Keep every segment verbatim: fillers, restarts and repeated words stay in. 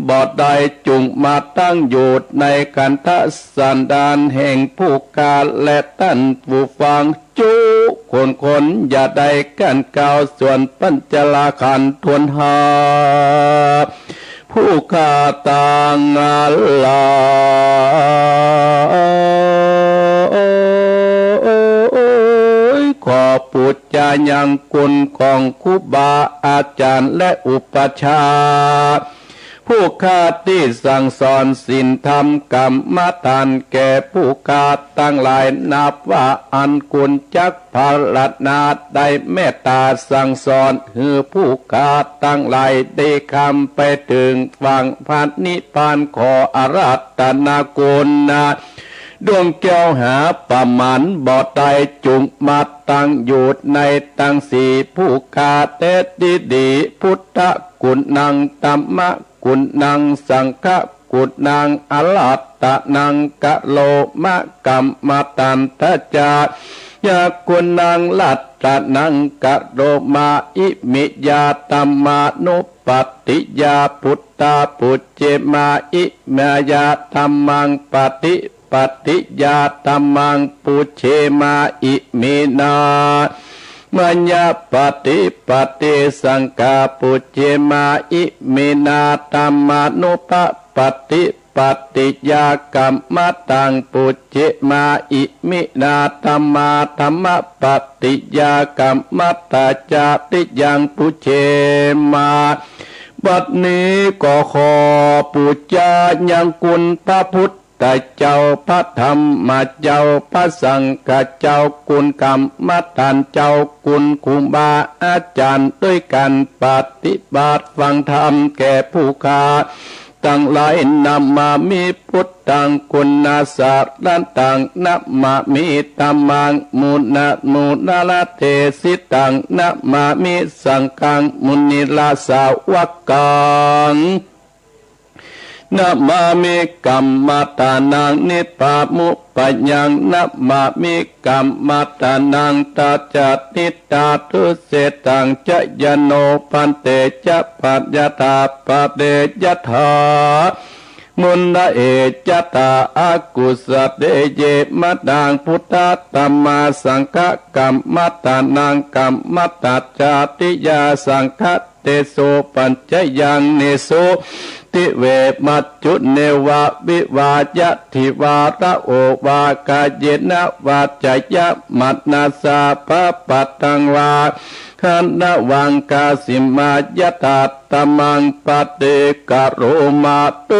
บ่ได้ จุ่งมาตั้งอยู่ในขันธสันดานแห่งผู้ข้า และต้านผู้ฟังจุคนคน อย่าได้กั้นกาวส่วนปัญจราขันธ์ถ้วนห้า ผู้ข้าตังหลาย ขอปู๋จายังคุณของครูบาอาจารย์และอุปัชฌาย์ ผู้ข้าตี้สั่งสอนศีลธรรมกรรมฐานแก่ผู้ข้าตังหลาย นับว่าอันคุณจักพรรณนา ได้เมตต๋าสั่งสอนหื้อผู้ข้าตังหลายได้ข้ามไปเถิงฝั่งพระนิพพาน ขออาราธนาคุณนะ ดวงแก้วหาประมาณบ่ได้ จุ่งมาตั้งอยู่ในตังสี่ผู้ข้าแต๊ดีดี พุทธกุณัง ธัมมกุณัง สังฆกุณัง อาราธนัง กะโรมะ กรรมฐานทจา ยากุณัง รัตนัง กะโรมา อิมิยา ธัมมานุปัฏฐิยา พุทธา ปุจเจมา อิมายา ธัมมัง ปฏิปัฏฐิยา ธัมมัง ปุจเจมา อิมินา มายา ปฏิปัฏฐิ สังฆา ปุจเจมา อิมินา ธัมมานุปัฏฐิปัฏฐิยา กัมมะตัง ปุจเจมา อิมินา ธัมมา ธัมมะปัฏฐิยา กัมมะตา จาติยัง ปุจเจมา บัดนี้ก็ขอปู๋จายังคุณพระพุทธเจ้า พระธรรมเจ้า พระสังฆเจ้า คุณกรรมฐานเจ้า คุณครูบาอาจารย์ ด้วยการปฏิบัติฟังธรรมแก่ผู้ข้า ตังหลาย นะมามิ พุทธัง คุณาสะระตัง นะมามิ ธัมมัง มุนะ มุนะระเทสิตัง นะมามิ สังฆัง มุนิราสาวกัง นะมามิ กัมมะทานัง นิปปะมุปปะยัง นะมามิ กัมมะทานัง ตาจาติตาทุเสตัง จะยะโน ภันเต จะปะยะถาปะเต ยะถา มุนนะเอ ยะถา อากุสะเต เย มะตัง พุทธะ ธัมมา สังฆะ กัมมะทานัง กัมมะตาจาติยา สังฆะ เตโส ปัจจะยัง เนโส ติเว มัจจุ เนวะ วิวา ยะ ทิวา ระโอวา กาเยนะ วาจายะ มะนะสา ปะปะทัง วา หะนะวัง คาสิมา ยะถา ธัมมัง ปะฏิกะโรมา เต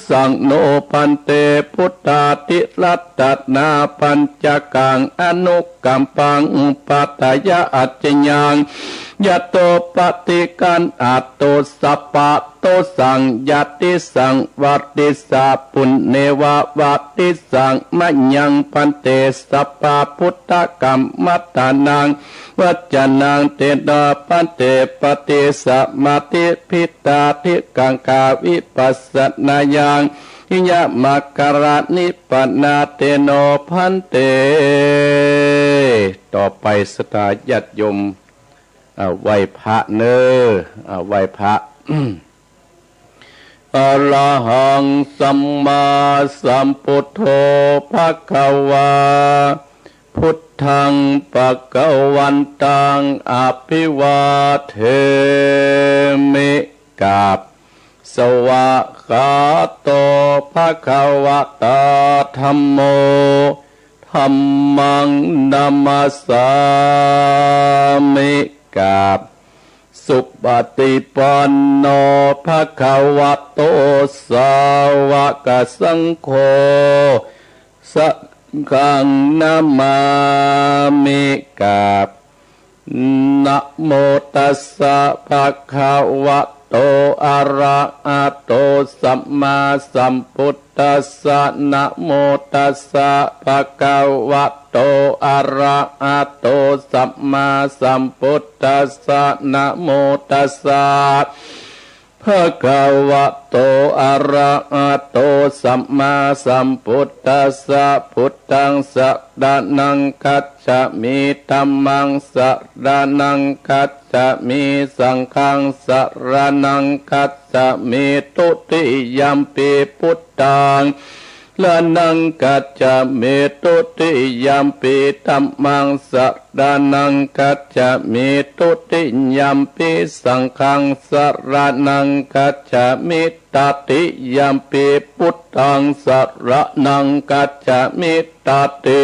สัง โน ภันเต พุทธาธิรัตนา ปัญจกัง อนุกัมปัง อุปัฏฐายะ อัจจยัง ยะโต ปะฏิคันหะโต สัพพะโตสัง ยะติสัง วัตติสา ปุณเณวะ วัตติสัง มะยัง ภันเต สัพพะพุทธะ กัมมะทานัง วัจจานัง เตนะ ภันเต ปะฏิสัมมาทิ ผิดดาทิกังขา วิปัสสนายัง นิยามะการะ นิปปะนา เตโน ภันเต ต่อไปศรัทธาญาติโยม อ่า ไหว้พระเน้อ อ่า ไหว้พระ อะระหัง สัมมาสัมพุทโธ ภะคะวา พุทธัง ภะคะวันตัง อะภิวาเทมิ กราบ สวากขาโต ภะคะวะตา ธัมโม ธัมมัง นะมัสสามิ กราบ สุปฏิปันโน ภะคะวะโต สาวกสังโฆ สังฆัง นะมามิ กราบ นะโมตัสสะ ภะคะวะโต อะระหะโต สัมมาสัมพุทธัสสะ นะโมตัสสะ ภะคะวะโต อะระหะโต สัมมาสัมพุทธัสสะ นะโมตัสสะ ภะคะวะโต อะระหะโต สัมมาสัมพุทธัสสะ พุทธังสะระณังคัจฉามิ ธัมมังสะระณังคัจฉามิ สังฆังสะระณังคัจฉามิ ทุติยัมปิพุทธัง สะระณังคัจฉามิ ทุติยัมปิธัมมัง สะระณังคัจฉามิ ทุติยัมปิสังฆัง สะระณังคัจฉามิ ตติยัมปิพุทธัง สะระณังคัจฉามิ ตติ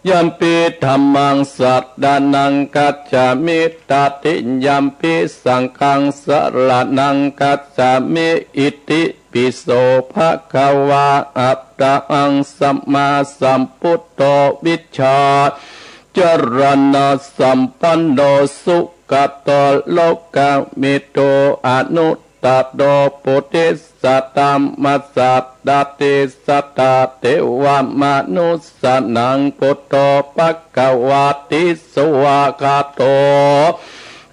ยัมปิธัมมัง สะระณังคัจฉามิ ตติยัมปิสังฆัง สะระณังคัจฉามิ อิติปิโส ภะคะวา อะระหัง สัมมาสัมพุทโธ วิชชาจะรณะสัมปันโน สุขะโต โลกะวิทู อนุตตะโร ปุริสะธัมมะสะดาติ สัตตะเทวะมะนุสสานัง พุทโธ ภะคะวาติ สวากขาโต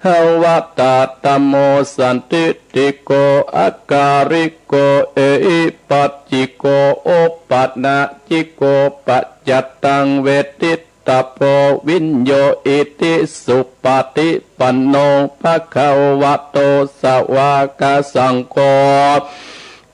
ภะคะวะตะ ธัมโม สันทิฏฐิโก อะกาลิโก เอหิปัสสิโก โอปะนะยิโก ปัจจัตตัง เวทิตตะโพ วิญโญ อิติสุปะฏิปันโน ภะคะวะโต สวากขาสังโฆ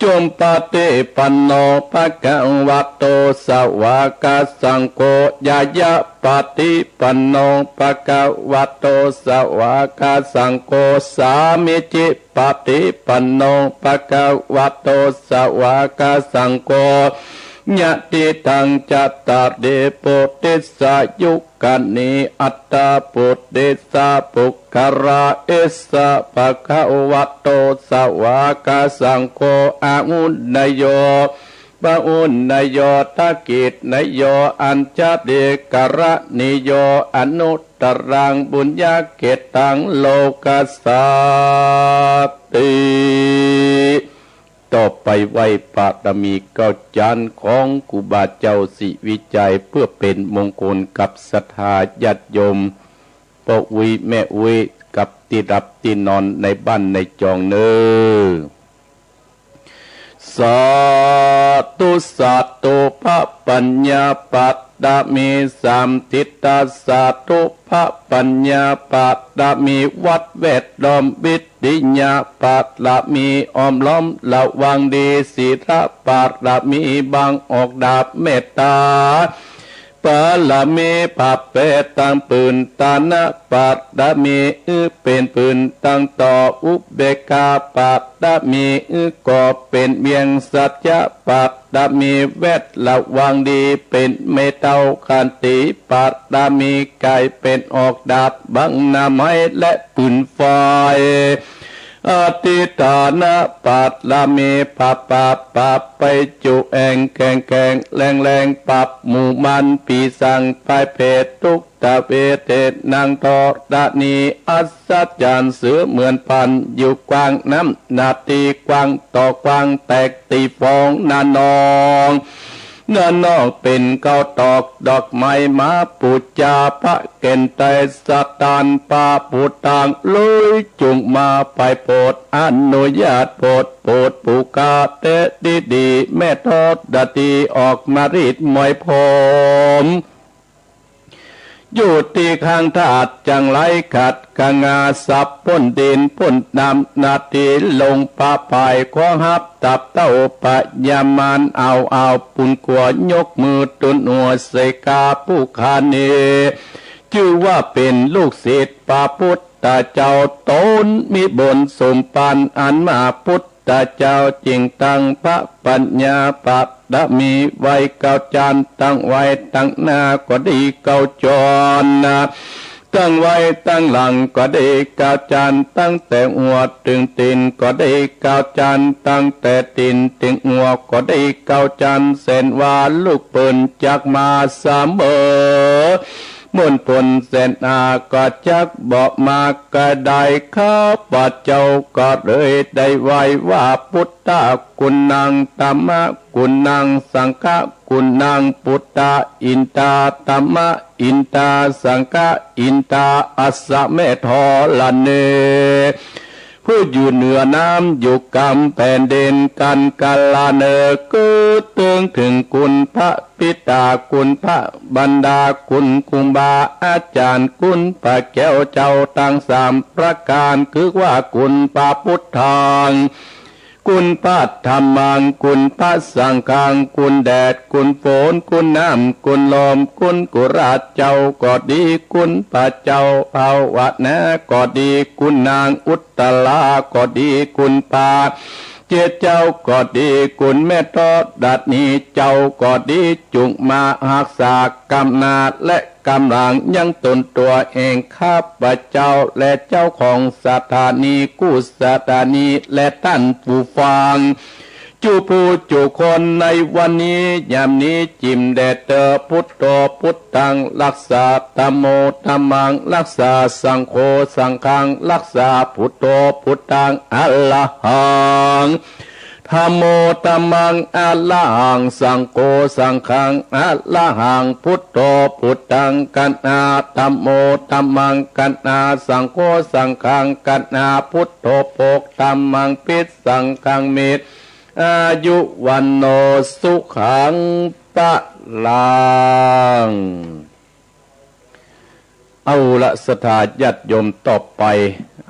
จุปะฏิปันโน ภะคะวะโต สวากขาสังโฆ ญาณะปะฏิปันโน ภะคะวะโต สวากขาสังโฆ สามีจิปะฏิปันโน ภะคะวะโต สวากขาสังโฆ ยะถิตัง จัตตาริ ปุริสายุ คานิ อัตถะ ปุริสะปุคคละ เอสะ ภะคะวะโต สวากขาสังโฆ อาหุเนยโย ปะหุเนยโย ทักขิเนยโย อัญชลีกรณีโย อนุตตรัง ปุญญะเขตตัง โลกัสสาติ ต่อไปไหว้บารมีเก๊าจานของครูบาเจ้าศรีวิชัย เพื่อเป๋นมงคลกับศรัทธาญาติโยม ป้ออุ๊ยแม่อุ๊ย กับตี้หลับตี้นอนในบ้านในจองเน่อ สาธุ สาธุ พระปัญญาบารมีสาม ทิฏฐสาธุ พระปัญญาบารมี วัดแวดล้อม วิทยาบารมี อ้อมล้อมระวังดี ศีลบารมี บังออกดาบเมตตาบารมี ผ้าแปดตังผืน ทานะบารมี หื้อเป๋นผืนตังต่อ อุเบกขาบารมี หื้อก่อเป๋นเวียง สัจจะบารมี แวดระวังดี เป๋นแม่เฒ่า ขันติบารมี ก๋ายเป๋นออกดาบบังหน้าไม้และปืนไฟ อธิฏฐานะบารมี ผ้าป่าปาไปจุแอ่ง แข็งแข็งแรงแรง ปราบหมู่มารผีสาง พายเผดทุก ตะเวเท นางธรณี อัศจรรย์เสมือนพัน อยู่กว้างน้ำหน้าตี้กว้าง ต่อกว้างแตกตี้ฟอง น้านอง น้านองเป๋นเก๊าตอก ดอกไม้มาปูจา พระแก่นไตรสถาน พระผู้ตางเลยจุ่งมา ไปโผดอนุญาต โผด โผดผู้ข้าแต๊ดีดี แม่ธรณีออกมารีดมอยผม อยู่ตี้ข้างธาตุจั่งไรขัดขงา สับป๊นดินป๊นน้ำ หน้าตี้ลงประพาย ขอฮับตับเต้าพญามาร เอา เอาปูนกั๋วยกมือตุ๊นหัว ใส่ข้าผู้ข้านี้ จื้อว่าเป๋นลูกศิษย์พระพุทธเจ้า ต๋นมีบุญสมภาร อันมาพุทธเจ้า จึ่งตั้งพระปัญญาบารมี ไหว้เก๊าจาน ตั้งไว้ตังหน้าก็ดี เก๊าจานนะ ตั้งไว้ตังหลังก็ดี เก๊าจาน ตั้งแต่หัวเถิงตี๋นก็ดี เก๊าจาน ตั้งแต่ตี๋นเถิงหัวก็ดี เก๊าจาน แสนว่าลูกเปิ้นจักมาเสมอ มนต์ผลแสนอาก็จักบ่มาก็ได้ ข้าพเจ้าก็เลยได้ไหว้ว่า พุทธะกุณัง ธัมมะกุณัง สังฆะกุณัง พุทธะอินทา ธัมมะอินทา สังฆะอินทา อัสสะ แม่ธรณี ผู้อยู่เหนือน้ำอยู่กำแผ่นดิน กันกาลาเนิก เถิงเถิงคุณพระบิดา คุณพระมารดา คุณครูบาอาจ๋ารย์ คุณพระแก้วเจ้าตังสามประก๋าน คือว่าคุณพระพุทธัง คุณพระธัมมัง คุณพระสังฆัง คุณแดด คุณฝน คุณน้ำ คุณลม คุณกุราชเจ้าก็ดี คุณพระเจ้าภาวนาก็ดี คุณนางอุตตราก็ดี คุณพระเจ้าก็ดี คุณแม่ธรณีเจ้าก็ดี จุ่งมาฮักษากำหน้าและกำหลังยังตนตัวเอง ข้าพเจ้าและเจ้าของสถานีกู้สถานีและต้านผู้ฟัง จุผู้จุคนในวันนี้ ยามนี้จิ่มแด่เต๊อะ พุทโธพุทธังรักษา ธัมโมธัมมังรักษา สังโฆสังฆังรักษา พุทโธพุทธังอะระหัง ธัมโมธัมมังอะระหัง สังโฆสังฆังอะระหัง พุทโธพุทธังกัณหา ธัมโมธัมมังกัณหา สังโฆสังฆังกัณหา พุทโธโภค ธัมมังภิ สังฆังมิตร อายุวัณโณสุขังพลัง เอาละศรัทธาญาติโยม ต่อไป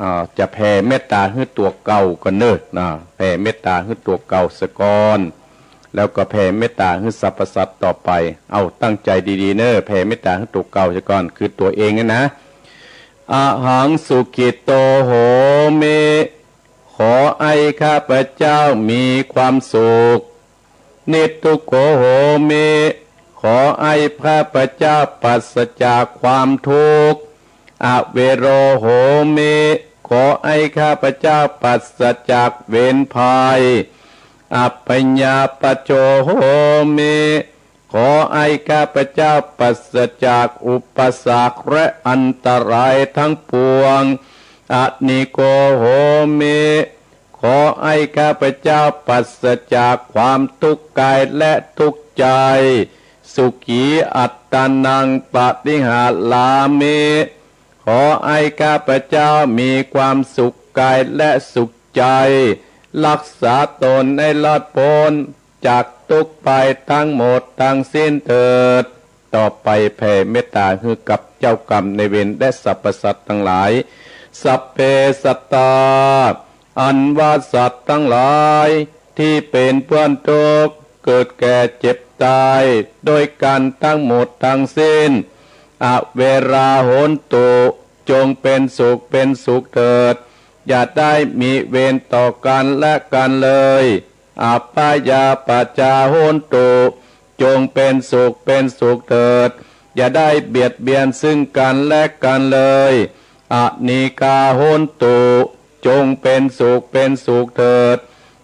อ่า จะแผ่เมตตาหื้อตั๋วเก่าก่อนเน่อ นะ แผ่เมตตาหื้อตั๋วเก่าซะก่อน แล้วก็แผ่เมตตาหื้อสรรพสัตว์ต่อไป เอาตั้งใจ๋ดีๆ เน่อ แผ่เมตตาหื้อตั๋วเก่าซะก่อน คือตั๋วเองเนี่ยนะ อะหังสุขิตโตโหมิ ขอให้ข้าพเจ้ามีความสุข นิทุกโขโหมิ ขอให้ข้าพเจ้าปราศจากความทุกข์ อเวโรโหมิ ขอให้ข้าพเจ้าปราศจากเวรภัย อัพพยาปัจโชโหมิ ขอให้ข้าพเจ้าปราศจากอุปสรรคและอันตรายทั้งปวง อนิโกโหมิ ขอให้ข้าพเจ้าปราศจากความทุกข์กายและทุกข์ใจ สุขีอัตตานังปะริหารามิ ขอให้ข้าพเจ้ามีความสุขกายและสุขใจ รักษาตนให้รอดพ้นจากทุกข์ภัยทั้งหมดทั้งสิ้นเถิด ต่อไปแผ่เมตตาหื้อกับเจ้ากรรมนายเวรและสรรพสัตว์ตังหลาย สัพเพสัตตา อันว่าสัตว์ตังหลายที่เป๋นเปื้อนทุกข์ เกิดแก่เจ็บตาย ด้วยกันทั้งหมดทั้งสิ้น อเวราโหนตุ จงเป๋นสุขเป๋นสุขเถิด อย่าได้มีเวรต่อกันและกันเลย อัพพยาปัจจาโหนตุ จงเป๋นสุขเป๋นสุขเถิด อย่าได้เบียดเบียนซึ่งกันและกันเลย อนีฆาโหนตุ จงเป๋นสุขเป๋นสุขเถิด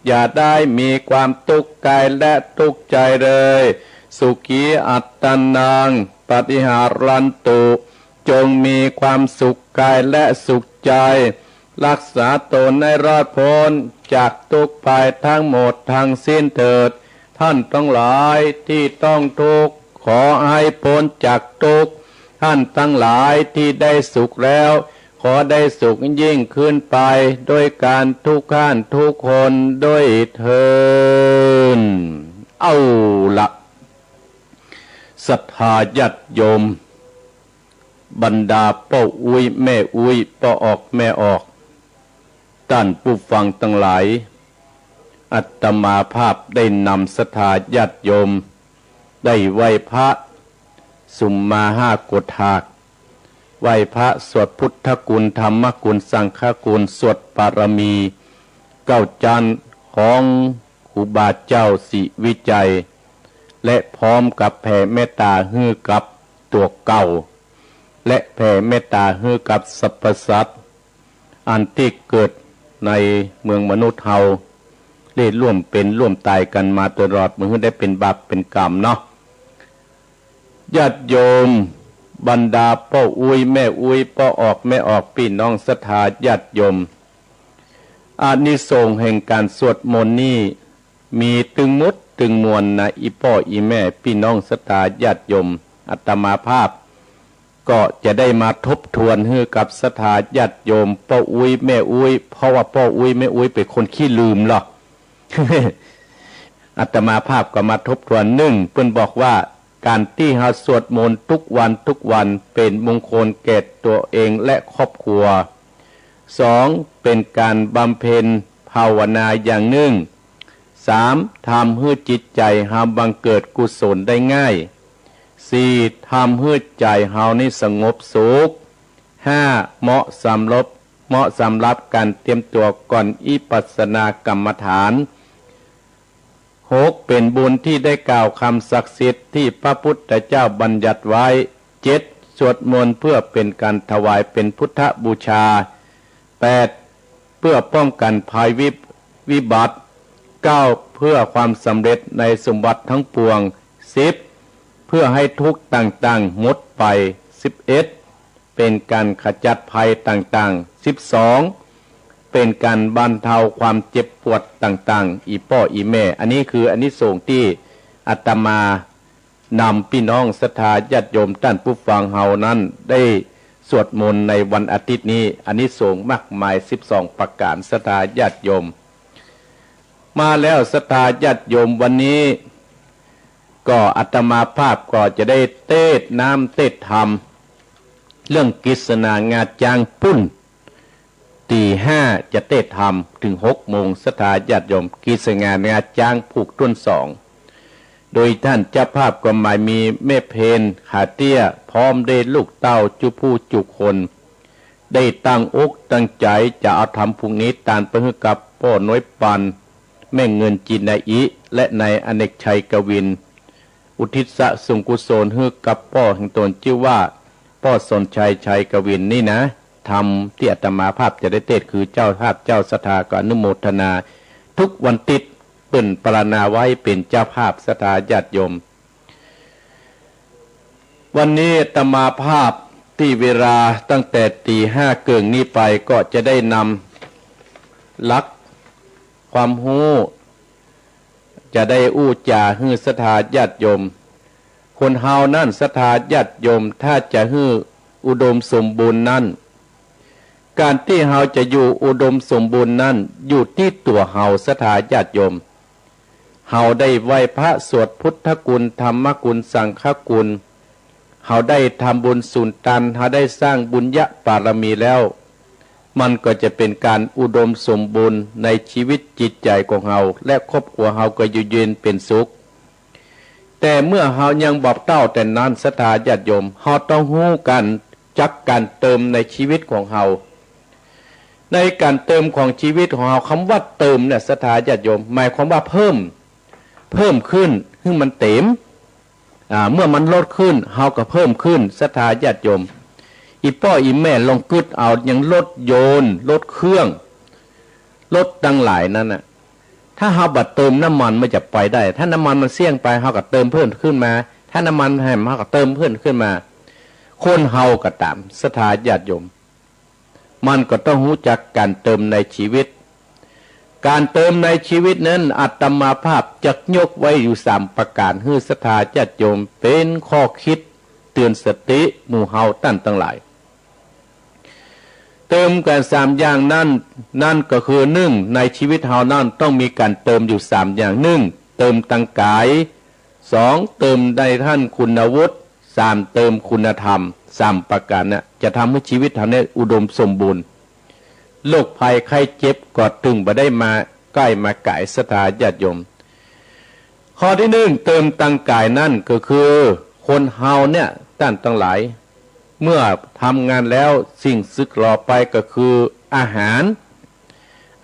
อย่าได้มีความทุกข์กายและทุกข์ใจเลย สุขีอัตตานังปะริหารันตุ จงมีความสุขกายและสุขใจ รักษาตนให้รอดพ้นจากทุกข์ภัยทั้งหมดทั้งสิ้นเถิด ท่านทั้งหลายที่ต้องทุกข์ ขอให้พ้นจากทุกข์ ท่านทั้งหลายที่ได้สุขแล้ว ขอได้สุขยิ่งขึ้นไป ด้วยกันทุกท่านทุกคนด้วยเทอญ เอาละ ศรัทธาญาติโยม บรรดาป้ออุ๊ยแม่อุ๊ย ป้อออกแม่ออก ต้านผู้ฟังตังหลาย อาตมาภาพได้นำศรัทธาญาติโยม ได้ไหว้พระ สุมมาหากฏาก ไหว้พระสวดพุทธคุณ ธรรมคุณ สังฆคุณ สวดปารมีเก้าจั๊นของครูบาเจ้าศรีวิชัย และพร้อมกับแผ่เมตตาหื้อกับตั๋วเก่า และแผ่เมตตาหื้อกับสรรพสัตว์ อันตี้เกิดในเมืองมนุษย์เฮา ได้ร่วมเป๋นร่วมต๋ายกั๋นมาตลอด บ่หื้อได้เป๋นบาปเป๋นก๋รรมเนาะ ญาติโยม บรรดาป้ออุ๊ยแม่อุ๊ย ป้อออกแม่ออก ปี้น้องศรัทธาญาติโยม อานิสงส์แห่งก๋านสวดมนต์นี้ มีตึงหมดตึงมวลนะ อี่ป้ออี่แม่ ปี้น้องศรัทธาญาติโยม อาตมาภาพ ก็จะได้มาทบทวนหื้อกับศรัทธาญาติโยมป้ออุ๊ยแม่อุ๊ย เพราะว่าป้ออุ๊ยแม่อุ๊ยเป๋นคนขี้ลืมลอ อาตมาภาพก็มาทบทวน นึ่ง เปิ้นบอกว่า ก๋านตี้เฮาสวดมนต์ทุกวันทุกวันเป๋นมงคลแก่ตั๋วเองและครอบครัว สอง เป๋นก๋านบำเพ็ญภาวนาอย่างนึ่ง สาม ทำหื้อจิตใจ๋เฮาบังเกิดกุศลได้ง่าย สี่ ทำหื้อใจ๋เฮานี้สงบสุข ห้า เหมาะสำหรับ เหมาะสำหรับก๋านเตรียมตั๋วก่อนอิปัสสนากรรมฐาน หก เป๋นบุญตี้ได้กล่าวกำศักดิ์สิทธิ์ตี้พระพุทธเจ้าบัญญัติไว้ เจ็ด สวดมนต์เปื้อเป๋นก๋านถวายเป๋นพุทธบูชา แปด เปื้อป้องกั๋นภัยวิ วิบัติ เก้า เปื้อความสำเร็จในสมบัติตังปวง สิบ เปื้อหื้อทุกข์ต่างๆ หมดไป สิบเอ็ด เป๋นก๋านขจัดภัยต่างๆ สิบสอง เป๋นก๋านบรรเทาความเจ็บปวดต่างๆ อี่ป้ออี่แม่ อันนี้คืออานิสงส์ตี้อาตมานำปี้น้องศรัทธาญาติโยมต้านผู้ฟังเฮานั้นได้สวดมนต์ในวันอาทิตย์นี้ อานิสงส์มากมายสิบสองประก๋าน ศรัทธาญาติโยม มาแล้วศรัทธาญาติโยม วันนี้ก็อาตมาภาพก็จะได้เตสน์น้ำเตสน์ธรรม เรื่องกฤษณางาจ๊างปู้น ตี๋ห้าจะเตสน์ธรรมเถิงหกโมง ศรัทธาญาติโยม กฤษณางาจ๊างผูกต้นสอง โดยต้านเจ้าภาพก็หมายมีแม่เพญ ขาเตี้ย พร้อมด้วยลูกเต้าจุผู้จุคน ได้ตั้งอกตั้งใจ๋จะเอาธรรมผูกนี้ตานไปหื้อกับป้อน้อยปัน แม่เงินจินนาอิ และนายอเนกชัยกวิน อุทิศส่วนกุศลหื้อกับป้อแห่งต๋นจื้อว่า ป้อสนชัย ชัยกวินนี่นะ ธรรมตี้อาตมาภาพจะได้เตสน์คือเจ้าภาพเจ้าศรัทธาก็อนุโมทนา ทุกวันติ๊ดเปิ้นปรารถนาไว้เป๋นเจ้าภาพ ศรัทธาญาติโยม วันนี้อาตมาภาพตี้เวลาตั้งแต่ตี๋ห้าเกิ่งนี้ไปก็จะได้นำหลักความฮู้ จะได้อู้จ๋าหื้อศรัทธาญาติโยม คนเฮานั้นศรัทธาญาติโยม ถ้าจะหื้ออุดมสมบูรณ์นั้น ก๋านตี้เฮาจะอยู่อุดมสมบูรณ์นั้นอยู่ตี้ตั๋วเฮา ศรัทธาญาติโยม เฮาได้ไหว้พระสวดพุทธคุณ ธรรมคุณ สังฆคุณ เฮาได้ทำบุญสุนตาน เฮาได้สร้างบุญญาบารมีแล้ว มันก็จะเป๋นก๋านอุดมสมบูรณ์ในชีวิตจิตใจ๋ของเฮา และครอบครัวเฮาก็อยู่เย็นเป๋นสุข แต่เมื่อเฮายังบ่เต้าแต่นั้น ศรัทธาญาติโยม เฮาต้องฮู้ก๋านจักก๋านเติมในชีวิตของเฮา ในก๋านเติมของชีวิตของเฮา กำว่าเติมเนี่ย ศรัทธาญาติโยม หมายความว่าเพิ่ม เพิ่มขึ้นหื้อมันเต๋ม อ่า เมื่อมันลดขึ้น เฮาก็เพิ่มขึ้น ศรัทธาญาติโยม อี่ป้ออี่แม่ลองกึ๊ดเอา อย่างรถยนต์ รถเครื่อง รถตังหลายนั้นน่ะ ถ้าเฮาบ่เติมน้ำมันมันจะไปได้ ถ้าน้ำมันมันเสี้ยงไป เฮาก็เติมเพิ่มขึ้นมา ถ้าน้ำมันแหม เฮาก็เติมเพิ่มขึ้นมา คนเฮาก็ต๋าม ศรัทธาญาติโยม มันก็ต้องฮู้จักก๋านเติมในชีวิต ก๋านเติมในชีวิตนั้น อาตมาภาพจะยกไว้อยู่สามประก๋าน หื้อศรัทธาญาติโยมเป๋นข้อคิดเตื๋อนสติหมู่เฮาต้านตังหลาย เติมก๋านสามอย่างนั้น นั้นก็คือ นึ่ง ในชีวิตเฮานั้นต้องมีก๋านเติมอยู่สามอย่าง นึ่ง เติมตางก๋าย สอง เติมในด้านคุณวุฒิ สาม เติมคุณธรรม สามประก๋านน่ะ จะทำให้ชีวิตเฮาเนี่ยอุดมสมบูรณ์ โรคภัยไข้เจ็บก็ตึงบ่ได้มาใก้มาก๋าย ศรัทธาญาติโยม ข้อตี้นึ่ง เติมตางก๋ายนั้นก็คือ คนเฮาเนี่ยต้านตังหลาย เมื่อทำงานแล้วสิ่งสึกหล่อไปก็คืออาหาร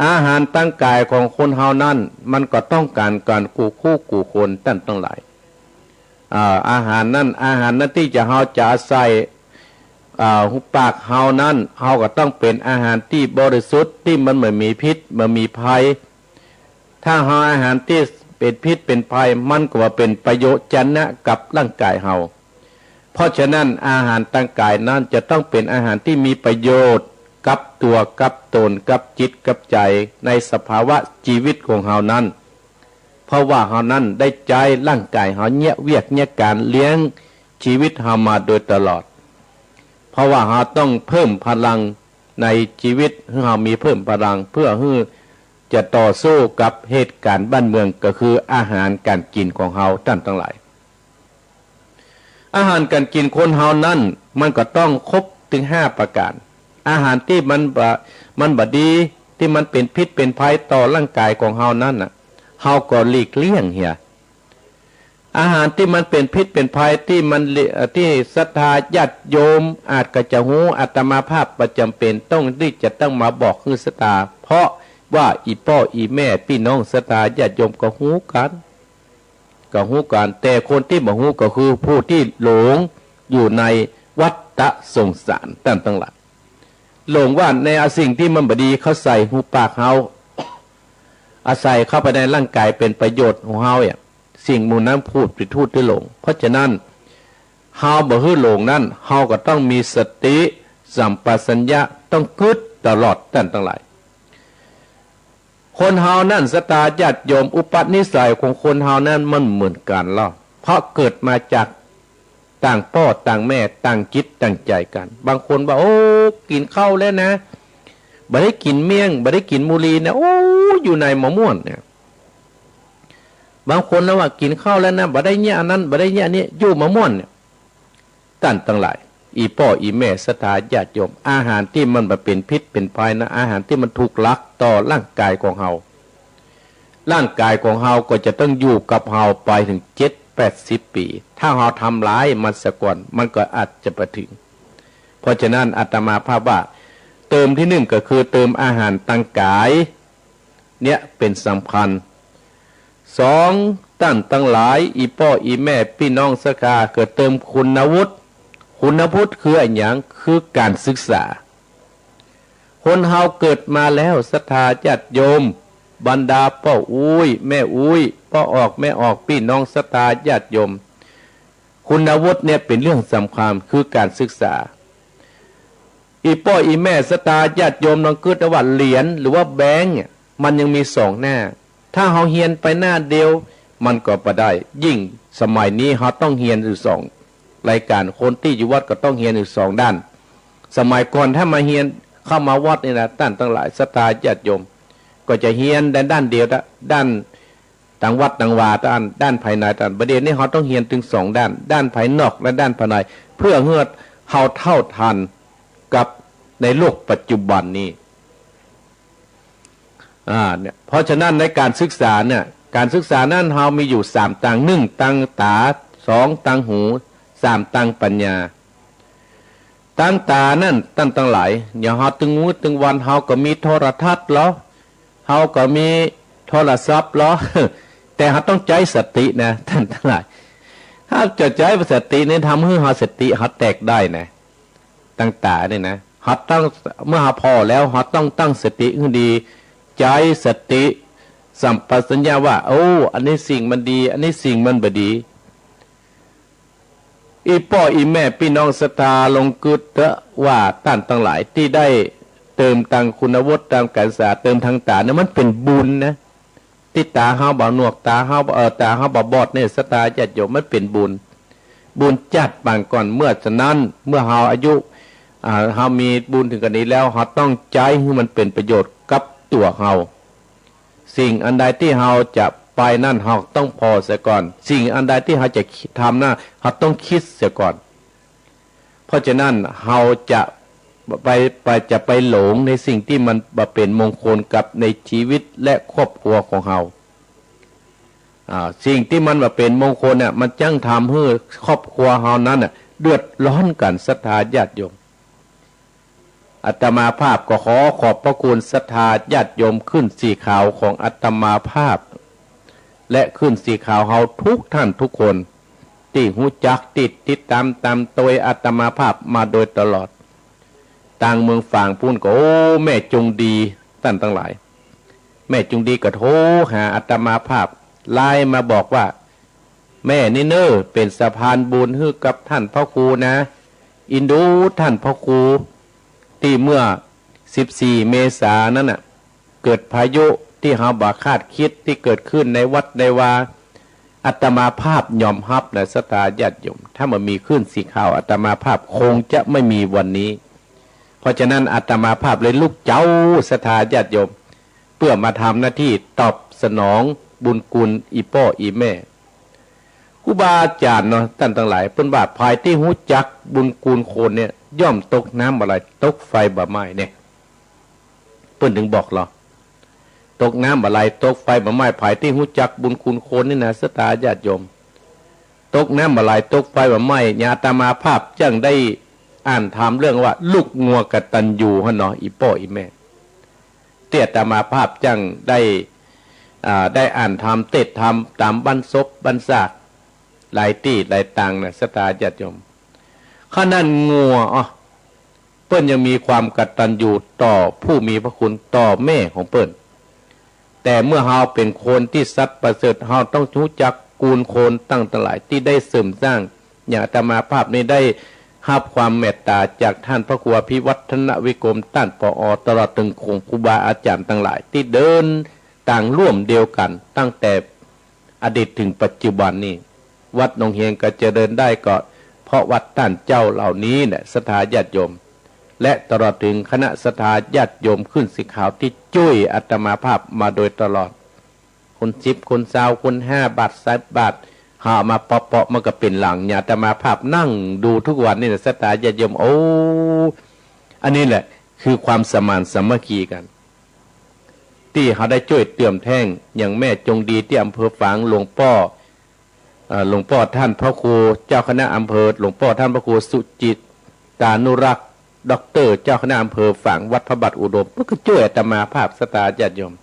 อาหารตางก๋ายของคนเฮานั้น มันก็ต้องก๋านก๋านกู้คู่กู้คนต้านตังหลาย อ่า อาหารนั้น อาหารนั้นตี้จะ เฮาจะอาศัย อ่า ปากเฮานั้น เฮาก็ต้องเป๋นอาหารตี้บริสุทธิ์ ตี้มันบ่มีพิษ บ่มีภัย ถ้าเฮาอาหารตี้เป๋นพิษเป๋นภัย มันก็บ่เป๋นประโยชน์จะนะกับร่างก๋ายเฮา เพราะฉะนั้นอาหารตางก๋ายนั้นจะต้องเป๋นอาหารตี้มีประโยชน์กับตั๋วกับต๋น กับจิตกับใจ๋ในสภาวะจีวิตของเฮานั้น เพราะว่าเฮานั้นได้ใจ๊ร่างก๋ายเฮาเยียะเวียกเยียะก๋านเลี้ยงจีวิตเฮามาโดยตลอด เพราะว่าเฮาต้องเพิ่มพลังในชีวิต หื้อเฮามีเพิ่มพลัง เพื่อหื้อจะต่อสู้กับเหตุก๋ารณ์บ้านเมือง ก็คืออาหารก๋านกิ๋นของเฮา ต้านตังหลาย อาหารก๋านกิ๋นคนเฮานั้น มันก็ต้องครบเถิงห้าประก๋าน อาหารตี้มันบ่ มันบ่ดี ตี้มันเป๋นพิษเป๋นภัยต่อร่างก๋ายของเฮานั้นน่ะ เฮาก็หลีกเลี่ยงเหีย อาหารตี้มันเป๋นพิษเป๋นภัย ตี้มัน เอ่อ ตี้ศรัทธาญาติโยมอาจก็จะฮู้ อาตมาภาพบ่จ๋ำเป๋นต้องตี้จะต้องมาบอกหื้อศรัทธา เพราะว่าอี่ป้ออี่แม่ปี้น้องศรัทธาญาติโยมก็ฮู้กั๋น ก็ฮู้กั๋น แต่คนตี้บ่ฮู้ก็คือผู้ตี้หลงอยู่ในวัฏฏะสงสาร ต้านตังหลาย หลงว่าในเอาสิ่งตี้มันบ่ดีเข้าใส่หูปากเฮา เอาใส่เข้าไปในร่างก๋ายเป๋นประโยชน์ของเฮาเนี่ย สิ่งหมู่นั้นพูดไปทั่วตี้หลง เพราะฉะนั้น เฮาบ่หื้อหลงนั้น เฮาก็ต้องมีสติสัมปชัญญะ ต้องกึ๊ดตลอด ต้านตังหลาย คนเฮานั้น ศรัทธาญาติโยม อุปนิสัยของคนเฮานั้นมันเหมือนกั๋นลอ เพราะเกิดมาจากต่างป้อต่างแม่ ต่างจิตต่างใจ๋กั๋น บางคนว่า โอ้ กิ๋นข้าวแล้วนะ บ่ได้กิ๋นเมี่ยง บ่ได้กิ๋นบุหรี่นะ โอ้ อยู่ในบ่ม่วนเนี่ย บางคนนะว่ากิ๋นข้าวแล้วนะ บ่ได้เยียะอันนั้น บ่ได้เยียะอันนี้ อยู่บ่ม่วนเนี่ย ต้านตังหลาย อี่ป้ออี่แม่ศรัทธาญาติโยม อาหารตี้มันบ่เป๋นพิษเป๋นภัยนะ อาหารตี้มันถูกหลักต่อร่างก๋ายของเฮา ร่างก๋ายของเฮาก็จะต้องอยู่กับเฮาไปเถิงเจ็ดแปดสิบปี๋ ถ้าเฮาทำลายมันเสียก่อน มันก็อาจจะบ่เถิง เพราะฉะนั้นอาตมาภาพว่า เติมตี้นึ่งก็คือเติมอาหารตางก๋าย เนี่ยเป๋นสำคัญ สอง ต้านตังหลาย อี่ป้ออี่แม่ปี้น้องศรัทธา ก็เติมคุณวุฒิ คุณวุฒิคืออะหยัง คือก๋านศึกษา คนเฮาเกิดมาแล้ว ศรัทธาญาติโยม บรรดาป้ออุ๊ย แม่อุ๊ย ป้อออก แม่ออก ปี้น้องศรัทธาญาติโยม คุณวุฒิเนี่ยเป๋นเรื่องสำคัญ คือก๋านศึกษา อี่ป้ออี่แม่ศรัทธาญาติโยม ลองกึ๊ดเอาว่าเหรียญหรือว่าแบงก์เนี่ย มันยังมีสองหน้า ถ้าเฮาเฮียนไปหน้าเดียว มันก็บ่ได้ ยิ่งสมัยนี้เฮาต้องเฮียนอยู่สองรายก๋าน คนตี้อยู่วัดก็ต้องเฮียนอยู่สองด้าน สมัยก่อนถ้ามาเฮียน เข้ามาวัดนี่นะ ต้านตังหลาย ศรัทธาญาติโยม ก็จะเฮียนด้าน ด้านเดียว ด้าน ตางวัดตางวาต้าน ด้านภายในต้าน บ่าเดี่ยวนี้เฮาต้องเฮียนเถิงสองด้าน ด้านภายนอกและด้านภายใน เพื่อหื้อเฮาเท่าทันกับในโลกปัจจุบันนี้ อ่า เนี่ย เพราะฉะนั้นในก๋านศึกษาเนี่ย ก๋านศึกษานั้นเฮามีอยู่สามตาง นึ่งตางต๋า สองตางหู สามตางปัญญา ตางต๋านั้น ต้านตังหลาย อย่างเฮาตึงมื้อตึงวัน เฮาก็มีโทรทัศน์ลอ เฮาก็มีโทรศัพท์ลอ แต่เฮาต้องใจ๊สตินะ ต้านตังหลาย ถ้าจะใจ๊สตินี่ ทำหื้อเฮาสติเฮาแตกได้นะ ตางต๋านี่นะ เฮาต้อง เมื่อเฮาผ่อแล้ว เฮาต้องตั้งสติหื้อดี ใจ๊สติสัมปชัญญะว่า โอ้ อันนี้สิ่งมันดี อันนี้สิ่งมันบ่ดี อี่ป้ออี่แม่ปี้น้องศรัทธา ลองกึ๊ดเต๊อะว่าต้านตังหลายตี้ได้เติมตางคุณวุฒิ ตางก๋านศึกษา เติมตางต๋าเนี่ย มันเป๋นบุญนะ ตี้ต๋าเฮาบ่หนวก ต๋าเฮาบ่ เอ่อ ต๋าเฮาบ่บอดเนี่ย ศรัทธาญาติโยม มันเป๋นบุญ บุญจาติปางก่อน เมื่อฉะนั้น เมื่อเฮาอายุ อ่า เฮามีบุญเถิงก๋านนี้แล้ว เฮาต้องใจ๊หื้อมันเป๋นประโยชน์กับตั๋วเฮา สิ่งอันใดตี้เฮาจะไปนั้น เฮาต้องผ่อเสียก่อน สิ่งอันใดตี้เฮาจะทำนั้น เฮาต้องกึ๊ดเสียก่อน เพราะฉะนั้น เฮาจะไป ไป จะไปหลงในสิ่งตี้มันบ่เป๋นมงคลกับในชีวิตและครอบครัวของเฮา อ่า สิ่งตี้มันบ่เป๋นมงคลน่ะ มันจั้งทำหื้อครอบครัวเฮานั้นน่ะ เดือดร้อนกั๋น ศรัทธาญาติโยม อาตมาภาพก็ขอขอบพระคุณศรัทธาญาติโยมคลื่นสีขาวของอาตมาภาพ และคลื่นสีขาวเฮาทุกท่านทุกคน ตี้ฮู้จัก ตี้ติดต๋ามต๋ามตวยอาตมาภาพมาโดยตลอด ตางเมืองฝางปู๊นก็ โอ้ แม่จงดี ต้านตังหลาย แม่จงดีก็โทรหาอาตมาภาพ ไลน์มาบอกว่า แม่นี่เน่อ เป๋นสะพานบุญหื้อกับต้านพระครูนะ อินดูต้านพระครู ตี้เมื่อสิบสี่เมษานั้นน่ะ เกิดพายุตี้เฮาบ่คาดกึ๊ดตี้เกิดขึ้นในวัดในวา อาตมาภาพยอมฮับนะศรัทธาญาติโยม ถ้าบ่มีคลื่นสีขาว อาตมาภาพคงจะไม่มีวันนี้ เพราะฉะนั้นอาตมาภาพเลยลุกเจ๊า ศรัทธาญาติโยม เปื้อมาทำหน้าตี้ตอบสนองบุญคุณอี่ป้ออี่แม่ ครูบาอาจ๋ารย์เนาะ ต้านตังหลาย เปิ้นว่า ใผตี้ฮู้จักบุญคุณคนเนี่ย ย่อมตกน้ำบ่ไหล ตกไฟบ่ไหม้เนี่ย เปิ้นถึงบอกเฮา ตกน้ำบ่ไหล ตกไฟบ่ไหม้ ใผตี้ฮู้จักบุญคุณคนนี่นะ ศรัทธาญาติโยม ตกน้ำบ่ไหล ตกไฟบ่ไหม้ อย่างอาตมาภาพจั่งได้อ่านธรรมเรื่องว่า ลูกงัวกตัญญูหั้นเนาะ อี่ป้ออี่แม่ ตี้อาตมาภาพจั่งได้ อ่า ได้อ่านธรรม เตสน์ธรรม ต๋ามบ้านศพบ้านซาก หลายตี้หลายตางนะ ศรัทธาญาติโยม ขนาดงัว อ้อ เปิ้นยังมีความกตัญญูต่อผู้มีพระคุณ ต่อแม่ของเปิ้น แต่เมื่อเฮาเป๋นคนตี้สัตย์ประเสริฐ เฮาต้องฮู้จักคุณคนต้านตังหลายตี้ได้เสริมสร้าง อย่างอาตมาภาพนี้ได้ฮับความเมตต๋าจากต้านพระครูอภิวัฒนวิกรม ต้าน ผอ ตลอดเถิงของครูบาอาจ๋ารย์ตังหลายตี้เดินตางร่วมเดียวกั๋นตั้งแต่อดีตเถิงปัจจุบันนี้ วัดหนองเฮียงก็เจริญได้ก็เพราะว่าต้านเจ้าเหล่านี้แหละ ศรัทธาญาติโยม และตลอดเถิงคณะศรัทธาญาติโยมคลื่นสีขาวตี้จ้วยอาตมาภาพมาโดยตลอด คนสิบ คนซาว คนห้าบาท สิบบาท หามาเปาะๆ มันก็เป๋นหลัง อย่างอาตมาภาพนั่งดูทุกวันนี่นะ ศรัทธาญาติโยม โอ้ อันนี้แหละคือความสมานสามัคคีกั๋น ตี้เฮาได้จ้วยเติมแต๊ง อย่างแม่จงดีตี้อำเภอฝาง หลวงป้อ เอ่อ หลวงป้อต้านพระครูเจ้าคณะอำเภอ หลวงป้อต้านพระครูสุจิตตานุรักษ์ ด็อกเตอร์ เจ้าคณะอำเภอฝางวัดพระบาทอุดม เปิ้นก็จ้วยอาตมาภาพ ศรัทธาญาติโยม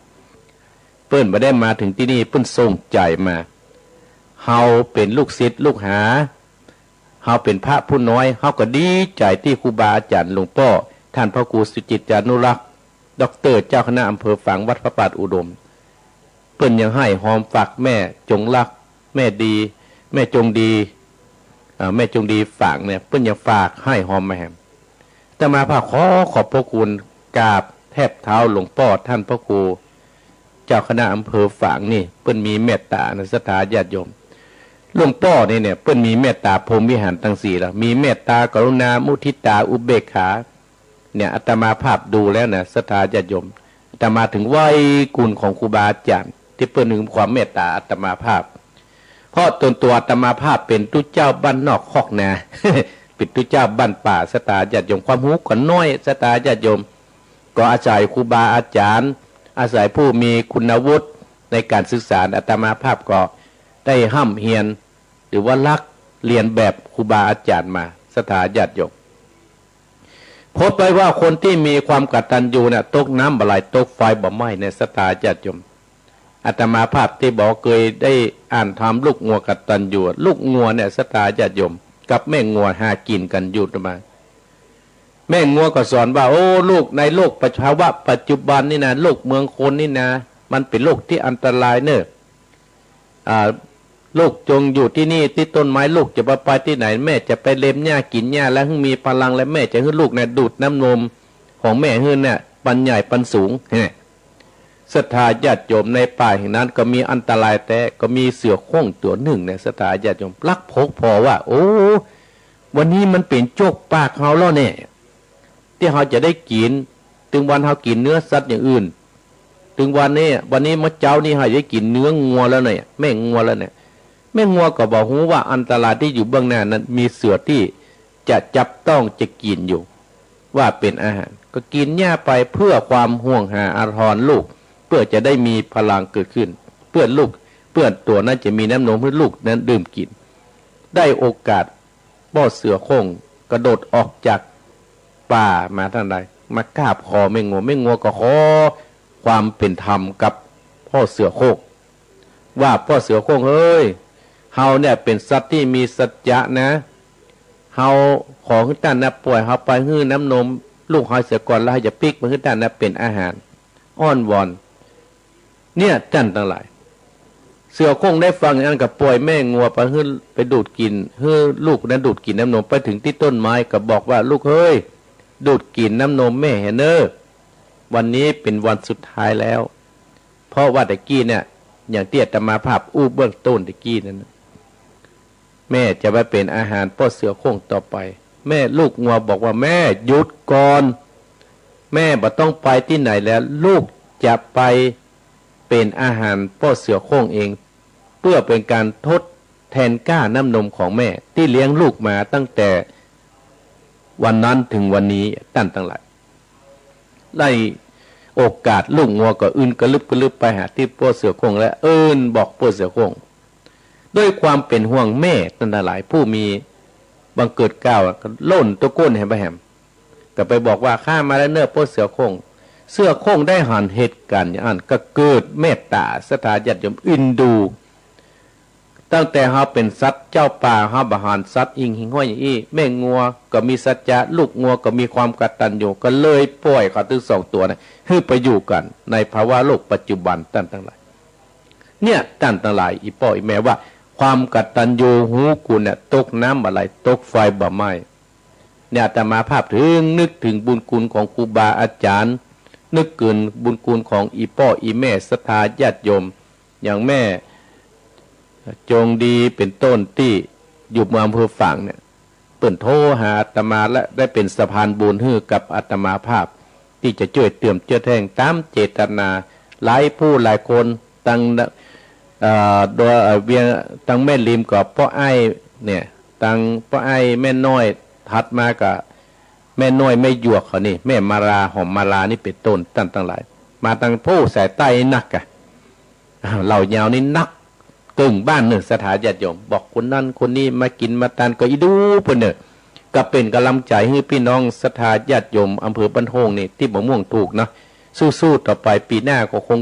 เปิ้นบ่ได้มาเถิงตี้นี่ เปิ้นส่งใจ๋มา เฮาเป๋นลูกศิษย์ลูกหา เฮาเป๋นพระผู้น้อย เฮาก็ดีใจ๋ตี้ครูบาอาจ๋ารย์หลวงป้อต้านพระครูสุจิตตานุรักษ์ ด็อกเตอร์ เจ้าคณะอำเภอฝางวัดพระบาทอุดม เปิ้นยังไห้ฮอมฝากแม่จงรัก แม่ดี แม่จงดี เอ่อ แม่จงดีฝางเนี่ย เปิ้นยังฝากไห้ฮอมมาแหม อาตมาภาพขอขอบพระคุณ กราบแทบเท้าหลวงป้อต้านพระครูเจ้าคณะอำเภอฝางนี่ เปิ้นมีเมตต๋านะ ศรัทธาญาติโยม หลวงป้อนี่เนี่ย เปิ้นมีเมตต๋าพรหมวิหารตังสี่แล้ว มีเมตต๋า กรุณา มุทิตา อุเบกขา เนี่ย อาตมาภาพดูแล้วนะ ศรัทธาญาติโยม อาตมาถึงไหว้คุณของครูบาอาจ๋ารย์ตี้เปิ้นมีความเมตต๋าอาตมาภาพ เพราะตนตั๋วอาตมาภาพเป๋นตุ๊เจ้าบ้านนอกคอกนา เป๋นตุ๊เจ้าบ้านป่า ศรัทธาญาติโยม ความฮู้ก็น้อย ศรัทธาญาติโยม ก็อาศัยครูบาอาจ๋ารย์ อาศัยผู้มีคุณวุฒิในก๋านศึกษา อาตมาภาพก็ได้ฮ่ำเฮียน หรือว่าลักเลียนแบบครูบาอาจ๋ารย์มา ศรัทธาญาติโยม พบได้ว่าคนตี้มีความกตัญญูเนี่ย ตกน้ำบ่ไหล ตกไฟบ่ไหม้เนี่ย ศรัทธาญาติโยม อาตมาภาพตี้บอกเกยได้อ่านธรรมลูกงัวกตัญญู ลูกงัวเนี่ย ศรัทธาญาติโยม กับแม่งัวหากิ๋นกั๋นอยู่ตะมา แม่งัวก็สอนว่า โอ้ ลูก ในโลกภาวะปัจจุบันนี่นะ โลกเมืองคนนี่นะ มันเป๋นโลกตี้อันตรายเน่อ อ่า ลูกจงอยู่ตี้นี่ตี้ต้นไม้ ลูกจะบ่ไปตี้ไหน แม่จะไปเล็มหญ้ากิ๋นหญ้า แล้วหึ่งมีพลัง แล้วแม่จะหื้อลูกนะดูดน้ำนมของแม่หื้อเนี่ย ปันใหญ่ปันสูง เนี่ย ศรัทธาญาติโยม ในป่าแห่งนั้นก็มีอันตรายแต๊ ก็มีเสือโคร่งตั๋วนึ่งเนี่ย ศรัทธาญาติโยม ลักพกผ่อว่า โอ้ วันนี้มันเป๋นโจคปากเฮาแล้วเนี่ย ตี้เฮาจะได้กิ๋น ตึงวันเฮากิ๋นเนื้อสัตว์อย่างอื่น ตึงวันนี้ วันนี้เมื่อเจ๊านี้เฮาได้กิ๋นเนื้องัวแล้วเนี่ย แม่งัวแล้วเนี่ย แม่งัวก็บ่ฮู้ว่าอันตรายตี้อยู่เบื้องหน้านั้น มีเสือตี้จะจับต้องจะกิ๋นอยู่ ว่าเป๋นอาหาร ก็กิ๋นหญ้าไปเพื่อความห่วงหาอาทรลูก เพื่อจะได้มีพลังเกิดขึ้น เปื้อลูก เปื้อตั๋วนั้นจะมีน้ำนมหื้อลูกนั้นดื่มกิ๋น ได้โอกาส ป้อเสือโคร่งกระโดดออกจากป่ามาตังใด มากราบขอแม่งัว แม่งัวก็ขอความเป๋นธรรมกับป้อเสือโคร่ง ว่าป้อเสือโคร่งเอ้ย เฮาเนี่ยเป๋นสัตว์ตี้มีสัจจะนะ เฮาขอหื้อต้านนะ ป่อยเฮาไปหื้อน้ำนมลูกเฮาเสียก่อน แล้วเฮาจะปิ๊กมาหื้อต้านนะเป๋นอาหาร อ้อนวอน เนี่ยต้านตังหลาย เสือโคร่งได้ฟังอย่างนั้นก็ป่อยแม่งัวไปหื้อ ไปดูดกิ๋น หื้อลูกนั้นดูดกิ๋นน้ำนม ไปเถิงตี้ต้นไม้ก็บอกว่า ลูกเอ้ย ดูดกิ๋นน้ำนมแม่แหน่เน่อ วันนี้เป๋นวันสุดท้ายแล้ว เพราะว่าตะกี้เนี่ย อย่างตี้อาตมาภาพอู้เบื้องต้นตะกี้นั้นน่ะ แม่จะไปเป๋นอาหารป้อเสือโคร่งต่อไป แม่ ลูกงัวบอกว่า แม่หยุดก่อน แม่บ่ต้องไปตี้ไหนแล้ว ลูกจะไปเป๋นอาหารป้อเสือโคร่งเอง เปื้อเป๋นก๋านทดแตนก้าน้ำนมของแม่ตี้เลี้ยงลูกมาตั้งแต่วันนั้นเถิงวันนี้ ต้านตังหลาย ได้โอกาสลูกงัวก็อึนกระลึบกระลึบไปหาตี้ป้อเสือโคร่งและเอิ้นบอกป้อเสือโคร่ง ด้วยความเป๋นห่วงแม่ต้านตังหลาย ผู้มีบังเกิดเกล้า โล่นตะโก้นแหมบ่าแหม ก็ไปบอกว่า ข้ามาแล้วเน่อป้อเสือโคร่ง เสือโคร่งได้หันเหตุก๋ารณ์อย่างอั้นก็เกิดเมตต๋าศรัทธาญาติโยมเอ็นดู ตั้งแต่เฮาเป๋นสัตว์เจ้าป่า เฮาบ่หันสัตว์อิงหิ่งห้อยอย่างอี้ แม่งัวก็มีสัจจะ ลูกงัวก็มีความกตัญญู ก็เลยป่อยเขาตึงสองตั๋วนะหื้อไปอยู่กั๋นในภาวะโลกปัจจุบันต้านตังหลาย เนี่ยต้านตังหลาย อี่ป้ออี่แม่ว่า ความกตัญญูฮู้คุณเนี่ย ตกน้ำบ่ไหล ตกไฟบ่ไหม้ เนี่ยอาตมาภาพเถิงนึกเถิงบุญคุณของครูบาอาจ๋ารย์ นึกเถิงบุญคุณของอี่ป้ออี่แม่ศรัทธาญาติโยม อย่างแม่จงดีเป๋นต้นตี้อยู่เมืองอำเภอฝางเนี่ย เปิ้นโทรหาอาตมาและได้เป๋นสะพานบุญหื้อกับอาตมาภาพ ตี้จะจ้วยเติมเจื้อแท่งต๋ามเจตนา หลายผู้หลายคน ตัง เอ่อ โดย เอ่อ เวียง ตังแม่ริมก็ป้ออ้ายเนี่ย ตังป้ออ้ายแม่น้อย ถัดมาก็แม่น้อยแม่หยวกเขานี่ แม่มาลา หอมมาลานี่เป๋นต้น ต้านตังหลาย มาตังผู้สายใต้นักอะ อ้าว เหล่ายาวนี่นักเกิ่งบ้านเน่อศรัทธาญาติโยม บอกคนนั้นคนนี้มากิ๋นมาตานก็อีดูเปิ้นเน่อ ก็เป๋นก๋ำลังใจ๋หื้อปี้น้องศรัทธาญาติโยมอำเภอบ้านโฮ่งนี่ตี้บ่ม่วงถูกเนาะ สู้ๆ ต่อไป ปี๋หน้าก็คง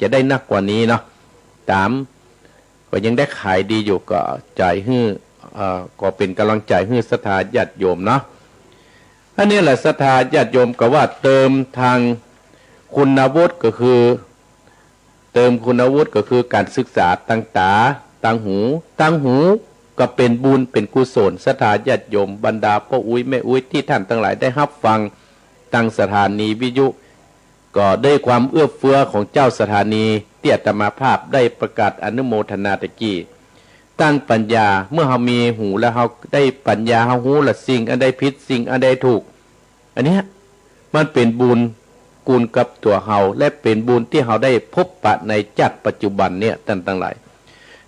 จะได้นักกว่านี้เนาะ ต๋ามก็ยังได้ขายดีอยู่ ก็ใจ๋หื้อ เอ่อ ก็เป๋นก๋ำลังใจ๋หื้อศรัทธาญาติโยมเนาะ อันนี้แหละศรัทธาญาติโยม ก็ว่าเติมตางคุณวุฒิก็คือ เติมคุณวุฒิก็คือก๋านศึกษาตางต๋า ตางหู ตางหูก็เป๋นบุญเป๋นกุศล ศรัทธาญาติโยม บรรดาป้ออุ๊ยแม่อุ๊ยตี้ต้านตังหลายได้ฮับฟังตางสถานีวิทยุ ก็ด้วยความเอื้อเฟื้อของเจ้าสถานีตี้อาตมาภาพได้ประกาศอนุโมทนาตะกี้ ตางปัญญา เมื่อเฮามีหูแล้วเฮาได้ปัญญา เฮาฮู้ละสิ่งอันใดผิด สิ่งอันใดถูก อันเนี้ยมันเป๋นบุญกุณกับตั๋วเฮา และเป๋นบุญตี้เฮาได้พบปะในจาติปัจจุบันเนี่ย ต้านตังหลาย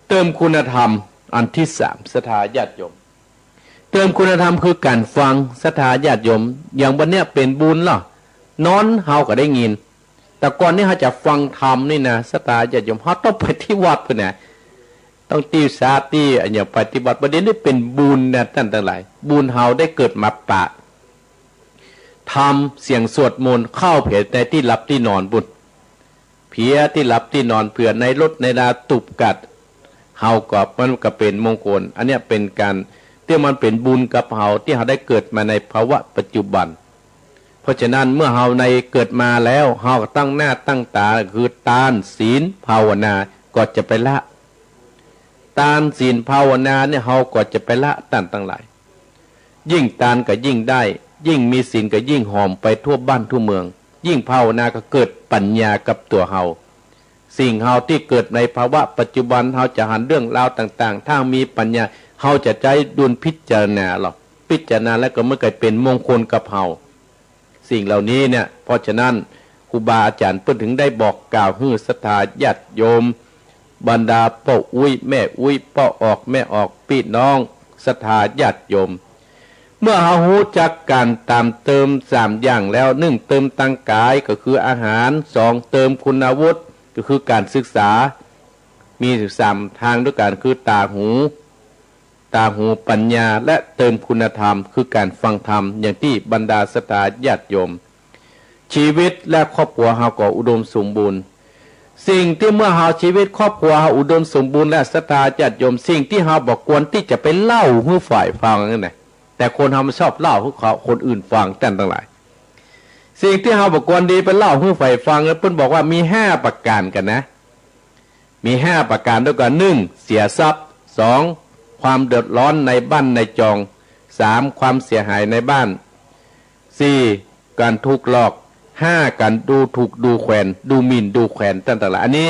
เติมคุณธรรมอันตี้สาม ศรัทธาญาติโยม เติมคุณธรรมคือก๋านฟัง ศรัทธาญาติโยม อย่างวันเนี้ยเป๋นบุญละ นอนเฮาก็ได้ยิน แต่ก่อนนี้เฮาจะฟังธรรมนี่นะ ศรัทธาญาติโยม เฮาต้องไปตี้วัดพุ้นนะ ต้องตี้สาตี้อันเนี้ยไปตี้วัด บ่าเดี่ยวนี้เป๋นบุญนะ ต้านตังหลาย บุญเฮาได้เกิดมาปะธรรม เสียงสวดมนต์เข้าเผยในตี้หลับตี้นอนปุ้น เผยตี้หลับตี้นอน เผื่อในรถในราตุ๊บกัด เฮาก็ มันก็เป๋นมงคล อันเนี้ยเป๋นก๋านตี้มันเป๋นบุญกับเฮา ตี้เฮาได้เกิดมาในภาวะปัจจุบัน เพราะฉะนั้นเมื่อเฮาในเกิดมาแล้ว เฮาก็ตั้งหน้าตั้งต๋า คือตาน ศีล ภาวนา ก็จะไปละ ตาน ศีล ภาวนาเนี่ย เฮาก็จะไปละ ต้านตังหลาย ยิ่งตานก็ยิ่งได้ ยิ่งมีศีลก็ยิ่งหอมไปทั่วบ้านทั่วเมือง ยิ่งภาวนาก็เกิดปัญญากับตั๋วเฮา สิ่งเฮาตี้เกิดในภาวะปัจจุบัน เฮาจะหันเรื่องราวต่างๆ ถ้ามีปัญญา เฮาจะใจ๊ดุลพิจารณาหรอก พิจารณาแล้วก็มันก็เป๋นมงคลกับเฮา สิ่งเหล่านี้เนี่ย เพราะฉะนั้นครูบาอาจ๋ารย์เปิ้นถึงได้บอกกล่าวหื้อศรัทธาญาติโยม บรรดาป้ออุ๊ยแม่อุ๊ย ป้อออกแม่ออก ปี้น้องศรัทธาญาติโยม เมื่อเฮาฮู้จักก๋านต๋ามเติมสามอย่างแล้ว นึ่ง เติมตางก๋ายก็คืออาหาร สอง เติมคุณวุฒิก็คือก๋านศึกษา มีอยู่สามตางด้วยกั๋น คือต๋าหู ต๋าหูปัญญา และเติมคุณธรรม คือก๋านฟังธรรม อย่างตี้บรรดาศรัทธาญาติโยม ชีวิตและครอบครัวเฮาก็อุดมสมบูรณ์ สิ่งตี้เมื่อเฮาชีวิตครอบครัวเฮาอุดมสมบูรณ์แล้ว ศรัทธาญาติโยม สิ่งตี้เฮาบ่ควรตี้จะไปเล่าหื้อใผฟังนั่นแหละ แต่คนเฮามันชอบเล่าหื้อเขา คนอื่นฟัง ต้านตังหลาย สิ่งตี้เฮาบ่ควรดีไปเล่าหื้อใผฟัง เปิ้นบอกว่ามีห้าประก๋านกั๋นนะ มีห้าประก๋านด้วยกั๋น นึ่ง เสียทรัพย์ สอง ความเดือดร้อนในบ้านในจอง สาม ความเสียหายในบ้าน สี่ ก๋านถูกหลอก ห้า ก๋านดูถูกดูแขวน ดูหมิ่นดูแขวน ต้านตังหลาย อันนี้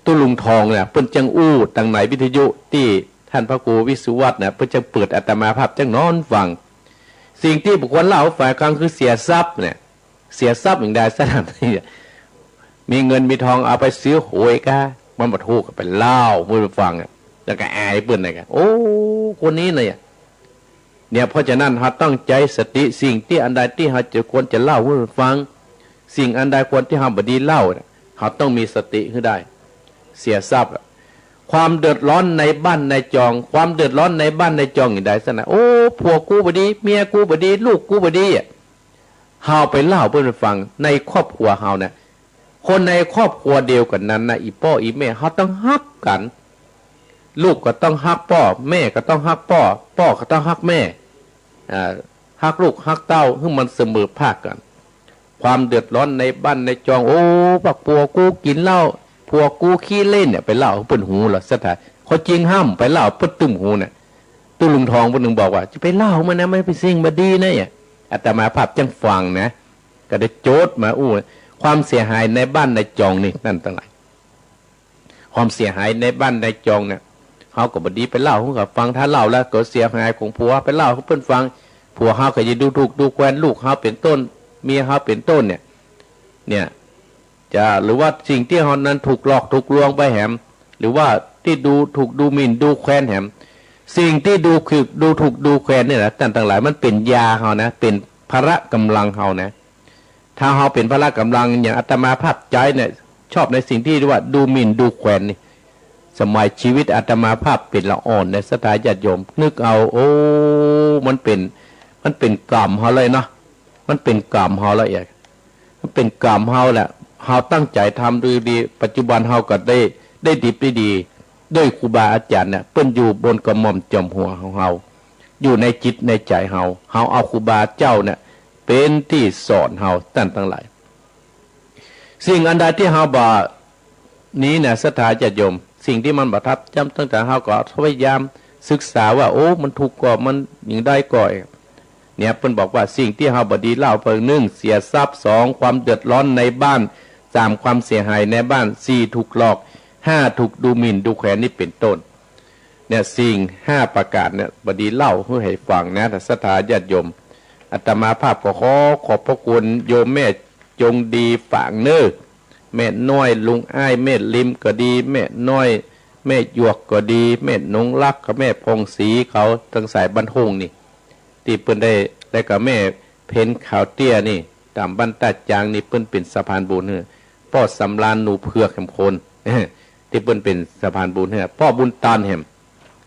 ตุ๊ลุงทองเนี่ย เปิ้นจั้งอู้ตังในวิทยุตี้ต้านพระครูวิสุวัฒน์เนี่ย เปิ้นจั้งเปิดอาตมาภาพจั้งนอนฟัง สิ่งตี้บ่ควรเล่าหื้อใผฟังคือเสียทรัพย์เนี่ย เสียทรัพย์อย่างใดสักอย่าง มีเงินมีทองเอาไปซื้อหวยก้า มันบ่ถูกก็ไปเล่าหื้อเปิ้นฟังอะ แล้วก็อายเปิ้นนะ โอ้ คนนี้เนี่ย เนี่ย เพราะฉะนั้นเฮาต้องใจ๊สติ สิ่งตี้อันใดตี้เฮาจะควรจะเล่าหื้อฟัง สิ่งอันใดควรตี้เฮาบ่ดีเล่าเนี่ย เฮาต้องมีสติหื้อได้ เสียทรัพย์อะ ความเดือดร้อนในบ้านในจอง ความเดือดร้อนในบ้านในจองอย่างใดสักนะ โอ้ ผัวกูบ่ดี เมียกูบ่ดี ลูกกูบ่ดีอะ เฮาไปเล่าหื้อเปิ้นฟัง ในครอบครัวเฮาเนี่ย คนในครอบครัวเดียวกั๋นนั้นนะ อี่ป้ออี่แม่ เฮาต้องฮักกั๋น ลูกก็ต้องฮักป้อ แม่ก็ต้องฮักป้อ ป้อก็ต้องฮักแม่ อ่า ฮักลูกฮักเต้าหื้อมันเสมอภาคกั๋น ความเดือดร้อนในบ้านในจอง โอ้ ว่าผัวกูกิ๋นเหล้า ผัวกูขี้เล่นเนี่ย ไปเล่าหื้อเปิ้นฮู้เหรอ ศรัทธา ข้อจริงห้ามไปเล่าหื้อเปิ้นตึ้มฮู้เนี่ย ตุ๊ลุงทองเปิ้นจึงบอกว่า จะไปเล่าหื้อมันนะ มันเป๋นสิ่งบ่ดีนะเนี่ย อาตมาภาพจั้งฟังนะ ก็ได้โจทย์มาอู้ ความเสียหายในบ้านในจองนี่ ต้านตังหลาย ความเสียหายในบ้านในจองเนี่ย เฮาก็บ่ดีไปเล่าหื้อเขาฟัง ถ้าเล่าแล้วก็เสียหายของผัว ไปเล่าหื้อเปิ้นฟัง ผัวเฮาก็จะดูถูกดูแคลนลูกเฮาเป๋นต้น เมียเฮาเป๋นต้นเนี่ย เนี่ย จะ หรือว่าสิ่งตี้เฮานั้นถูกหลอกถูกลวงไปแหม หรือว่าตี้ดูถูกดูหมิ่นดูแคลนแหม สิ่งตี้ดูถูกดูถูกดูแคลนเนี่ยนะ ต้านตังหลาย มันเป๋นยาเฮานะ เป๋นพละก๋ำลังเฮานะ ถ้าเฮาเป๋นพละก๋ำลังอย่างอาตมาภาพใจ๊เนี่ย ชอบในสิ่งตี้เรียกว่าดูหมิ่นดูแคลนนี่ สมัยชีวิตอาตมาภาพเป๋นละอ่อนเนี่ย ศรัทธาญาติโยม นึกเอา โอ้ มันเป๋น มันเป๋นกรรมเฮาเลยเนาะ มันเป๋นกรรมเฮาละเอียด มันเป๋นกรรมเฮาแหละ เฮาตั้งใจ๋ทำดีๆ ปัจจุบันเฮาก็ได้ ได้ดิบได้ดี ด้วยครูบาอาจ๋ารย์เนี่ย เปิ้นอยู่บนกระหม่อมจอมหัวของเฮา อยู่ในจิตในใจ๋เฮา เฮาเอาครูบาเจ้าเนี่ย เป๋นตี้สอนเฮา ต้านตังหลาย สิ่งอันใดตี้เฮาบ่ นี้นะ ศรัทธาญาติโยม สิ่งตี้มันบ่ทับจ้ำ ตั้งแต่เฮาก็พยายามศึกษาว่า โอ้ มันถูกก่อ มันอย่างใดก่อ เนี่ย เปิ้นบอกว่าสิ่งตี้เฮาบ่ดีเล่า เปิ้น นึ่ง เสียทรัพย์ สอง ความเดือดร้อนในบ้าน สาม ความเสียหายในบ้าน สี่ ถูกหลอก ห้า ถูกดูหมิ่นดูแคลน นี่เป๋นต้น เนี่ย สิ่งห้าประก๋านเนี่ย บ่ดีเล่าหื้อหื้อฟังนะ ศรัทธาญาติโยม อาตมาภาพก็ขอขอบพระคุณโยมแม่จงดีฝางเน้อ แม่น้อยลุงอ้าย แม่ลิมก็ดี แม่น้อย แม่หยวกก็ดี แม่หนงรักกับแม่ผ่องศรีเขาตังสายบ้านโฮ่งนี่ ตี้เปิ้นได้ แล้วก็แม่เพ็ญขาวเตี้ยนี่ ต๋ามบ้านต้าจางนี่ เปิ้นเป๋นสะพานบุญหื้อ ป้อสำราญหนูเผือกแหมคน ตี้เปิ้นเป๋นสะพานบุญหื้อ ป้อบุญตานแหม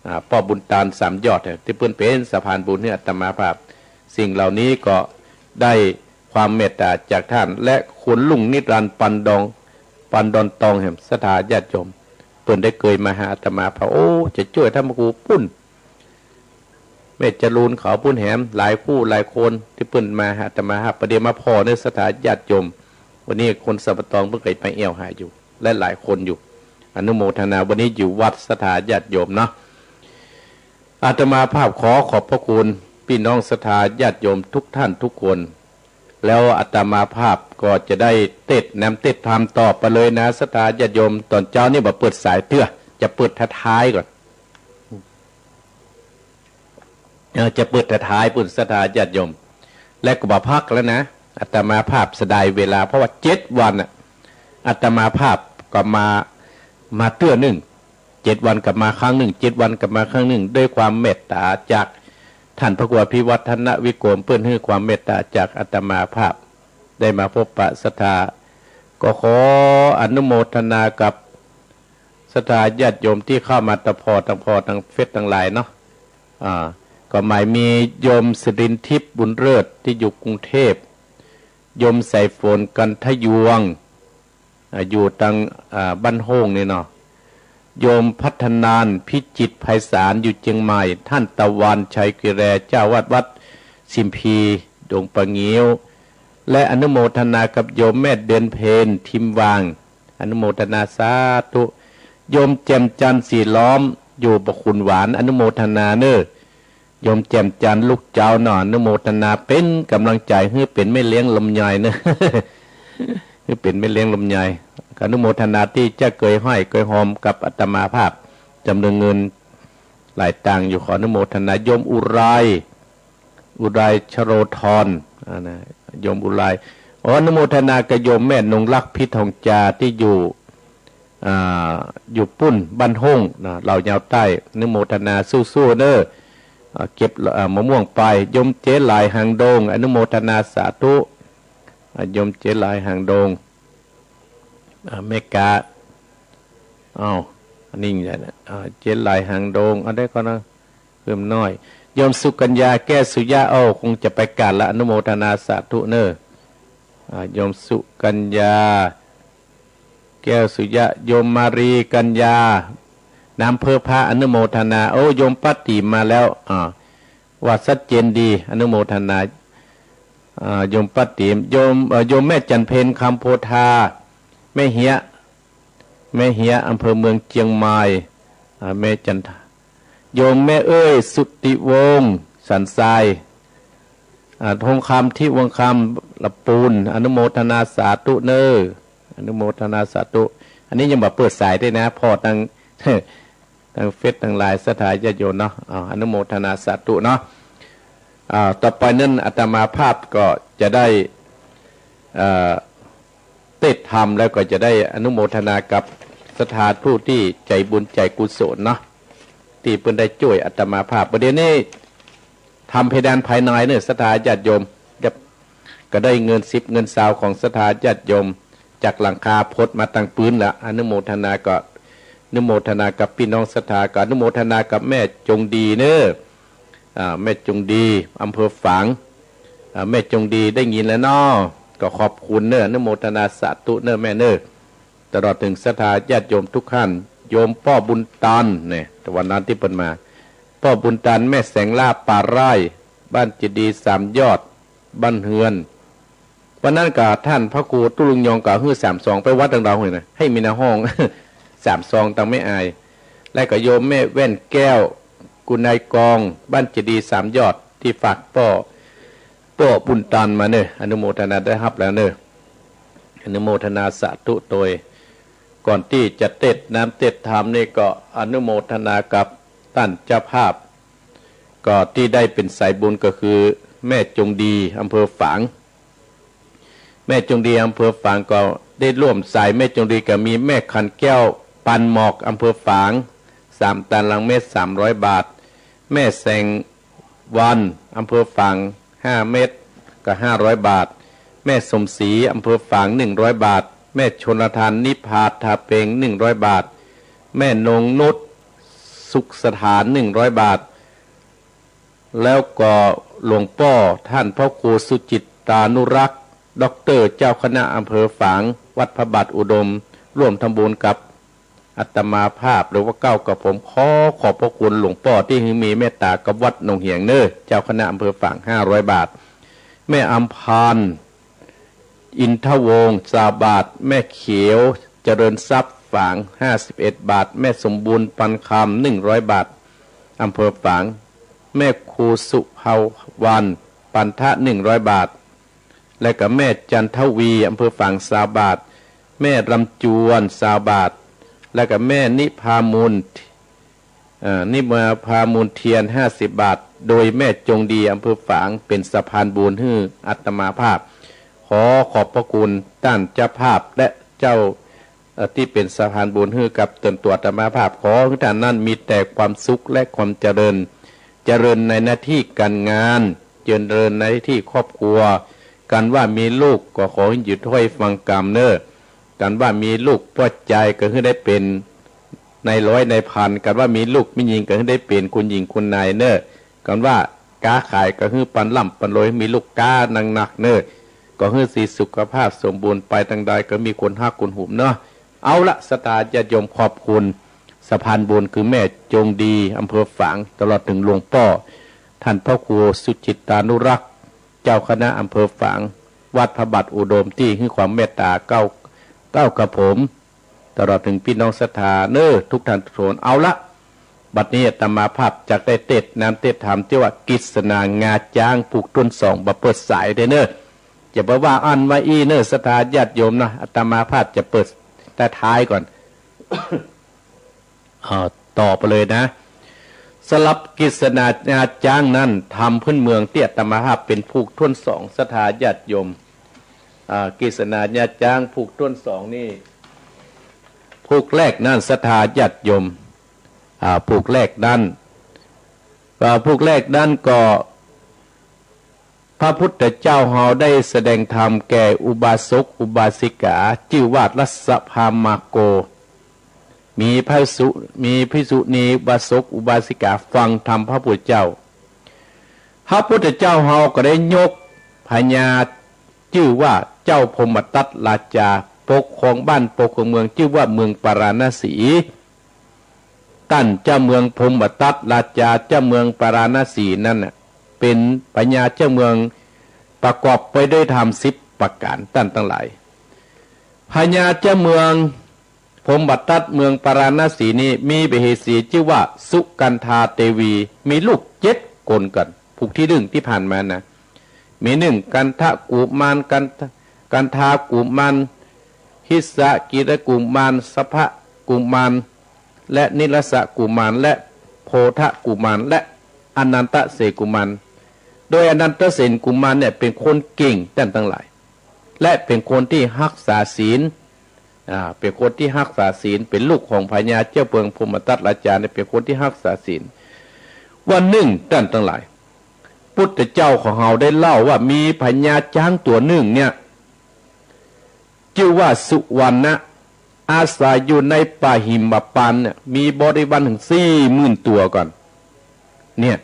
อ่า ป้อบุญตานสามยอดแหม ตี้เปิ้นเป๋นสะพานบุญหื้ออาตมาภาพ สิ่งเหล่านี้ก็ได้ความเมตต๋าจากต้าน และคุณลุงนิรันดร์ ปันดอง ปันดอนตองแหม ศรัทธาญาติโยม เปิ้นได้เกยมาหาอาตมาภาพ โอ้ จะจ้วยต้านพระครูปุ้น แม่จรูนเขาปุ้นแหม หลายคู่หลายคนตี้เปิ้นมาหาอาตมาภาพ ประเดี๋ยวมาผ่อเน้อ ศรัทธาญาติโยม วันนี้คนสัมปะตองเปิ้นก็ไปแอ่วหาอยู่ และหลายคนอยู่ อนุโมทนา วันนี้อยู่วัด ศรัทธาญาติโยมเนาะ อาตมาภาพขอขอบพระคุณพี่น้องศรัทธาญาติโยมทุกท่านทุกคน แล้วอาตมาภาพก็จะได้เตสน์นำเตสน์ธรรมต่อไปเลยนะ ศรัทธาญาติโยม ต๋อนเจ๊านี่บ่เปิดสายเตื้อ จะเปิดท้ายๆ ก่อน เออ จะเปิดท้ายๆ ปุ้น ศรัทธาญาติโยม และก็บ่พักแล้วนะ อาตมาภาพเสียดายเวลา เพราะว่าเจ็ดวันน่ะ อาตมาภาพก็มา มาเตื้อนึ่ง เจ็ดวันก็มาครั้งนึ่ง เจ็ดวันก็มาครั้งนึ่ง ด้วยความเมตต๋าจากต้านพระครูอภิวัฒนวิกรม เปิ้นหื้อความเมตต๋าจากอาตมาภาพ ได้มาพบปะศรัทธา ก็ขออนุโมทนากับศรัทธาญาติโยมตี้เข้ามาตางผ่อตางผ่อตางเฟซตางไลน์เนาะ อ่า ก็หมายมีโยมสิรินทิพย์บุญเลิศตี้อยู่กรุงเทพฯ โยมสายฝนกันทยวงศ์ อ่า อยู่ตาง อ่า บ้านโฮ่งนี่เนาะ โยมพัฒนานพิจิตรไพศาลอยู่เจียงใหม่ ต้านตะวันชัยกิแร เจ้าอาวาสวัดสิมพี ดงปะงิ้ว และอนุโมทนากับโยมแม่เดือนเพ็ญ ทิมวาง อนุโมทนาสาธุ โยมแจ่มจันทร์สีล้อม อยู่บ่อขุนหวาน อนุโมทนาเน้อ โยมแจ่มจันทร์ลูกเจ้าเนาะ อนุโมทนา เป๋นก๋ำลังใจ๋หื้อเป๋นแม่เลี้ยงลำไยเน้อ หื้อเป๋นแม่เลี้ยงลำไย ขออนุโมทนาตี้จะเกยฮ้อยเกยฮอมกับอาตมาภาพ จ๋ำนวนเงินหลายตังค์อยู่ ขออนุโมทนา โยมอุไร อุไรชโลธร อ่า นะ โยมอุไร อ๋อ อนุโมทนากับโยมแม่นงรัก พิษทองจา ตี้อยู่ อ่า อยู่ปุ้นบ้านห้งนะ เหล่ายาวใต้ อนุโมทนา สู้ๆ เน้อ อ่า เก็บ อ่า มะม่วงไป โยมเจ๊หลายหางดง อนุโมทนาสาธุ อ่า โยมเจ๊หลายหางดง อ่า แม่กา อ้าว อันนี้อย่างไรนะ อ่า เจ๊หลายหางดง เอาได้ก่อนนะ เพิ่มน้อย โยมสุกัญญา แก้วสุยะ โอ้ คงจะไปกาดละ อนุโมทนาสาธุเน้อ อ่า โยมสุกัญญา แก้วสุยะ โยมมารีกัญญา น้ำเพิบพระ อนุโมทนา โอ้ โยมป้าตี๋มมาแล้ว อ่า ว่าชัดเจนดี อนุโมทนา อ่า โยมป้าตี๋ม โยม เอ่อ โยมแม่จันเพ็ญ คำโพธา แม่เฮีย แม่เฮีย อำเภอเมืองเจียงใหม่ อ่า แม่จันทา โยมแม่เอ้ย สุติวงศ์ สันทราย อ่า ทองคำ ทิพย์วงศ์คำ ละปูน อนุโมทนาสาธุเน้อ อนุโมทนาสาธุ อันนี้ยังบ่เปิดสายด้วยนะ ผ่อตัง ตังเฟซตังไลน์ ศรัทธาญาติโยมเนาะ อ่า อนุโมทนาสาธุเนาะ อ่า ต่อไปนั้นอาตมาภาพก็จะได้ เอ่อ เตศน์ธรรมแล้วก็จะได้อนุโมทนากับศรัทธาผู้ตี้ใจ๋บุญใจ๋กุศลเนาะ ตี้เปิ้นได้จ้วยอาตมาภาพ ประเดี๋ยวนี้ ทำเพดานภายในเน้อ ศรัทธาญาติโยม ก็ได้เงินสิบเงินซาวของศรัทธาญาติโยม จากหลังคาพดมาตังปื๊นละ อนุโมทนาก็ อนุโมทนากับปี้น้องศรัทธา ก็อนุโมทนากับแม่จงดีเน้อ อ่า แม่จงดี อำเภอฝาง อ่า แม่จงดีได้ยินแล้วเนาะ ก็ขอบคุณเน้อ อนุโมทนาสาธุเน้อแม่เน้อ ตลอดเถิงศรัทธาญาติโยมทุกท่าน โยมป้อบุญตันเนี่ย แต่วันนั้นตี้เปิ้นมา ป้อบุญตัน แม่แสงล่า ป่าไร่ บ้านเจดีย์สามยอด บ้านเฮือน วันนั้นก็ต้านพระครูตุ๊ลุงยองก็หื้อสามซอง ไปวัดตังดาวห้วยนะ ให้มีหน้าห้อง สามซองตังแม่อาย และก็โยมแม่แว่นแก้ว กุนายกอง บ้านเจดีย์สามยอด ตี้ฝากป้อ ป้อบุญตันมาเน้อ อนุโมทนาได้ฮับแล้วเน้อ อนุโมทนาสาธุโตย ก่อนตี้จะเตศน์น้ำเตศน์ธรรมนี่ก็อนุโมทนากับต้านเจ้าภาพ ก็ตี้ได้เป๋นสายบุญก็คือแม่จงดี อำเภอฝาง แม่จงดี อำเภอฝาง ก็ได้ร่วมสายแม่จงดีก็มีแม่ขันแก้ว ปานหมอก อำเภอฝาง สามตารางเมตร สามร้อยบาท แม่แสงวัน อำเภอฝาง ห้าเมตร ก็ห้าร้อยบาท แม่สมศรี อำเภอฝาง หนึ่งร้อยบาท แม่ชลธาร นิพาทาเปง หนึ่งร้อยบาท แม่นงนุช สุขสถาน หนึ่งร้อยบาท แล้วก็หลวงป้อต้านพระครูสุจิตตานุรักษ์ ด็อกเตอร์ เจ้าคณะอำเภอฝาง วัดพระบาทอุดม ร่วมทำบุญกับอาตมาภาพ หรือว่าเก้ากระผม ขอขอบพระคุณหลวงป้อตี้หื้อมีเมตตากับวัดหนองเหียงเน้อ เจ้าคณะอำเภอฝาง ห้าร้อยบาท แม่อำพันธ์ อินทวงศ์ ซาวบาท แม่เขียว เจริญทรัพย์ ฝาง ห้าสิบเอ็ดบาท แม่สมบูรณ์ ปันคำ หนึ่งร้อยบาท อำเภอฝาง แม่ครูสุภาวรรณ ปันทะ หนึ่งร้อยบาท และก็แม่จันทวี อำเภอฝาง ซาวบาท แม่รำจวน ซาวบาท และก็แม่นิพามูล เอ่อ นิพามูลเทียน ห้าสิบบาท โดยแม่จงดี อำเภอฝาง เป๋นสะพานบุญหื้ออาตมาภาพ ขอขอบพระคุณต้านเจ้าภาพและเจ้า เอ่อ ตี้เป๋นสะพานบุญหื้อกับตนตั๋วอาตมาภาพ ขอหื้อต้านนั้นมีแต่ความสุขและความเจริญ เจริญในหน้าตี้ก๋านงาน เจริญในหน้าตี้ครอบครัว ก๋านว่ามีลูกก็ขอหื้ออยู่ถ้อยฟังกำเน้อ ก๋านว่ามีลูกป้อจายก็หื้อได้เป๋นนายร้อยนายพัน ก๋านว่ามีลูกแม่ญิงก็หื้อได้เป๋นคุณหญิงคุณนายเน้อ ก๋านว่าก๊าขายก็หื้อปันร่ำปันรวย มีลูกก๊านักๆเน้อ ก็หื้อสีสุขภาพสมบูรณ์ไปตังใด ก็มีคนฮักคนหุมเนาะ เอาละ ศรัทธาญาติโยม ขอบคุณสะพานบุญคือแม่จงดี อำเภอฝาง ตลอดเถิงหลวงป้อ ต้านพระครูสุจิตตานุรักษ์ เจ้าคณะอำเภอฝาง วัดพระบาทอุดม ตี้หื้อความเมตตาเก้า เก้ากระผม ตลอดเถิงปี้น้องศรัทธาเน้อ ทุกท่านทุกคน เอาละ บัดนี้อาตมาภาพจะได้เตศน์น้ำเตศน์ธรรมตี้ว่ากิจสนางาจ๊างผูกต้นสอง บ่เปิดสายเด้อเน้อ จะบ่ว่าอั้นว่าอี้เน้อ ศรัทธาญาติโยมนะ อาตมาภาพจะเปิด ท้ายๆ ก่อน เอ่อ ต่อไปเลยนะ สำหรับกฤษณาญาจ๊างนั้น ธรรมพื้นเมืองตี้อาตมาภาพเป๋นผูกถ้วนสอง ศรัทธาญาติโยม อ่า กฤษณาญาจ๊างผูกถ้วนสองนี่ ผูกแรกนั้น ศรัทธาญาติโยม อ่า ผูกแรกนั้น อ่า ผูกแรกนั้นก็ พระพุทธเจ้าเฮาได้แสดงธรรมแก่อุบาสกอุบาสิกา จื้อว่ารัสภามาโก มีภิกษุ มีภิกษุณีอุบาสกอุบาสิกาฟังธรรมพระพุทธเจ้า พระพุทธเจ้าเฮาก็ได้ยกพญาจื้อว่าเจ้าพรหมทัตราชา ปกครองบ้านปกครองเมืองจื้อว่าเมืองปาราณสี ต้านเจ้าเมืองพรหมทัตราชา เจ้าเมืองปาราณสีนั้นน่ะ เป๋นพญาเจ้าเมืองประกอบไปด้วยธรรมสิบประก๋าน ต้านตังหลาย พญาเจ้าเมืองพรหมทัตเมืองปาราณสีนี้ มีมเหสีจื้อว่าสุกันธาเตวี มีลูกเจ็ดคนกั๋น ผูกตี้นึ่งตี้ผ่านมานะ มีนึ่ง กันทกุมาร กัน กันทากุมาร หิสกิรกุมาร สพกุมาร และนิรสกุมาร และโพธกุมาร และอนันทเสนกุมาร โดยอนันทเสนกุมารเนี่ยเป๋นคนเก่งต้านตังหลาย และเป๋นคนตี้ฮักษาศีล อ่า เป๋นคนตี้ฮักษาศีล เป๋นลูกของพญาเจ้าเมืองพรหมทัตราชาเนี่ยเป๋นคนตี้ฮักษาศีล วันนึ่งต้านตังหลาย พุทธเจ้าของเฮาได้เล่าว่ามีพญาจ๊างตั๋วนึ่งเนี่ย จื้อว่าสุวรรณะ อาศัยอยู่ในป่าหิมพานต์เนี่ย มีบริวารเถิงสี่หมื่นตั๋วกั๋น เนี่ย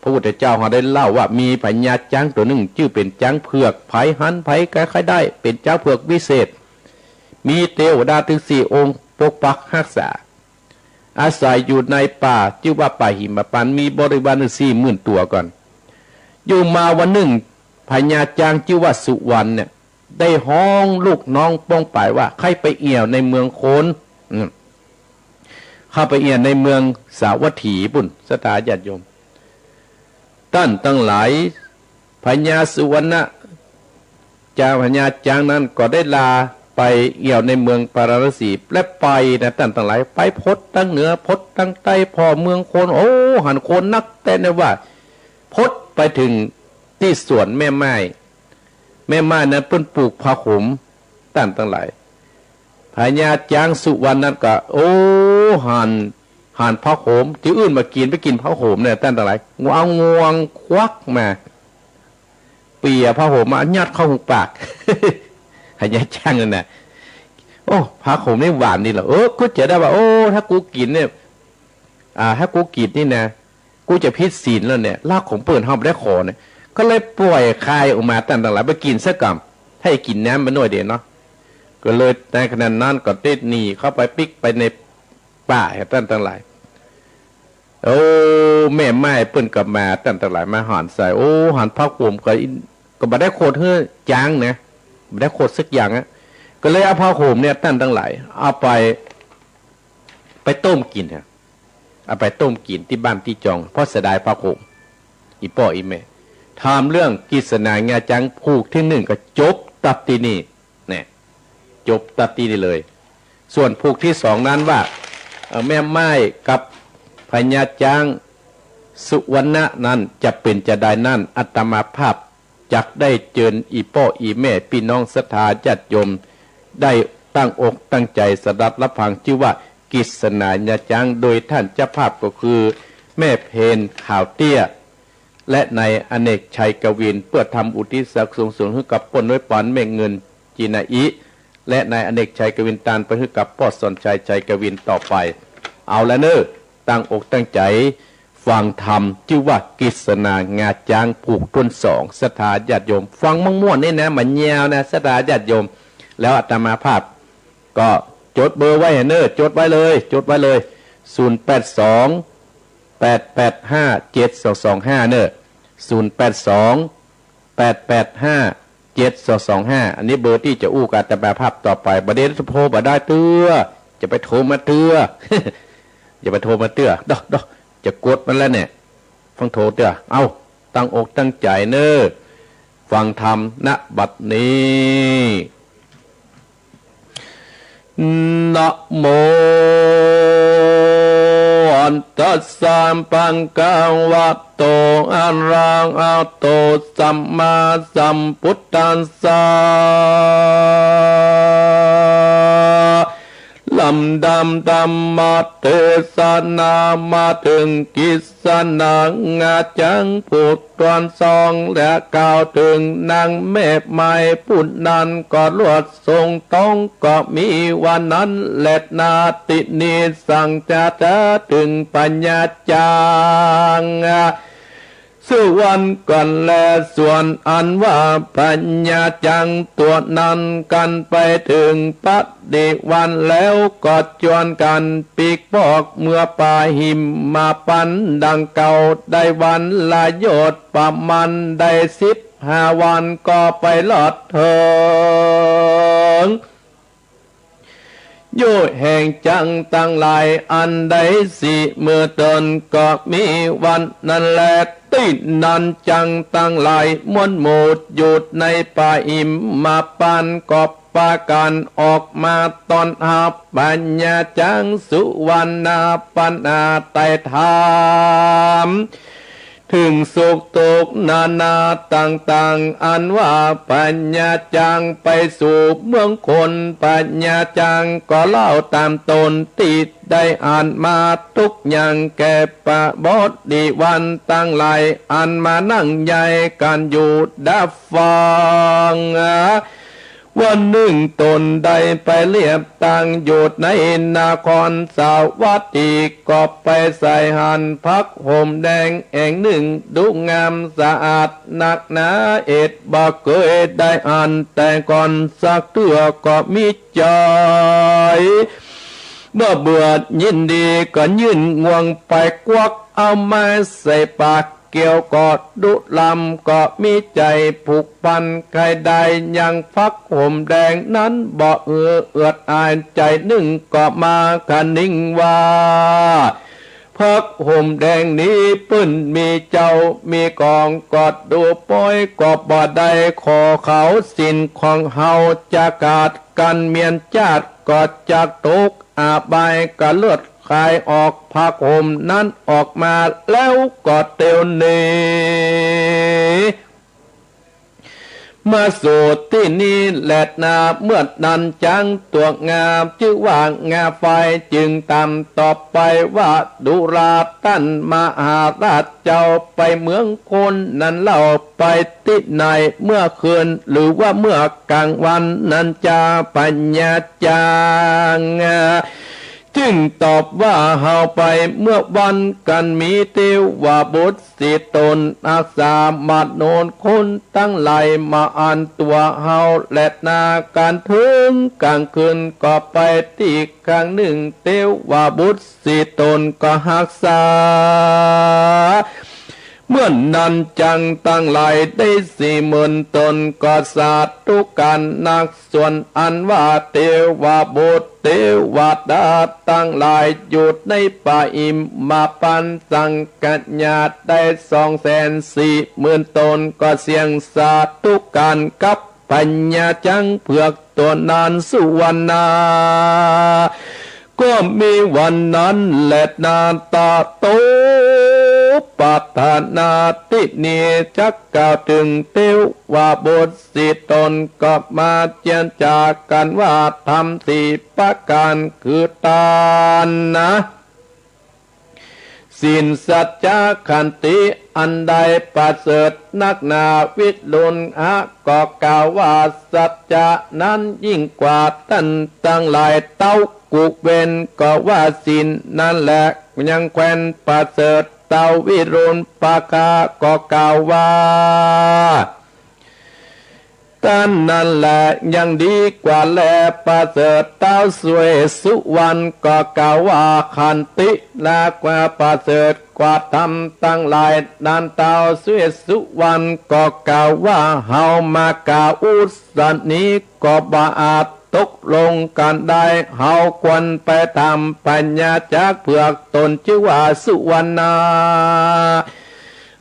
พระพุทธเจ้าเฮาได้เล่าว่ามีพญาจ๊างตั๋วนึ่ง จื้อเป๋นจ๊างเผือก ใผหันใผก็ใค่ได้ เป๋นจ๊างเผือกวิเศษ มีเตวดาเถิงสี่องค์ปกปักฮักษา อาศัยอยู่ในป่า จื้อว่าป่าหิมพานต์ มีบริวารเถิงสี่หมื่นตั๋วกั๋น อยู่มาวันนึ่ง พญาจ๊างจื้อว่าสุวรรณเนี่ย ได้ฮ้องลูกน้องป้องไปว่า ใค่ไปเอี่ยวในเมืองโคน อืม ใค่ไปเอี่ยวในเมืองสาวัตถีปู้น ศรัทธาญาติโยม ต้านตังหลาย พญาสุวรรณะ จ๊าง พญาจ๊างนั้นก็ได้ลาไปเอี่ยวในเมืองปาราณสี และไปนะ ต้านตังหลาย ไปพดตังเหนือ พดตังใต้ ผ่อเมืองโคน โอ้ หันคนนักแต๊นะว่า พดไปเถิงตี้สวนแม่ม่าย แม่ม่ายนั้นเปิ้นปลูกผักโขม ต้านตังหลาย พญาจ๊างสุวรรณนั้นก็ โอ้ หัน หันผักโขม ตี้อื่นบ่กิ๋น ไปกิ๋นผักโขมเนี่ย ต้านตังหลาย เอางวงควักมา เปียผักโขมมายัดเข้าหุบปาก พญาจ๊างนั่นน่ะ โอ้ ผักโขมนี่หวานดีเหรอ เออ ก็จะได้ว่า โอ้ ถ้ากูกิ๋นเนี่ย อ่า ถ้ากูกิ๋นนี่นะ กูจะผิดศีลแล้วเนี่ย ลักของเปิ้นเฮาบ่ได้ขอเนี่ย ก็เลยป่อยคายออกมา ต้านตังหลาย ไปกิ๋นซะก่อน ให้กิ๋นน้ำมันหน่อยเดียวเนาะ ก็เลยในขณะนั้นก็ได้หนีเข้าไปปิ๊กไปในป่า ต้านตังหลาย โอ้ แม่ม่ายเปิ้นก็มา ต้านตังหลาย มาหันใส่ โอ้ หันผักโขมก็อิ ก็บ่ได้โขดหื้อจ๊างนะ บ่ได้โขดสักอย่างอะ ก็เลยเอาผักโขมเนี่ย ต้านตังหลาย เอาไป ไปต้มกิ๋นฮะ เอาไปต้มกิ๋นตี้บ้านตี้จอง เพราะเสียดายผักโขม อี่ป้ออี่แม่ ถามเรื่องกฤษณาญาจ๊างผูกตี้นึ่งก็จบตัดตี้นี่ เนี่ย จบตัดตี้นี่เลย ส่วนผูกตี้สองนั้นว่า เอ่อ แม่ม่ายกับพญาจ๊างสุวรรณะนั้นจะเป๋นจาใดนั้น อาตมาภาพจักได้เจิญอี่ป้ออี่แม่ปี้น้องศรัทธาญาติโยม ได้ตั้งอกตั้งใจ๋สดับรับฟัง จื้อว่ากฤษณาญาจ๊าง โดยต้านเจ้าภาพก็คือแม่เพ็ญขาวเตี้ย และนายอเนกชัยกวิน เปื้อทำอุทิศส่วนกุศลหื้อกับป้อน้อยปานแม่เงิน จินาอิ และนายอเนกชัยกวิน ตานไปหื้อกับป้อสอนชัยชัยกวินต่อไป เอาละเน่อ ตั้งอกตั้งใจ๋ฟังธรรม จื้อว่ากฤษณาญาจ๊างผูกถ้วนสอง ศรัทธาญาติโยม ฟังม่วนๆ นี่นะ บ่ยาวนะ ศรัทธาญาติโยม แล้วอาตมาภาพ ก็จดเบอร์ไว้เน่อ จดไว้เลย จดไว้เลย ศูนย์แปดสอง แปดแปดห้า เจ็ดสองสองห้า เน่อ ศูนย์แปดสอง แปดแปดห้า เจ็ดสองสองห้า อันนี้เบอร์ตี้จะอู้กับอาตมาภาพต่อไป บ่ได้โทรบ่ได้เตื้อ จะไปโทรมาเตื้อ อย่าไปโทรมาเตื้อ ดอก ดอก จะกดมันแล้วเนี่ย ฟังโทรเตื้อ เอ้า ตั้งอกตั้งใจ๋เน่อ ฟังธรรม ณ บัดนี้ นะโมตัสสะ ภะคะวะโต อะระหะโต สัมมาสัมพุทธัสสะ ลำดับธรรมเทศนามาเถิงกิสสะ นางอาจังผู้ตวนสอง และกล่าวเถิงนางแม่ไม้ผู้นั้นก็ลวดทรงท้อง ก็มีวันนั้นแลนา ตี้นี้สังจะจาเถิงพญาจัง สุวรรณก่อนแล ส่วนอันว่าพญาจังตั๋วนั้นกันไปเถิงปฏิวันแล้ว ก็จวนกั๋นปิ๊กปอกเมือป่าหิมพานต์ดังเก่า ได้วันละโยชน์ประมาณได้สิบห้าวัน ก็ไปรอดเถิง อยู่แห่งจังตังหลายอันได้สี่หมื่นตน ก็มีวันนั้นแล ตี้นั้นจังตังหลายมวลหมู่อยู่ในป่าหิมพานต์ ก็ปากั๋นออกมาต้อนฮับพญาจังสุวรรณา ปนาไต่ถาม เถิงสุขทุกข์นานาต่างๆ อันว่าพญาจังไปสู่เมืองคน พญาจังก็เล่าต๋ามต๋นตี้ได้อ่านมาทุกอย่างแก่พระบริวารตังหลาย อันมานั่งใยกั๋นอยู่ดับฟัง วันนึ่งต๋นได้ไปเลียบตั้งอยู่ในนครสาวัตถี ก็ไปใส่หันพรรคห่มแดงแห่งนึ่ง ดูงามสะอาดนักหนา เอ็ดบ่เกยได้อ่านแต่ก่อนสักเตื้อ ก็มีใจ๋ เมื่อเบื่อยินดีก็ยื่นงวงไปกวักเอาไม้ใส่ปาก เกี้ยวก็ดุร่ำ ก็มีใจ๋ผูกพันใค่ได้ยังพรรคห่มแดงนั้น บ่หื้อเอือดอาย ใจ๋นึ่งก็มาคะนิงว่า พรรคห่มแดงนี้เปิ้นมีเจ้ามีของ ก็ดูป้อยก็บ่ได้ ขอเขาศีลของเฮาจะขาดกั๋น เมียนจาติก็จักตกอบาย ก็เลือด คายออกพรรคห่มนั้นออกมาแล้วก็เตียวหนี มาสู่ตี้นี้แลนา เมื่อนั้นจังตั๋วงาจื้อว่างาไฟจึงถามต่อไปว่า ดูราต้านมหาราชเจ้าไปเมืองคนนั้นเล่า ไปตี้ไหน เมื่อคืนหรือว่าเมื่อกลางวันนั้นจา พญาจัง จึงตอบว่า เฮาไปเมื่อวัน กันมีเตวบุตรสี่ต๋น อักษามโนคนตังหลายมาอันตั๋วเฮาแลนา กั๋นเถิงกลางคืนก็ไปตี้ข้างนึ่ง เตวบุตรสี่ต๋นก็ฮักษา เมื่อนั้นจังตังหลายได้สี่หมื่นต๋น ก็สาธุก๋านนัก ส่วนอันว่าเตวบุตรเตวดาตังหลายอยู่ในป่าหิมพานต์สังคญาติได้สองแสนสี่หมื่นต๋น ก็เสียงสาธุก๋านกับพญาจังเผือกตั๋วนั้นสุวรรณา ก็มีวันนั้นแลนา ตะโตปัฏฐานาตี้นี้จักกล่าวเถิงเตวบุตรสี่ต๋น ก็มาเจียรจากั๋นว่า ธรรมสี่ประก๋านคือ ทานะ ศีล สัจจะ ขันติ อันใดประเสริฐนักหนา วิรุฬหะก็กล่าวว่า สัจจะนั้นยิ่งกว่า ต้านตังหลาย เต๊ากุเวนก็ว่า ศีลนั้นแลยังแควนประเสริฐ เต๊าวิรูปคาก็กล่าวว่า ต้านนั้นแลยังดีกว่าแลประเสริฐ เต๊าสุเวสสุวรรณก็กล่าวว่า ขันติ และกว่าประเสริฐกว่าธรรมตังหลาย นั้นเต๊าสุเวสสุวรรณก็กล่าวว่า เฮามาก๋าวอู้สะนี้ก็บ่อาจตกลงกั๋นได้ เฮาควรไปถามพญาจักเผือก ต๋นจื้อว่าสุวรรณา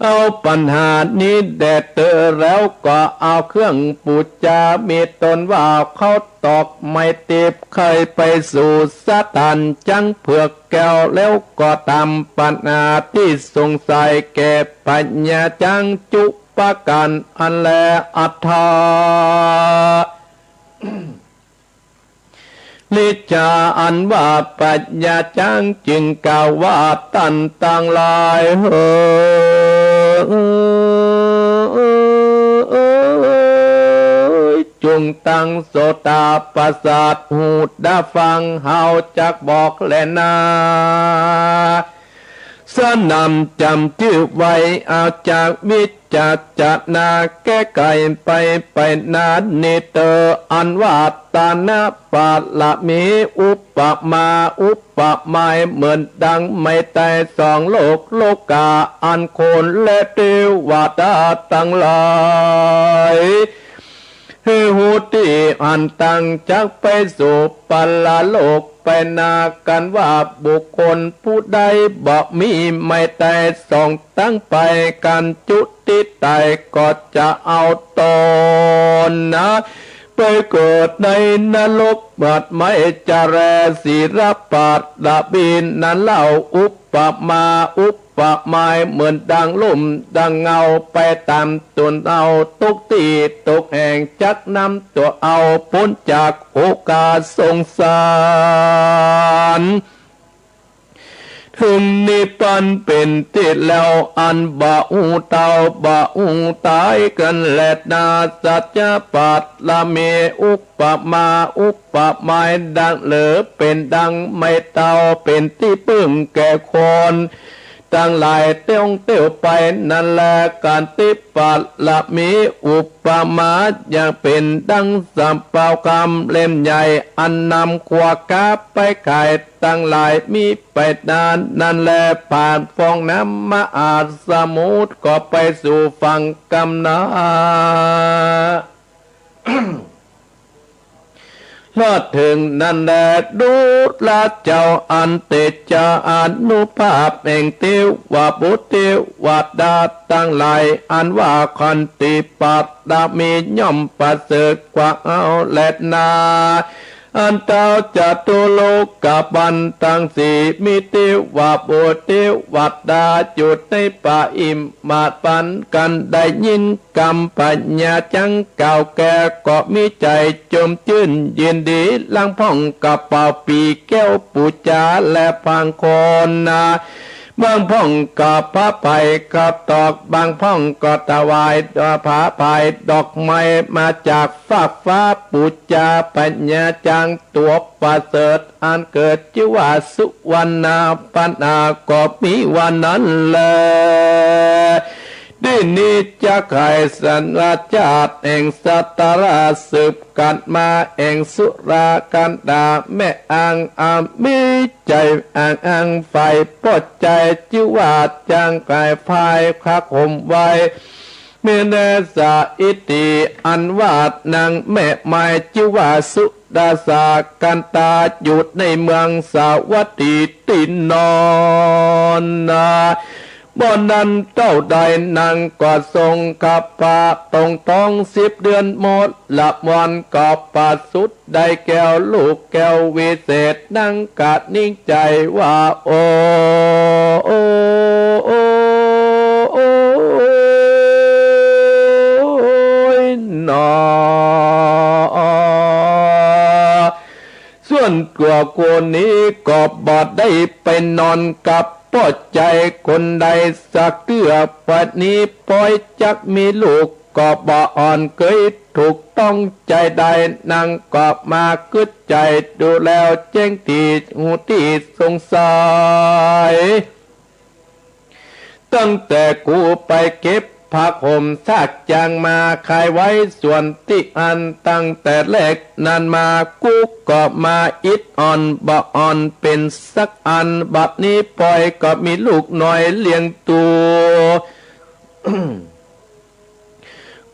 เอาปัญหานี้แด่เตอแล้วก็เอาเครื่องปู๋จา มีต้นว่าข้าวตอกไม้ติ๊บ ใค่ไปสู่สถานจ๊างเผือกแก้ว แล้วก็ตามปัญหาตี้สงสัยแก่พญาจ๊างจุ๊ประก๋านอั้นแล อัฏฐา ลิจฉา อันว่าพญาจ๊างจึงกล่าวว่า ต้านตังหลายเหย จุ่งตั้งโสตประสาทหูตาฟัง เฮาจักบอกแลนา สนำจ๋ำจื้อไว้ เอาจากวิจักจะนาแก้ไขไป ไปนานี้เตอ อันว่าตานะปารมี อุปมา อุปไมยเหมือนดังไม้ไต้สองโลก โลกา อันโคนและเตวดาตังหลาย หื้อฮู้ตี้อันตังจักไปสู่ปรโลกไปนา กั๋นว่าบุคคลผู้ใดบ่มีไม้ไต้สองตังไป กั๋นจุติใต้ก็จะเอาต๋นนา ไปเกิดในนรก บัดไม้จะแล ศีลปารมีนั้นเล่า อุปมา อุปไมยเหมือนดังลุ่มดังเงา ไปต๋ามตั๋วเอา ตกตี้ตกแห่ง จักนำตั๋วเอาป๊นจากโอกาสสงสาร เถิงนิพพานเป๋นตี้แล้ว อันบ่ฮู้เฒ่าบ่ฮู้ต๋ายกั๋นแลนา สัจจะปารมี อุปมา อุปไมยดังเหลือ เป๋นดังไม้เต้า เป๋นตี้เปิ้งแก่คนตังหลายเตี้ยวเตี้ยวไปนั้นแล ขันติปารมี อุปมา อย่างเป๋นดังสำเปาคำเล่มใหญ่ อันนำขั่วก๊าไปขาย ตังหลายมีไปนานนั้นแล ผ่านฟองน้ำมหาสมุทร ก็ไปสู่ฝั่งกำเนิด ฮอดเถิงนั้นแล ดูราเจ้าอันเตจาอานุภาพแห่งเตวบุตรเตวดาตังหลาย อันว่าขันติปารมีย่อมประเสริฐกว่าเอาแลนา อันเต้าจตุโลกบาลตังสี่ มีเตวบุตรเตวดาอยู่ในพระอิมมบาล กั๋นได้ยินกำพญาจ๊างกล่าวแก่ ก็มีใจ๋จมจื้นยินดี ลางพ่องก็เป่าปี่แก้วปู๋จา และบางคนนา บางพ่องก็ผ้าไพร่ข้าวตอก บางพ่องก็ถวายผ้าไพร่ดอกไม้ มาจากฟากฟ้าปู๋จาพญาจ๊างตั๋วประเสริฐ อันเกิดจื้อว่าสุวรรณาภรณา ก็มีว่านั้นแล ตี้นี้จักไขสัญชาติแห่งสัตว์ราชสืบกั๋นมา แห่งสุรากันดาแม่อัง อันมีใจ๋อังอังใฝ่ปอใจ๋ จื้อว่าจ๊างไขฝ่ายคักห่มไว้ มีแลสาอิติ อันว่านางแม่ไม้ จื้อว่าสุดาสากันตา อยู่ในเมืองสาวัตถีตี้นอนนา บ่นั้นเต้าใดนางก็ทรงคับผ้าตรงท้องสิบเดือนหมด ละวันก็ประสูติได้แก้วลูกแก้ววิเศษ นางก็นิ่งใจ๋ว่า โอ้ โอ้ โอ้ โอ้ยหนอ ส่วนตั๋วกูนี้ก็บ่ได้ไปนอนกับป้อใจ๋คนใดสักเตื้อ ป่านนี้ปอยจักมีลูกก็บ่อ่อนเกยถูกต้องใจ๋ใด นางก็มากึ๊ดใจ๋ดูแล้วแจ้งตี้ฮู้ตี้สงสัย ตั้งแต่กูไปเก็บผ้าห่มซากจ๊างมาขายไว้ส่วนตี้อั้น ตั้งแต่แรกนั้นมา กูก็มาอิดอ่อนบ่อ่อนเป๋นสักอัน บัดนี้ปอยก็มีลูกน้อยเลี้ยงตั๋ว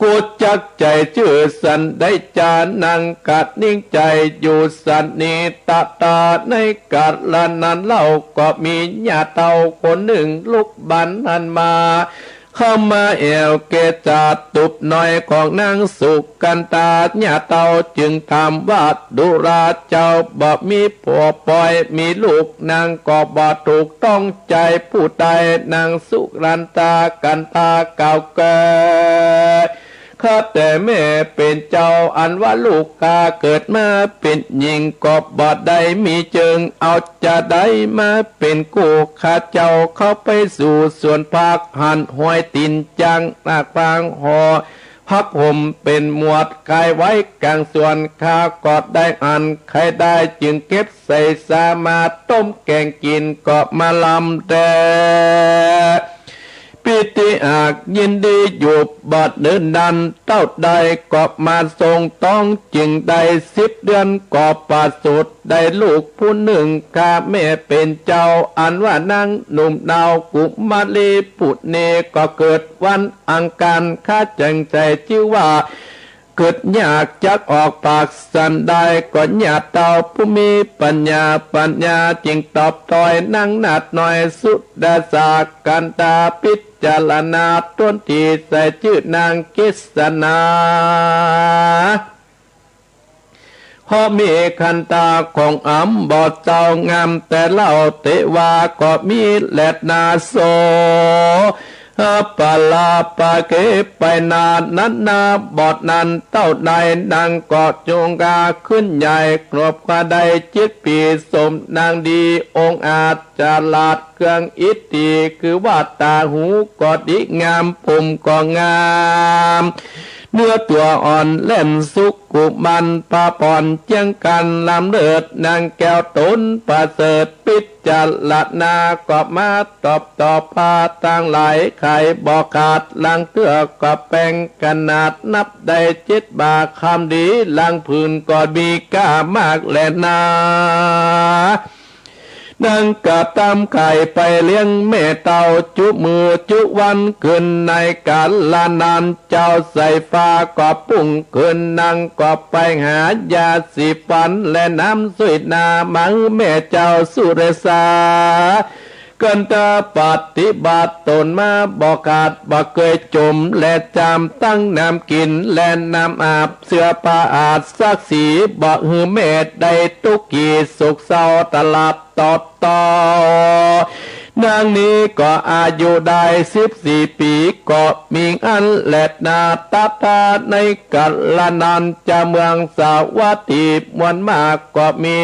กูจักใจ๋จื้อสันใดจา นางก็นิ่งใจ๋อยู่สันนี้ ตะตาในกาละนั้นเล่า ก็มีย่าเฒ่าคนนึ่งลุกบั้นหันมา เข้ามาแอ่วเกศา ตุ๊บน้อยของนางสุกันตา ย่าเต้าจึงถามว่า ดูราเจ้าบ่มีผัวปอย มีลูกนางก็บ่ถูกต้องใจ๋ ผู้ใด นางสุกันตา กันตากล่าวแก่ ข้าแต่แม่เป๋นเจ้า อันว่าลูกข้าเกิดมาเป๋นหญิงก็บ่ได้มีเจิง เอาจาใดมาเป๋นกู้ข้าเจ้า เข้าไปสู่สวนผัก หันหอยตี๋นจ๊าง หน้าต่างหอ ผักห่มเป๋นหมวด ขายไว้ก๋างสวน ข้าก็ได้หัน ใค่ได้จึงเก็บใส่สา มาต้มแก๋งกิ๋น ก็มาลำแด่ ปิติหากยินดีอยู่ บ่เนิ่นนานเต้าใด ก็มาส่งต๊อง จึงได้สิบเดือนก็ประสูติ ได้ลูกผู้นึ่ง ข้าแม่เป๋นเจ้า อันว่านางหนุ่มดาวกุมารี ผู้นี้ก็เกิดวันอังคาร ข้าจักใส่จื้อว่า เกิดยากจักออกปากสันใด ก็ย่าเต้าผู้มีปัญญา ปัญญาจึงตอบถ้อยนางนาฏน้อยสุดาสา กันตาพิจารณา ต้นตี้ใส่จื้อนางเกศนา เพราะมีคันธาของอำบ่เจ้างามแต่เล่า เตว่าก็มีแลนา โส ปะลาปะเกไปนานั้นนา บ่นานเต้าใดนางก็จุงกาขึ้นใหญ่ ครบก็ได้เจ็ดปี๋ สมนางดีองอาจ ฉลาดเกรื่องอิทธิ คือว่าต๋าหูก็ดีงาม ผมก็งาม เนื้อตั๋วอ่อนแหลม สุขุมันพระพรเจียงกัน ล้ำเลิศนางแก้วต๋นประเสริฐ พิจารณาก็มาตอบต่อ ผ้าตังหลายไขบ่ขาด ลางเตื้อก็แปงขนาด นับได้เจ็ดบ่า คำดีลางผืนก็มีก้ามากแลนา นางก็ตำไข่ไปเลี้ยงแม่เต้า จุมื้อจุวัน คืนในกาละนั้น เจ้าสายฟ้าก็ปุ้งขึ้น นางก็ไปหายาสีฟัน และน้ำสุยนา มาหื้อแม่เจ้าสุเรศา กันตาปฏิบัติต๋นมาบ่ขาด บ่เกยจมและจาม ตึงน้ำกิ๋นและน้ำอาบ เสื้อผ้าอาบซักสี บ่หื้อแม่ได้ตุ๊กข์ขี้ โศกเศร้าตลอดตอดต่อ นางนี้ก็อายุได้สิบสี่ปี๋ ก็มีอันแลนา ตัดตาในกาละนั้น จาเมืองสาวัตถีมวลมากก็มี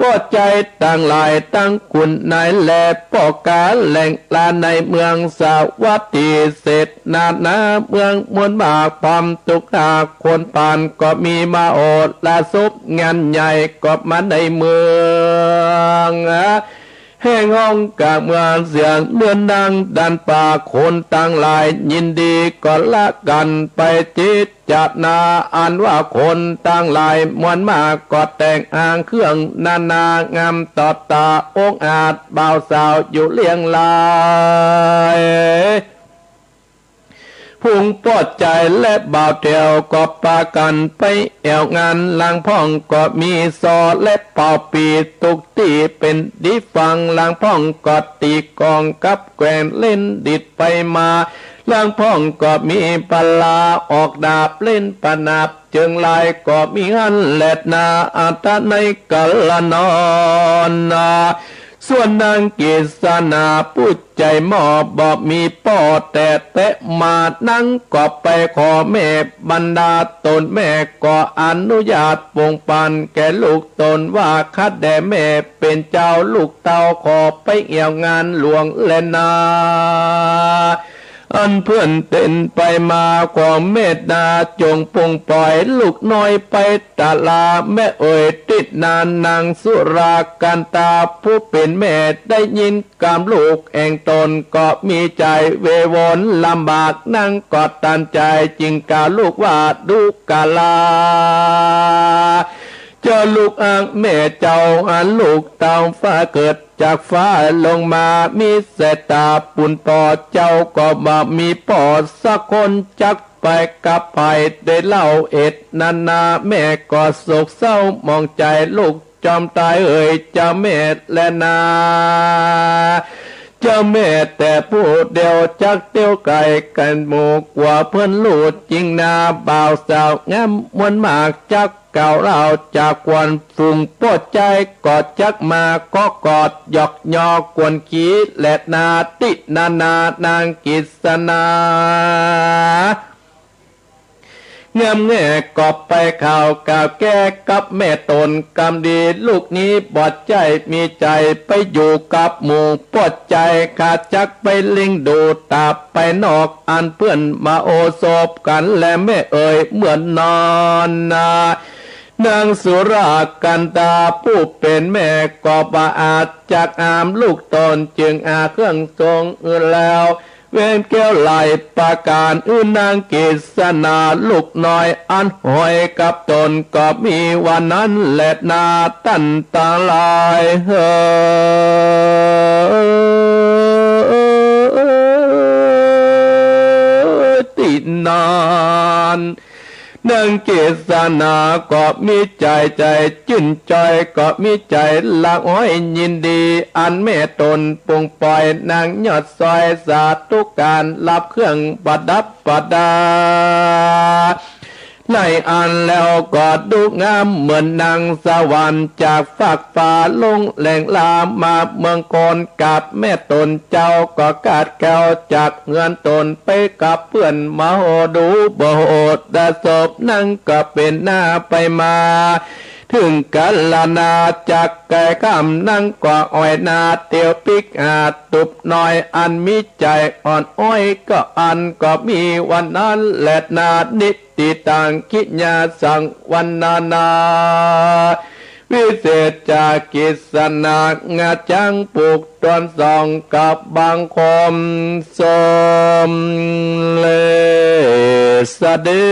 ป้อใจ๋ตังหลายตังขุนนาย และป้อก๋าแหล่งลาในเมืองสาวัตถี เสดนานาเมืองมวลมาก พร้อมตุ๊กตาคนปาน ก็มีมโหรสพงานใหญ่ ก็มาในเมือง แห่งฮ้องก๋าเมืองเสียงเนินดัง ดันปากคนตังหลายยินดี ก็ละกั๋นไปจิตจานา อันว่าคนตังหลายมวลมาก ก็แต่งอ้างเครื่องนานางาม ตอดต๋าองอาจบ่าวสาวอยู่เลี้ยงลาย ฝูงป้อใจ๋และบ่าวแถว ก็ปากั๋นไปแอ่วงาน ลางพ่องก็มีซอและเป่าปี๋ ตุ๊กตี้เป๋นดีฟัง ลางพ่องก็ตี๋กลองกับแคน เล่นดีดไปมา ลางพ่องก็มีปลาออกดาบ เล่นประดับเจิงลาย ก็มีอันแลนา อัตตะในกาละนั้นนา ส่วนนางเกศนาผู้ใจ๋หม้อ บ่มีป้อแต่แต๊มา นางก็ไปขอแม่บรรดาต๋น แม่ก็อนุญาตปงปันแก่ลูกต๋น ว่าข้าแด่แม่เป๋นเจ้า ลูกเต้าขอไปแอ่วงานหลวงแลนา อันเปื้อนเต้นไปมา ขอเมตตาจงปลงปล่อย ลูกน้อยไปต๋าลา แม่เอ๋ย ติดนานนางสุรากันตา ผู้เป๋นแม่ได้ยินกำลูกแห่งต๋น ก็มีใจ๋เววนลำบาก นางก็ตันใจ๋จึงกล่าวลูกว่า ดูกรา เจ้าลูกอักแม่เจ้า อันลูกเต้าฟ้าเกิดจากฟ้าลงมา มีสายต๋าปุญป้อ เจ้าก็บ่มีป้อสักคน จักไปกับใผได้เล่า เหตุนั้นนา แม่ก็โศกเศร้าหมองใจ๋ ลูกจอมต๋ายเอ๋ย เจ้าแม่แลนา เจ้าแม่แต่ผู้เดียวจักเตี้ยวไก๋กั๋นหมู่ กั๋วเปิ้นฮู้จริงนา บ่าวสาวงามม่วนมาก จักกล่าวเล่าจากควร ฝูงป้อจายก็จักมาเกาะกอด หยอกยอกวนขี้แลนา ตี้นานา นางเกศนา งามแง่ก็ไปข่าวกล่าวแก้กับแม่ต๋น กำดีลูกนี้บ่ใจ้มีใจ๋ไปอยู่กับหมู่ป้อจาย ข้าจักไปเล็งดูต๋าไปนอก อันเปื้อนมาโอสบกั๋นแลแม่เอ๋ย เมื่อนอนนา นางสุรากันธาผู้เป๋นแม่ก็บ่อาจจักห้ามลูกต๋น จึงหาเครื่องสรงอื่นแล้ว แหวนแก้วหลายประก๋าน หื้อนางเกศนาลูกน้อย อันหอยกับต๋นก็มีวันนั้นแลนา ต้านตังหลายเฮอ ตี้นั้น นางเกศนาก็มีใจ๋ ใจ๋จื้นจอย ก็มีใจ๋ละอ้อยยินดี อันแม่ต๋นปงปอย นางยอดซอยสาธุก๋าน ฮับเครื่องประดับประดา ในอันแล้วก็ดูงามเหมือนนางสวรรค์ จากฟากฟ้าลงแหลงลามาเมืองคน กับแม่ต๋นเจ้าก็กาดแก้วจากเฮือนต๋น ไปกับเปื้อนมาโหดูบ่โหด ตาศพนางก็เป๋นหน้าไปมา เถิงกาลนาจักไก๋ค่ำ นางก็อ้อยหน้าเตียวปิ๊กหาตุบน้อย อันมีใจ๋อ่อนอ้อยก็อันก็มีวันนั้นแลนา นิตติตังกิยาสังวรรณนา วิเศษจากกิจสนางาจังปลูกตอนสองกับบางคมสมเลสเด็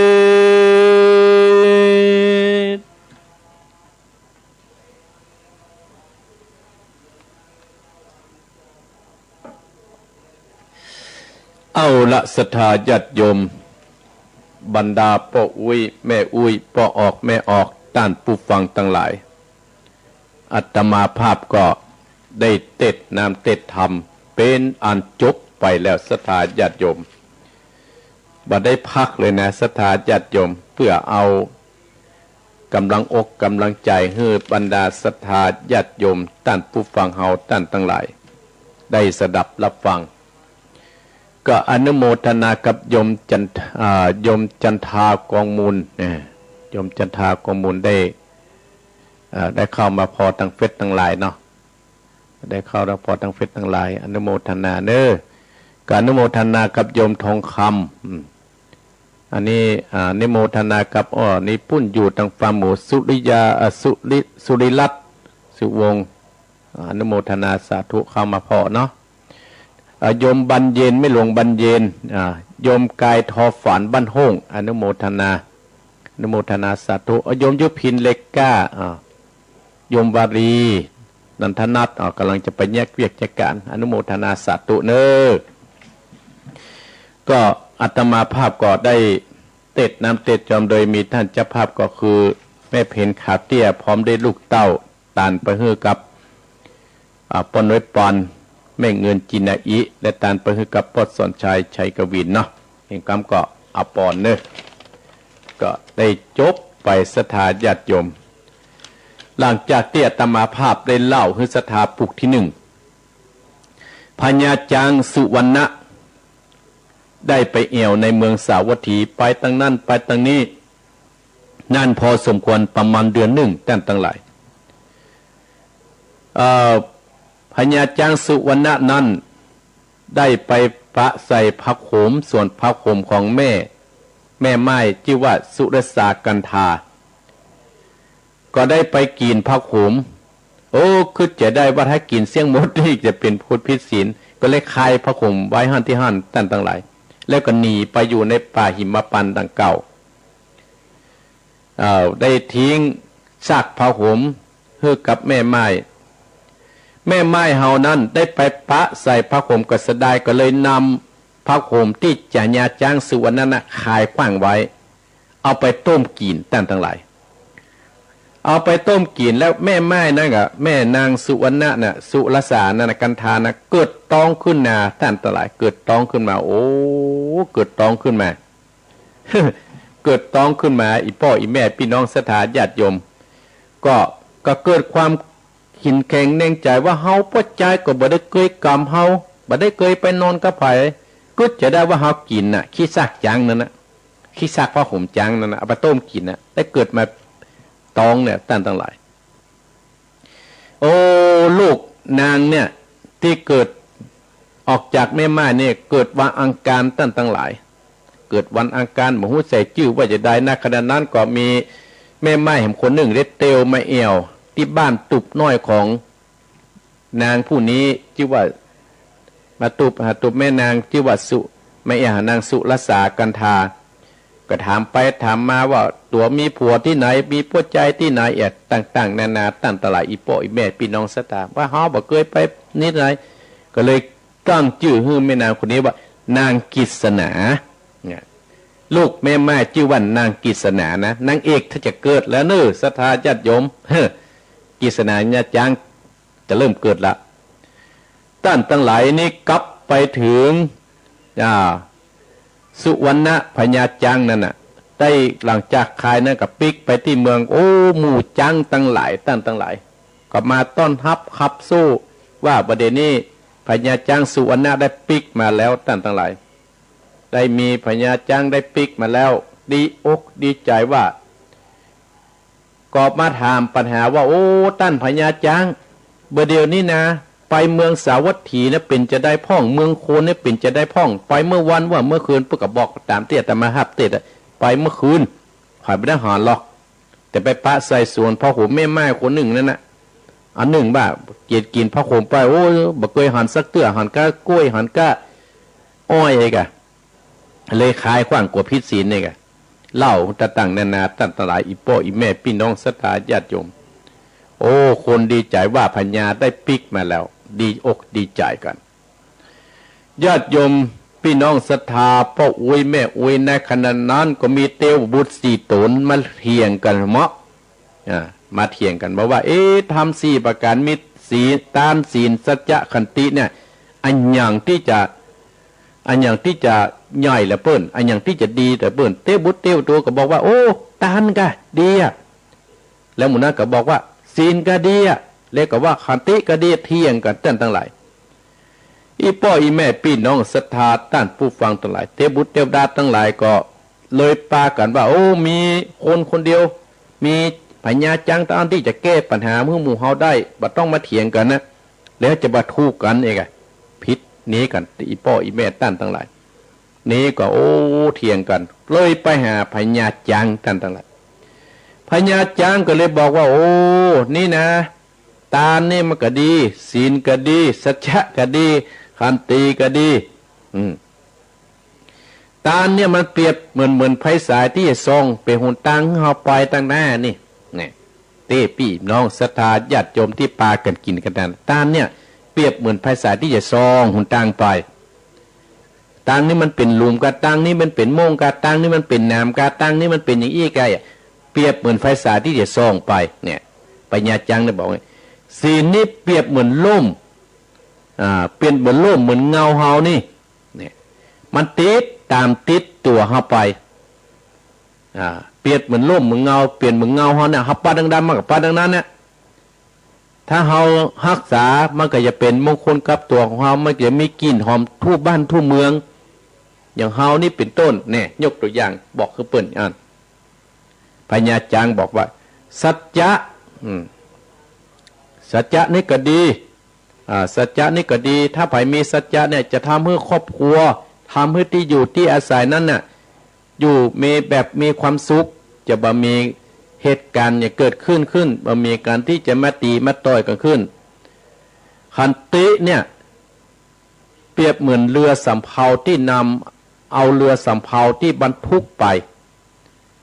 จ เอาละศรัทธาญาติโยม บรรดาป้ออุ๊ยแม่อุ๊ย ป้อออกแม่ออก ต้านผู้ฟังตังหลาย อาตมาภาพก็ได้เตสน์น้ำเตสน์ธรรมเป๋นอันจบไปแล้วศรัทธาญาติโยม บ่ได้พักเลยนะศรัทธาญาติโยม เปื้อเอา ก๋ำลังอกก๋ำลังใจ๋หื้อบรรดาศรัทธาญาติโยมต้านผู้ฟังเฮาต้านตังหลาย ได้สดับฮับฟัง ก็อนุโมทนากับโยมจันท- อ่า โยมจันทากองมูล เอ่อ โยมจันทากองมูลได้ เอ่อ ได้เข้ามาผ่อตางเฟซตังหลายเนาะ ได้เข้ามาผ่อตางเฟซตังหลาย อนุโมทนาเน้อ ก็อนุโมทนากับโยมทองคำ อืม อันนี้ อ่า อนุโมทนากับ อ้อ นี่ปุ้นอยู่ตางฟาร์มหมูสุริยา อ่า สุริ- สุริรัตน์ สุวงศ์ อ่า อนุโมทนาสาธุเข้ามาผ่อเนาะ อ่า โยมบรรเย็น แม่หลวงบรรเย็น อ่า โยมกายทอฝันบ้านห้ง อนุโมทนา อนุโมทนาสาธุ อ่า โยมยุพินเหล็กกล้า อ่า โยมวารี นันทนัท อ่า ก๋ำลังจะไปแยกเวียกแยกก๋าน อนุโมทนาสาธุเน้อ ก็อาตมาภาพก็ได้เตสน์น้ำเตสน์จอม โดยมีต้านเจ้าภาพก็คือแม่เพ็ญขาวเตี้ย พร้อมด้วยลูกเต้า ตานไปหื้อกับ อ่า ป้อน้อยปอน แม่เงินจินาอิ และตานไปหื้อกับป้อสอนชัย ชัยกวินเนาะ เห็นกำก็เอาปอนเน้อ ก็ได้จบไปศรัทธาญาติโยม หลังจากตี้อาตมาภาพได้เล่าหื้อศรัทธาปุกตี้นึ่ง พญาจ๊างสุวรรณะ ได้ไปแอ่วในเมืองสาวัตถี ไปตางนั้นไปตางนี้ นานพอสมควรประมาณเดือนนึ่ง ต้านตังหลาย เอ่อ พญาจ๊างสุวรรณะนั้น ได้ไปปะใส่ผักโขม สวนผักโขมของแม่ แม่ไม้ จื้อว่าสุรสากันธา ก็ได้ไปกิ๋นผักโขม โอ้ กึ๊ดจะได้ว่าถ้ากิ๋นเสี้ยงหมดนี่จะเป๋นคนผิดศีล ก็เลยคายผักโขมไว้หั้นตี้หั้น ต้านตังหลาย แล้วก็หนีไปอยู่ในป่าหิมพานต์ดังกล่าว เอ่อ ได้ทิ้งซากผักโขมหื้อกับแม่ไม้ แม่ไม้เฮานั้นได้ไปปะใส่ผักโขมก็เสียดาย ก็เลยนำผักโขมตี้พญาจ๊างสุวรรณะนั้นคายขว้างไว้ เอาไปต้มกิ๋น ต้านตังหลาย เ เอาไปต้มกิ๋นแล้วแม่ม่ายนั้นก็ แม่นางสุวรรณะน่ะ สุรสานั่นน่ะ กันธานะ เกิดต๊องขึ้นมา ต้านตังหลาย เกิดต๊องขึ้นมา โอ้ เกิดต๊องขึ้นมา เกิดต๊องขึ้นมา อี่ป้ออี่แม่ปี้น้องศรัทธาญาติโยม ก็ ก็เกิดความเข็มแข็งในใจ๋ว่า เฮาป้อจายก็บ่ได้เกยกำ เฮาบ่ได้เกยไปนอนกับใผ กึ๊ดจะได้ว่าเฮากิ๋นน่ะ ขี้ซากจังนั้นน่ะ ขี้ซากผ้าห่มจังนั้นน่ะ เอาไปต้มกิ๋นน่ะ ได้เกิดมาต๊องเนี่ย ต้านตังหลาย โอ้ ลูกนางเนี่ย ตี้เกิดออกจากแม่ม่ายเนี่ย เกิดวันอังคาร ต้านตังหลาย เกิดวันอังคาร บ่ฮู้ใส่จื้อว่าจะใด ณ ขณะนั้นก็มีแม่ม่ายแหมคนนึ่ง ได้เตียวมาแอ่วตี้บ้านตุ๊บน้อยของนางผู้นี้ จื้อว่า มาตุ๊บ หาตุ๊บแม่นาง จื้อว่าสุ มาแอ่วนางสุรสากันธา ก็ถามไปถามมาว่า ตั๋วมีผัวตี้ไหน มีป้อจายตี้ไหน แอ่ ต่างๆ นานา ต้านตังหลาย อี่ป้ออี่แม่ปี้น้องศรัทธา ว่าเฮาบ่เกยไปตี้ไหน ก็เลยตั้งจื้อหื้อแม่นางคนนี้ว่า นางกฤษณา เนี่ย ลูกแม่ม่ายจื้อว่านางกฤษณานะ นางเอกถ้าจะเกิดแล้วเน่อ ศรัทธาญาติโยม เฮ้อ กฤษณาญาจาง จะเริ่มเกิดละ ต้านตังหลาย นี่กลับไปเถิง อ่า สุวรรณะพญาจังนั้นน่ะ ได้หลังจากคายนั้นก็ปิ๊กไปตี้เมือง โอ้ หมู่จังตังหลาย ต้านตังหลาย ก็มาต้อนฮับขับสู้ ว่าบ่าเดี่ยวนี้พญาจังสุวรรณะได้ปิ๊กมาแล้ว ต้านตังหลาย ได้มีพญาจังได้ปิ๊กมาแล้ว ดีอกดีใจ๋ว่า ก็มาถามปัญหาว่า โอ้ ต้านพญาจัง บ่าเดี่ยวนี้นะ ไปเมืองสาวัตถีนะ เป๋นจะใดพ่อง เมืองโคนเนี่ยเป๋นจะใดพ่อง ไปเมื่อวันว่าเมื่อคืน เปิ้นก็บอกต๋ามตี้อาตมาฮับเตสน์อะ ไปเมื่อคืน ใผบ่ได้หันหรอก แต่ไปปะใส่สวนผ้าห่มแม่ม่ายคนนึ่งนั้นน่ะ อันนึ่งว่าเกียจกิ๋นผ้าห่มไป โอ้ บ่เกยหันสักเตื้อ หันก้าก้วย หันก้าอ้อยเอกอะ เลยขายขว้างกั๋วผิดศีลเนี่ยกะ เล่าต่างๆ นานา ต้านตังหลาย อี่ป้ออี่แม่ปี้น้องศรัทธาญาติโยม โอ้ คนดีใจ๋ว่าพญาได้ปิ๊กมาแล้ว ดีอกดีใจ๋กั๋น ญาติโยมปี้น้องศรัทธา ป้ออุ๊ยแม่อุ๊ย ในขณะนั้นก็มีเตียวบุตรสี่ต๋นมาเถียงกั๋นเมาะ อ่า มาเถียงกั๋น บอกว่า เอ๊ะ ธรรมสี่ประก๋าน มีศีล ตาน ศีล สัจจะ ขันติเนี่ย อะหยังตี้จะ อะหยังตี้จะใหญ่ละเปิ้น อะหยังตี้จะดีละเปิ้น เตียวบุตรเตียวตั๋วก็บอกว่า โอ้ ตานก็ดีอะ แล้วหมู่นั้นก็บอกว่า ศีลก็ดีอะ แล้วก็ว่าขันติก็ดี เถียงกั๋น ต้านตังหลาย อี่ป้ออี่แม่ปี้น้องศรัทธา ต้านผู้ฟังตังหลาย เตียวบุตรเตียวดาตังหลายก็เลยปากั๋นว่า โอ้ มีคนคนเดียว มีพญาจังเต้าอั้นตี้จะแก้ปัญหาหื้อหมู่เฮาได้ บ่ต้องมาเถียงกั๋นนะ แล้วจะบ่ถูกกั๋นเอกอะ ผิดหนีกั๋น อี่ป้ออี่แม่ต้านตังหลาย นี่ก็ โอ้ เถียงกั๋น เลยไปหาพญาจัง ต้านตังหลาย พญาจังก็เลยบอกว่า โอ้ นี่นะ ตานนี่มันก็ดี ศีลก็ดี สัจจะก็ดี ขันติก็ดี อืม ตานเนี่ยมันเปรียบเหมือน เหมือนไฟฉายตี้จะส่องเป๋นหนตางหื้อเฮาไปตางหน้านี่ เนี่ย ตี้ปี้น้องศรัทธาญาติโยมตี้ปากั๋นกิ๋นกั๋นนั้น ตานเนี่ยเปรียบเหมือนไฟฉายตี้จะส่องหนตางไป ตางนี้มันเป๋นหลุมกา ตางนี้มันเป๋นโม่งกา ตางนี้มันเป๋นหนามกา ตางนี้มันเป๋นอย่างอี้กา เปรียบเหมือนไฟฉายตี้จะส่องไป เนี่ย พญาจังเนี่ยบอกว่า ศีลนี่เปรียบเหมือนร่ม อ่า เปรียบเหมือนร่มเหมือนเงาเฮานี่ เนี่ย มันติดต๋ามติดตั๋วเฮาไป อ่า เปรียบเหมือนร่มเหมือนเงา เปรียบเหมือนเงาเฮาเนี่ย เฮาปาตางใดมันก็ไปตางนั้นเนี่ย ถ้าเฮาฮักษา มันก็จะเป๋นมงคลกับตั๋วของเฮา มันจะมีกลิ่นหอมทั่วบ้านทั่วเมือง อย่างเฮานี่เป๋นต้น เนี่ย ยกตั๋วอย่างบอกหื้อเปิ้นอัน พญาจังบอกว่า สัจจะ อืม สัจจะนี่ก็ดี อ่า สัจจะนี่ก็ดี ถ้าใผมีสัจจะเนี่ย จะทำหื้อครอบครัว ทำหื้อตี้อยู่ตี้อาศัยนั้นน่ะ อยู่มีแบบมีความสุข จะบ่มีเหตุก๋ารณ์อย่างเกิดขึ้นขึ้น บ่มีก๋านตี้จะมาตี๋มาต่อยกั๋นขึ้น ขันติเนี่ย เปรียบเหมือนเรือสำเภาตี้นำเอาเรือสำเภาตี้บรรทุกไป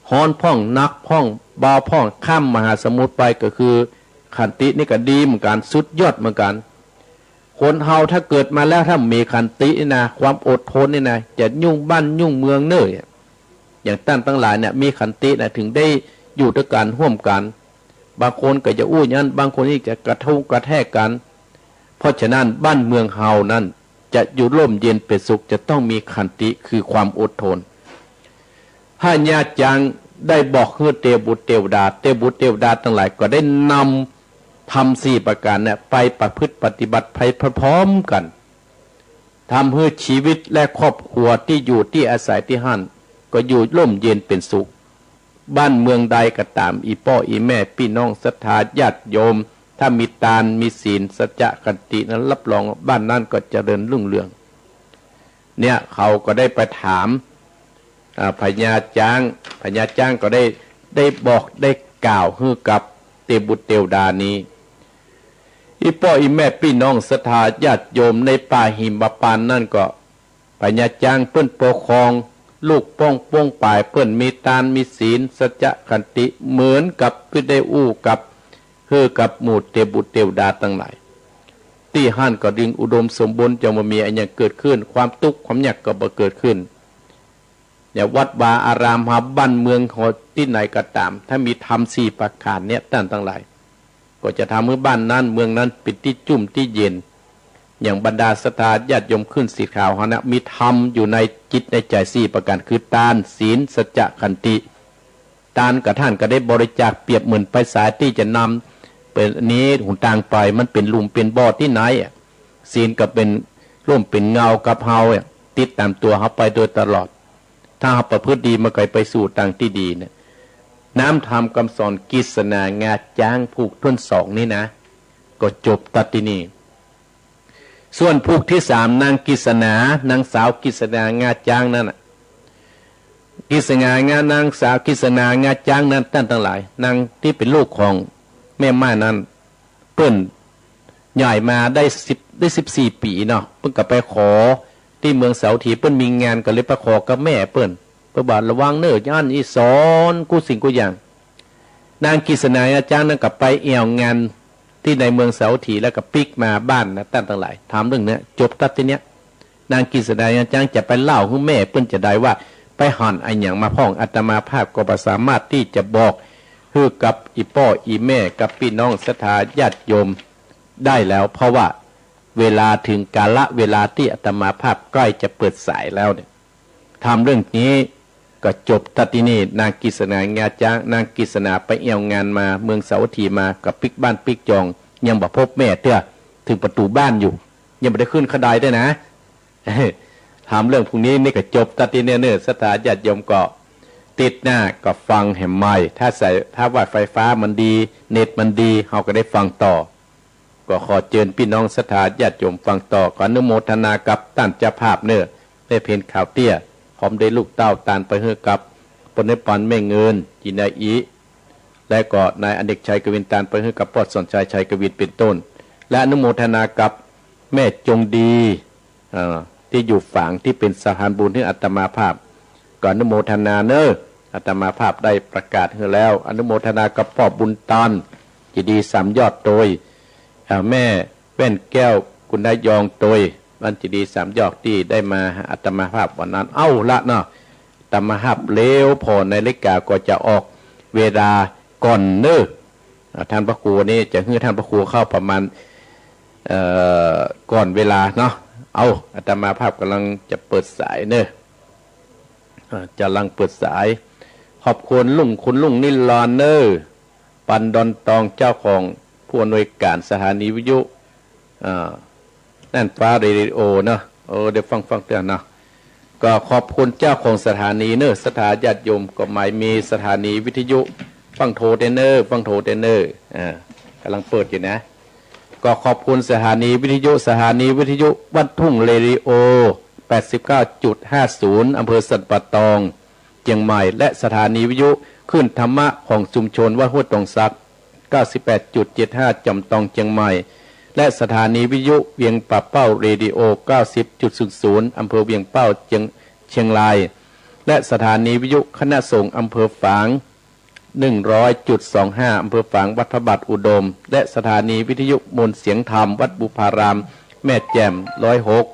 ฮ้อนพ่อง หนักพ่อง เบาพ่อง ข้ามมหาสมุทรไป ก็คือขันตินี่ก็ดีเหมือนกั๋น สุดยอดเหมือนกั๋น คนเฮาถ้าเกิดมาแล้วถ้ามีขันตินี่นะ ความอดทนนี่นะ จะยุ่งบ้านยุ่งเมืองเน่อ อย่างต้านตังหลายเนี่ย มีขันตินะ เถิงได้อยู่ตวยกั๋นฮ่วมกั๋น บางคนก็จะอู้อย่างนั้น บางคนนี่จะกระทบกระแทกกั๋น เพราะฉะนั้นบ้านเมืองเฮานั้นจะอยู่ร่มเย็นเป็นสุข จะต้องมีขันติ คือความอดทน พญาจ๊างได้บอกหื้อเตวบุตรเตวดา เตวบุตรเตวดาตังหลายก็ได้นำธรรมสี่ประก๋านเนี่ยไปประพฤติปฏิบัติไปพร้อมๆ กั๋น ทำหื้อชีวิตและครอบครัวตี้อยู่ตี้อาศัยตี้หั้นก็อยู่ร่มเย็นเป็นสุข บ้านเมืองใดก็ต๋าม อี่ป้ออี่แม่ปี้น้องศรัทธาญาติโยม ถ้ามีตานมีศีลสัจจะขันตินั้น รับรองบ้านนั้นก็เจริญรุ่งเรือง เนี่ยเขาก็ได้ไปถาม อ่า พญาจ๊าง พญาจ๊างก็ได้ ได้บอกได้กล่าวหื้อกับเตวบุตรเตวดานี้ อี่ป้ออี่แม่ปี้น้องศรัทธาญาติโยมในป่าหิมพานต์นั้นก็ พญาจ๊างเปิ้นปกครองลูกป้องปวงป๋าย เปิ้นมีตานมีศีลสัจจะขันติ เหมือนกับตี้ได้อู้กับ หื้อกับหมู่เตวบุตรเตวดาตังหลาย ตี้หั้นก็จึงอุดมสมบูรณ์ จะบ่มีอะหยังเกิดขึ้น ความตุ๊กข์ความยากก็บ่เกิดขึ้น เนี่ยวัดวาอารามเฮา บ้านเมืองเฮาตี้ไหนก็ต๋าม ถ้ามีธรรมสี่ประก๋านเนี่ยต้านตังหลาย ก็จะทำหื้อบ้านนั้นเมืองนั้นเป๋นตี้จุ่มตี้เย็น อย่างบรรดาศรัทธาญาติโยมขึ้นศิษย์ขาวเฮานะ มีธรรมอยู่ในจิตในใจ๋สี่ประก๋าน คือตาน ศีล สัจจะ ขันติ ตานก็ต้านก็ได้บริจาค เปรียบเหมือนไฟสายตี้จะนำ เป๋นนี้หนตางไป มันเป๋นหลุมเป๋นบ่อตี้ไหนอะ ศีลก็เป๋นร่มเป๋นเงากับเฮาอะ ติดต๋ามตั๋วเฮาไปโดยตลอด ถ้าเฮาประพฤติดีมันก็ไปสู่ตางตี้ดีเนี่ย น้ำธรรมกำสอนกฤษณางาจ๊างผูกถ้วนสองนี่นะ ก็จบตั๊ดตี้นี่ ส่วนผูกตี้สาม นางกฤษณา นางสาวกฤษณางาจ๊างนั้นน่ะ กฤษณางา นางสาวกฤษณางาจ๊างนั้น ต้านตังหลาย นางตี้เป๋นลูกของแม่ม่ายนั้น เปิ้นใหญ่มาได้สิบ ได้สิบสี่ปี๋เนาะ เปิ้นก็ไปขอตี้เมืองสาวัตถี เปิ้นมีงานก็เลยไปขอกับแม่เปิ้น เปิ้นว่าระวังเน่อ ย่านอี้สอนกู้สิ่งกู้อย่าง นางกฤษณางาจ๊างนั้นก็ไปแอ่วงานตี้ในเมืองสาวัตถี แล้วก็ปิ๊กมาบ้านนะ ต้านตังหลาย ถามเรื่องเนี้ย จบตั๊ดตี้เนี้ย นางกฤษณางาจ๊างจะไปเล่าหื้อแม่เปิ้นจาใดว่าไปหันอะหยังมาพ่อง อาตมาภาพก็บ่สามารถตี้จะบอกหื้อกับอี่ป้ออี่แม่กับปี้น้องศรัทธาญาติโยมได้แล้ว เพราะว่าเวลาเถิงกาละเวลาตี้อาตมาภาพใก้จะเปิดสายแล้วเนี่ย ถามเรื่องนี้ก็จบตั๊ดตี้นี่ นางกฤษณางาจ๊าง นางกฤษณาไปแอ่วงานมาเมืองสาวัตถีมา ก็ปิ๊กบ้านปิ๊กจอง ยังบ่พบแม่เตื้อ เถิงประตู๋บ้านอยู่ ยังบ่ได้ขึ้นขะไดเตื้อนะ ถามเรื่องพวกนี้นี่ก็จบตั๊ดตี้เนี้ยเน่อ ศรัทธาญาติโยมก็ติดหน้าก็ฟังแหมใหม่ ถ้าใส่ ถ้าว่าไฟฟ้ามันดี เน็ตมันดี เฮาก็ได้ฟังต่อ ก็ขอเจิญปี้น้องศรัทธาญาติโยมฟังต่อ ขออนุโมทนากับต้านเจ้าภาพเน่อ แม่เพ็ญขาวเตี้ย พร้อมด้วยลูกเต้า ตานไปหื้อกับป้อเนยปาน แม่เงิน จีนายอิ และก็นายอเนกชัยกวิน ตานไปหื้อกับป้อสอนชัย ชัยกวิน เป๋นต้น และอนุโมทนากับแม่จงดี เอ่อ ตี้อยู่ฝางตี้เป๋นสะพานบุญหื้ออาตมาภาพ ก็อนุโมทนาเน่อ อาตมาภาพได้ประกาศหื้อแล้ว อนุโมทนากับป้อบุญตัน เจดีย์สามยอดโตย เอ่อ แม่แว่นแก้ว กุณนายองโตย บ้านเจดีย์สามยอดตี้ได้มาหาอาตมาภาพวันนั้น เอาละเนาะ อาตมาภาพเร็วผ่อนาฬิกาก็จะออกเวลาก่อนเน่อ อ่า ท่านพระครูนี่จะหื้อท่านพระครูเข้าประมาณ เอ่อ ก่อนเวลาเนาะ เอา อาตมาภาพกำลังจะเปิดสายเน่อ อ่า กำลังเปิดสาย ขอบคุณลุง คุณลุงนิรันดร์เน่อ ปันดอนตอง เจ้าของผู้อำนวยการสถานีวิทยุ อ่า น่านฟ้าเรดิโอเนาะ เออ ได้ฟังฟังเตื้อเนาะ ก็ขอบคุณเจ้าของสถานีเน่อ ศรัทธาญาติโยม ก็หมายมีสถานีวิทยุ ฟังโทรเต๊อะเน่อ ฟังโทรเต๊อะเน่อ อ่า กำลังเปิดอยู่นะ ก็ขอบคุณสถานีวิทยุ สถานีวิทยุบ้านทุ่งเรดิโอ แปดสิบเก้าจุดห้าศูนย์ อำเภอสันป่าตอง เจียงใหม่ และสถานีวิทยุคลื่นธรรมะของชุมชนวัดห้วยตองสัก เก้าสิบแปดจุดเจ็ดห้า จอมตอง เจียงใหม่ และสถานีวิทยุเวียงป่าเป้าเรดิโอ เก้าสิบจุดศูนย์ศูนย์ อำเภอเวียงเป้า เจียง เชียงราย และสถานีวิทยุคณะสงฆ์อำเภอฝาง หนึ่งร้อยจุดสองห้า อำเภอฝาง วัดพระบาทอุดม และสถานีวิทยุมนต์เสียงธรรม วัดบุพาราม แม่แจ่ม ร้อยหก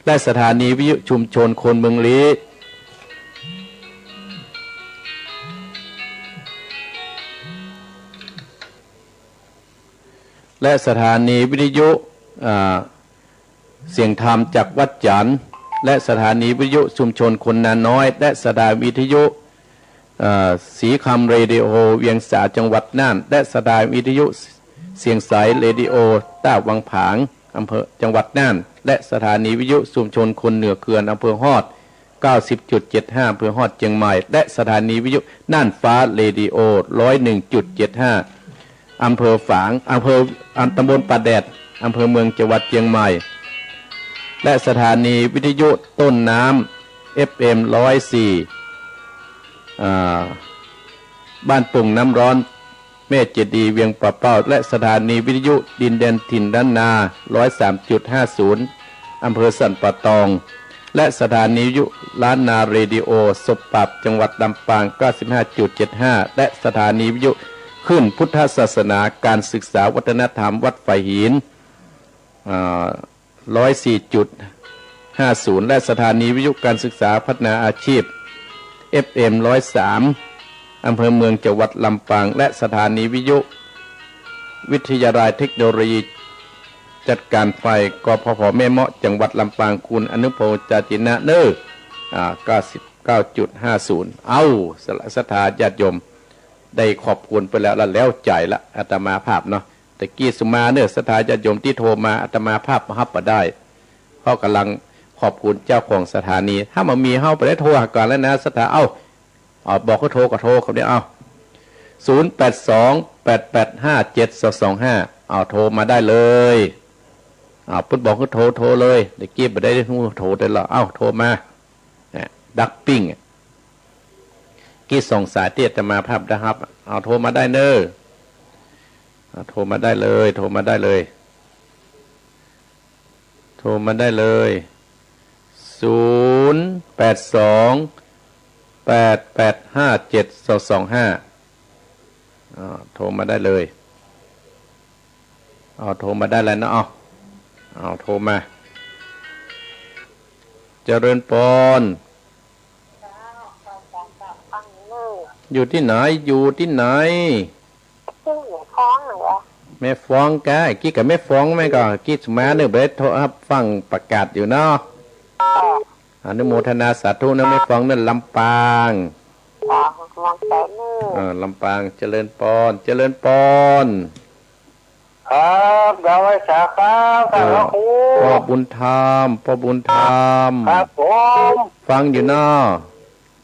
และสถานีวิทยุชุมชนคนเมืองลี้ และสถานีวิทยุ อ่า เสียงธรรมจากวัดจันทร์ และสถานีวิทยุชุมชนคนนาน้อย และสถานีวิทยุ เอ่อ ศรีคำเรดิโอเวียงสาจังหวัดน่าน และสถานีวิทยุเสียงใสเรดิโอต้าวังผางอำเภอ จังหวัดน่าน และสถานีวิทยุชุมชนคนเหนือเขื่อนอำเภอฮอด เก้าสิบจุดเจ็ดห้า อำเภอฮอดเจียงใหม่ และสถานีวิทยุน่านฟ้าเรดิโอ ร้อยหนึ่งจุดเจ็ดห้า อำเภอฝาง อำเภอ อ่า ตำบลป่าแดด อำเภอเมืองจังหวัดเจียงใหม่ และสถานีวิทยุต้นน้ำ เอฟเอ็ม ร้อยสี่ อ่า บ้านโป่งน้ำร้อน แม่เจดีย์ เวียงป่าเป้า และสถานีวิทยุดินแดนถิ่นล้านนา ร้อยสามจุดห้าศูนย์ อำเภอสันป่าตอง และสถานีวิทยุล้านนาเรดิโอ ศพปราบ จังหวัดลำปาง เก้าสิบห้าจุดเจ็ดห้า และสถานีวิทยุคลื่นพุทธศาสนาการศึกษาวัฒนธรรมวัดฝายหิน อ่า ร้อยสี่จุดห้าศูนย์ และสถานีวิทยุการศึกษาพัฒนาอาชีพ เอฟเอ็ม ร้อยสาม อำเภอเมืองจังหวัดลำปาง และสถานีวิทยุวิทยาลัยเทคโนโลยีจัดการไฟ กพพ แม่เมาะ จังหวัดลำปาง คุณอนุพงษ์ จาตินะเนอ อ่า เก้าสิบเก้าจุดห้าศูนย์ เอ้า ศรัทธาญาติโยม ได้ขอบคุณไปแล้ว แล้ว แล้วใจ๋ละ อาตมาภาพเนาะ ตะกี้สุมาเนอ ศรัทธาญาติโยมตี้โทรมา อาตมาภาพบ่ฮับบ่ได้ เพราะก่ำลังขอบคุณเจ้าของสถานี ถ้าบ่มีเฮาบ่ได้โทรหากั๋นแล้วนะ ศรัทธา เอ้า เอ่อ บอกหื้อโทรก็โทร คราวนี้ เอ้า ศูนย์แปดสอง แปดแปดห้า เจ็ดสองสองห้า เอ้า โทรมาได้เลย เอ้า เปิ้นบอกหื้อโทร โทรเลย ตะกี้บ่ได้ฮู้โทรได้ละ เอ้า โทรมา นะ ดักปิ้งอะ กี้สองสายตี้อาตมาภาพได้ฮับ เอาโทรมาได้เนอ เอาโทรมาได้เลย โทรมาได้เลย โทรมาได้เลย ศูนย์แปดสอง แปดแปดห้า เจ็ดสองสองห้า อ่า โทรมาได้เลย เอาโทรมาได้แล้วนะ เอา เอาโทรมา เจริญปอน อยู่ตี้ไหน อยู่ตี้ไหน ตี้แม่ฟ้องเหรอ แม่ฟ้องกา กี้กับแม่ฟ้อง แม่ก็กี้สุมาเนอ บ่ได้โทรฮับฟังประกาศอยู่เนาะ อนุโมทนาสาธุนะ แม่ฟ้องเนอ ลำปาง เออ ลำปาง เจริญปอน เจริญปอน ครับ กราบไหว้สาครับ ท่านพระครู พ่อบุญธรรม พ่อบุญธรรม ครับผม ฟังอยู่เนาะ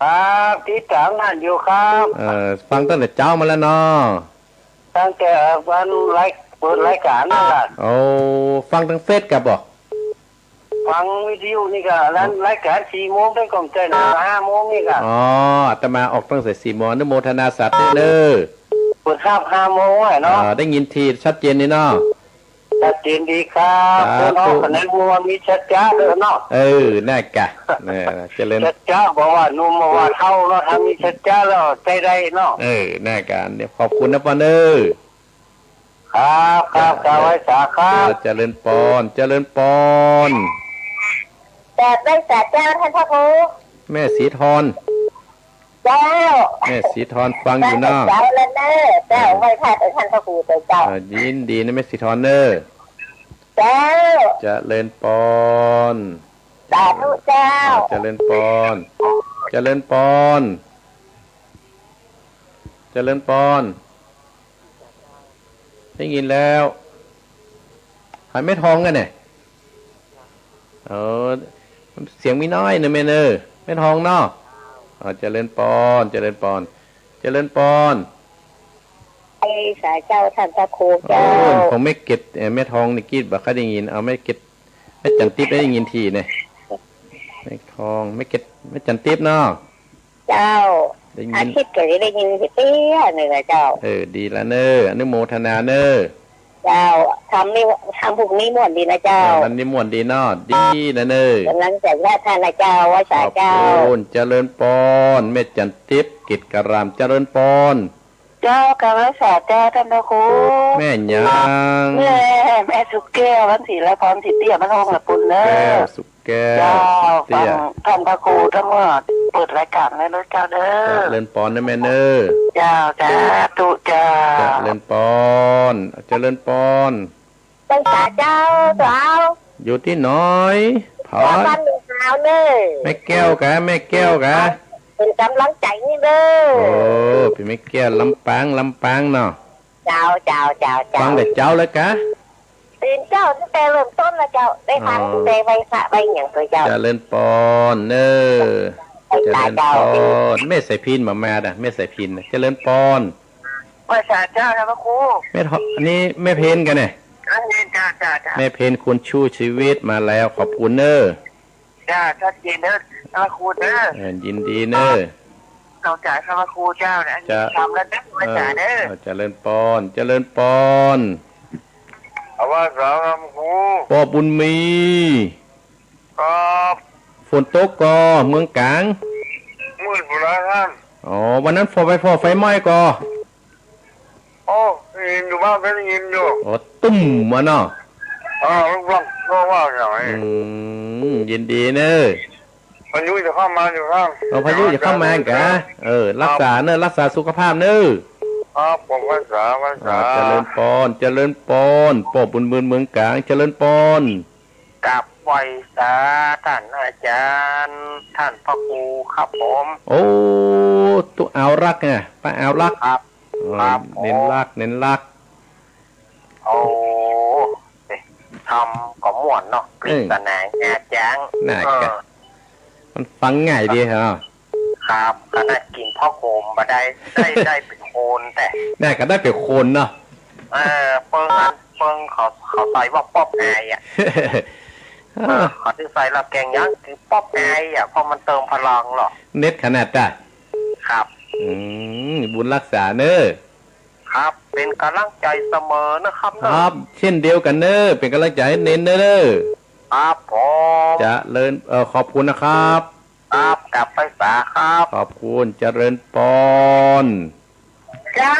ครับ ติดต๋ามท่านอยู่ครับ เออ ฟังตั้งแต่เจ๊ามาแล้วเนาะ ตั้งแต่วันไลฟ์ เปิดรายก๋านนั่นแหละ โอ้ ฟังตางเฟซกาบ่ ฟังวิทยุนี่กา นั้น อ๋อ รายก๋านสี่โมงได้ก่อน ใจ้นะ ห้าโมงนี่กา อ๋อ อาตมาออกตั้งแต่สี่โมง อนุโมทนาสาธุเนอ เปิดฮับห้าโมงไว้เนาะ อ่า ได้ยินทีชัดเจนนี่เนาะ ชัดเจนดีครับ สาธุ คนออกคะแนนมัวมีสัจจะเด้อเนาะ เออ นั่นกา เนี่ย เจริญ สัจจะ บ่ว่าหนุ่มบ่ว่าเฒ่าเนาะ ถ้ามีสัจจะแล้วใจ๊ได้เนาะ เออ นั่นกา เนี่ย ขอบคุณนะปอนเอ้ย ครับ ครับ กราบไหว้สาครับ เจริญปอน เจริญปอน กราบไหว้สาเจ้าท่านพระครู แม่ศรีทร เจ้า แม่ศรีทรฟังอยู่เนาะ เจ้าแล้วเนอ เจ้า เออ ไหว้พระเจ้าท่านพระครูเจ้า อ่า ยินดีนะแม่ศรีทรเนอ เจ้า เจริญปอน สาธุเจ้า อ่า เจริญปอน เจริญปอน เจริญปอน ได้ยินแล้ว หาแม่ทองกั๋นเนี่ย เออ เสียงมีน้อยเนอะแม่เนอะ แม่ทองเนาะ อ๋อ เจริญปอน เจริญปอน เจริญปอน ไอ้สาเจ้าท่านพระครูเจ้า โอ้ย ของแม่เกต เอ่อ แม่ทองนี่กี้บ่ค่อยได้ยิน เอาแม่เกต แม่จันติ๊บได้ยินทีเนี่ย แม่ทอง แม่เกต แม่จันติ๊บเนาะ เจ้า ได้ยิน อาทิตย์ก็ได้ยินเตี้ยๆ นี่แหละเจ้า เออ ดีละเนอ อนุโมทนาเนอ เจ้า ธรรมนี่ ธรรมพวกนี้ม่วนดีนะเจ้า เออ ธรรมนี่ม่วนดีเนาะ ดีละเนอ ก๋ำลังจะไหว้พระนะเจ้า ไหว้สาเจ้า ขอบคุณ เจริญปอน แม่จันติ๊บ กิจการาม เจริญปอน เจ้า กราบไหว้สาเจ้าท่านพระครู แม่หยัง แม่ แม่สุแก้ว วันศรีละพร ศรีเตี้ย บ้านโฮงละปุนเนอ แก้ว สุแก้ว เจ้า ศรีเตี้ย ฟังท่านพระครูทั้งหมด เปิดรายการเลยเจ้าเด้อ เจริญปอนนะแม่เนอะ เจ้า สาธุเจ้า เจริญปอน เจริญปอน ไหว้สาเจ้า เจ้า อยู่ตี้ไหน ผา บ้านหนองขาวเน่อ แม่แก้วกา แม่แก้วกา เป๋นก๋ำลังใจ๋นี่เน่อ โอ้ เป๋นแม่แก้ว ลำปาง ลำปางเนาะ เจ้า เจ้า เจ้า เจ้า ฟังแต่เจ๊าเลยกา เป๋นเจ้าตั้งแต่เริ่มต้นแล้วเจ้า ได้ฟัง อ๋อ ตั้งแต่ไหว้พระไหว้หยังตั๊วเจ้า เจริญปอนเน่อ เจ้า เจริญปอน แม่สายพิณบ่มาดะ แม่สายพิณ เจริญปอน ไหว้สาเจ้านะพระครู แม่ทอ- อันนี้แม่เพ็ญกาเนี่ย อันนี้เจ้า เจ้า เจ้า แม่เพ็ญ คุณชูชีวิตมาแล้ว ขอบคุณเน่อ จ้า ชัดเจนเน่อ พระครูเน่อ เออ ยินดีเน่อ เข้าใจ๋พระครูเจ้านะ อันนี้ จ้า ทำแล้วเน่อ ไหว้สาเน่อ เออ เอา เจริญปอน เจริญปอน เอา ไหว้สาพระครู ป้อบุญมี ครับ ฝนตกก่อ เมืองก๋าง มืดหมดแล้วท่าน อ๋อ วันนั้นฝ่อไฟ ฝ่อไฟไหม้ก่อ โอ้ ได้ยินอยู่บ้าง ได้ยินอยู่ อ๋อ ตุ้มมาเนาะ อ่า ลูกหลานก็ว่าอย่างนี้ อืม ยินดีเน่อ พายุจะเข้ามาอยู่ท่าน เอา พายุจะเข้ามากา เออ รักษาเน่อ รักษาสุขภาพเน่อ ครับ ผมไหว้สา ไหว้สา อ่า เจริญปอน เจริญปอน ป้อบุญมี เมืองก๋าง เจริญปอน กราบไหว้สาท่านอาจ๋ารย์ ท่านพระครูครับผม โอ้ ตุ๊เอารักไง ป้าเอารัก ครับ อ๋อ ครับผม เน้นรัก เน้นรัก โอ้ เอ๊ะ ทำก็ม่วนเนาะ เออ กฤษณา งาจ๊าง น่าจะ เออ มันฟังง่ายดีเหรอ ครับ ขนาดกิ๋นผ้าห่มบ่ได้ ได้ ได้เป๋นโคนแต่ น่าก็ได้เป๋นโคนเนาะ เออ เปิ้งอัน เปิ้งเขา เขาใส่ว่าป๊อปอายอะ เออ เขาจะใส่ละแกงยักษ์คือป๊อปอายอะ เพราะมันเติมพลังเหรอ เน็ตขนาดจ้ะ ครับ อืม บุญรักษาเน่อ ครับ เป๋นก๋ำลังใจ๋เสมอนะครับเน่อ ครับ เช่นเดียวกั๋นเน่อ เป๋นก๋ำลังใจ๋หื้อเน้นเน่อ ครับผม เจริญ เอ่อ ขอบคุณนะครับ ครับ กราบไหว้สาครับ ขอบคุณ เจริญปอน เจ้า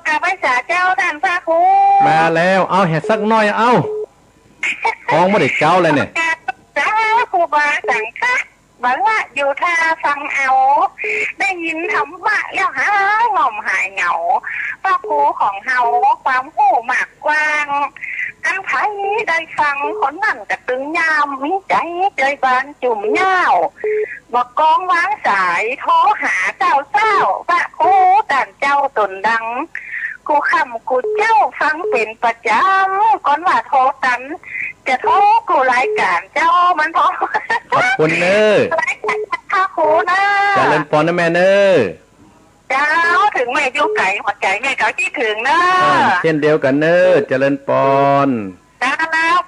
กราบไหว้สาเจ้า ท่านพระครู มาแล้ว เอาแหมสักหน่อย เอา ฮ้องบ่ได้เจ๊าเลยเนี่ย เจ้า ครูบาสังฆะ บัลละอยู่ท่าฟังเอา ได้ยินธรรมะแล้วหายง่อมหายเหงา พระครูของเฮาความฮู้มากกว้าง อันใผได้ฟังคนนั้นก็ตึงยาม มีใจ๋ใจ๋บานจุ่มย่าว บ่กองวางสาย โทรหาเจ้าเซ้า พระครูต้านเจ้าต๋นดัง กู้ค่ำกู้เจ๊าฟังเป๋นประจ๋ำ ก่อนว่าโทรตัน จะโทรกู้รายก๋านเจ้า มันโทร ขอบคุณเน่อ รายก๋านพระครูเน่อ เจริญปอนนะแม่เน่อ เจ้า เถิงแม่อยู่ไก๋ หัวใจ๋แม่ก็กึ๊ดเถิงเน่อ อ่า เช่นเดียวกั๋นเน่อ เจริญปอน เจ้า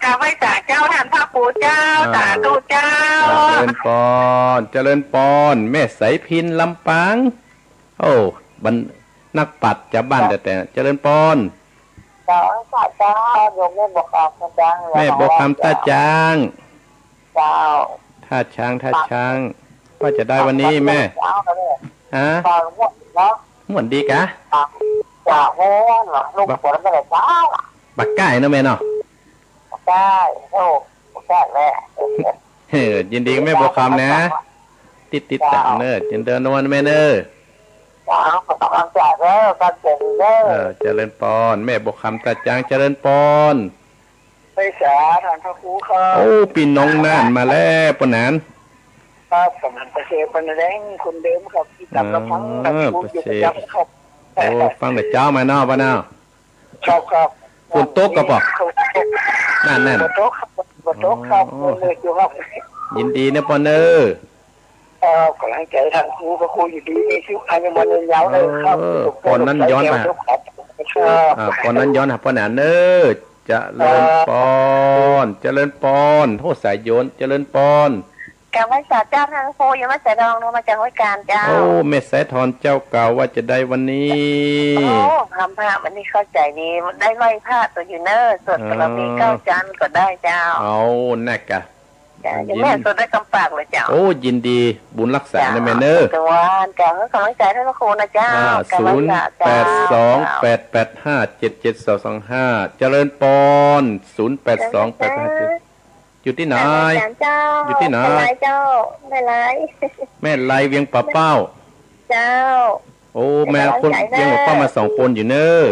กราบไหว้สาเจ้า ท่านพระครูเจ้า อ่า สาธุเจ้า อ่า เจริญปอน เจริญปอน แม่สายพิณ ลำปาง โอ้ บรร- นักปราชญ์จาวบ้านแต๊ ๆ เจริญปอน เจ้า เจ้า โยมแม่บัวคำ ท่าจ๊าง แม่บัวคำ ท่าจ๊าง เจ้า ท่าจ๊าง ท่าจ๊าง ว่าจะได้วันนี้แม่ เจ้า ฮะ ฟังม่วนเนาะ ม่วนดีกา จ้ะ ม่วนเนาะ ลูกฝนมาแต่เจ๊า บ่าก้ายเนาะแม่เนาะ บ่าก้าย โอ้ บ่าก้ายแหละ เออ ยินดีกับแม่บัวคำนะ ติด ติดต๋ามเน่อ เจริญนวลแม่เน่อ จ้า ขอก๋ำลังใจ๋เน่อ ตั้งใจ๋ดีเน่อ เออ เจริญปอน แม่บัวคำ ท่าจ๊าง เจริญปอน ไหว้สาท่านพระครูครับ โอ้ ปี้น้องน่านมาแล้วป้อหนาน ครับ ผมประเสริฐ ปานแดง คนเดิมครับ ติดต๋ามรับฟังครับ เออ ผู้อยู่ประจ๋ำครับ โอ้ ฟังแต่เจ๊ามาเนาะป้อเนาะ ครับ ครับ ฝนตกก่อป้อ นั่นๆ บ่ตกครับ บ่ตกครับ อ๋อ มืดอยู่ครับ ยินดีเน่อป้อเน่อ ครับ ก๋ำลังใจ๋ท่านครู พระครูอยู่ดี มีชีวิตอายุมั่นยืนยาวเลยครับ เออ ผม ป้อนั้นย้อนไป ครับ อ่า ป้อนั้นย้อนหาป้อหนานเน่อ เจริญปอน เจริญปอน โอ้ สายโยน เจริญปอน กราบไหว้สาเจ้า ท่านครู อยู่มาจากดอง มาจากห้วยก๋านเจ้า โอ้ แม่สายทอนเจ้าเก่า ว่าจะได้วันนี้ โอ้ ธรรมะวันนี้เข้าใจ๋ดี ได้ไหว้พระตั๋วอยู่เน่อ สวดบารมีเก้าจั๊นก็ได้เจ้า เอา นักกะ จ้ะ ยินดี แม่สวดได้กำปากเลยเจ้า โอ้ ยินดี บุญรักษาเน่อแม่เน่อ เจ้า สาธุเจ้า ก๋ำลังใจ๋ท่านพระครูนะเจ้า อ่า กราบไหว้สาเจ้า ศูนย์แปดสอง แปดแปดห้า เจ็ดเจ็ดสองสองห้า เจริญปอน ศูนย์แปดสอง แปดแปดห้า เจ็ด อยู่ตี้ไหน เจ้า อยู่ตี้ไหน แม่ไลเจ้า แม่ไล แม่ไลเวียงป่าเป้า เจ้า โอ้ แม่คน เป๋นก๋ำลังใจ๋ เวียงป่าเป้ามาสองคนอยู่เน่อ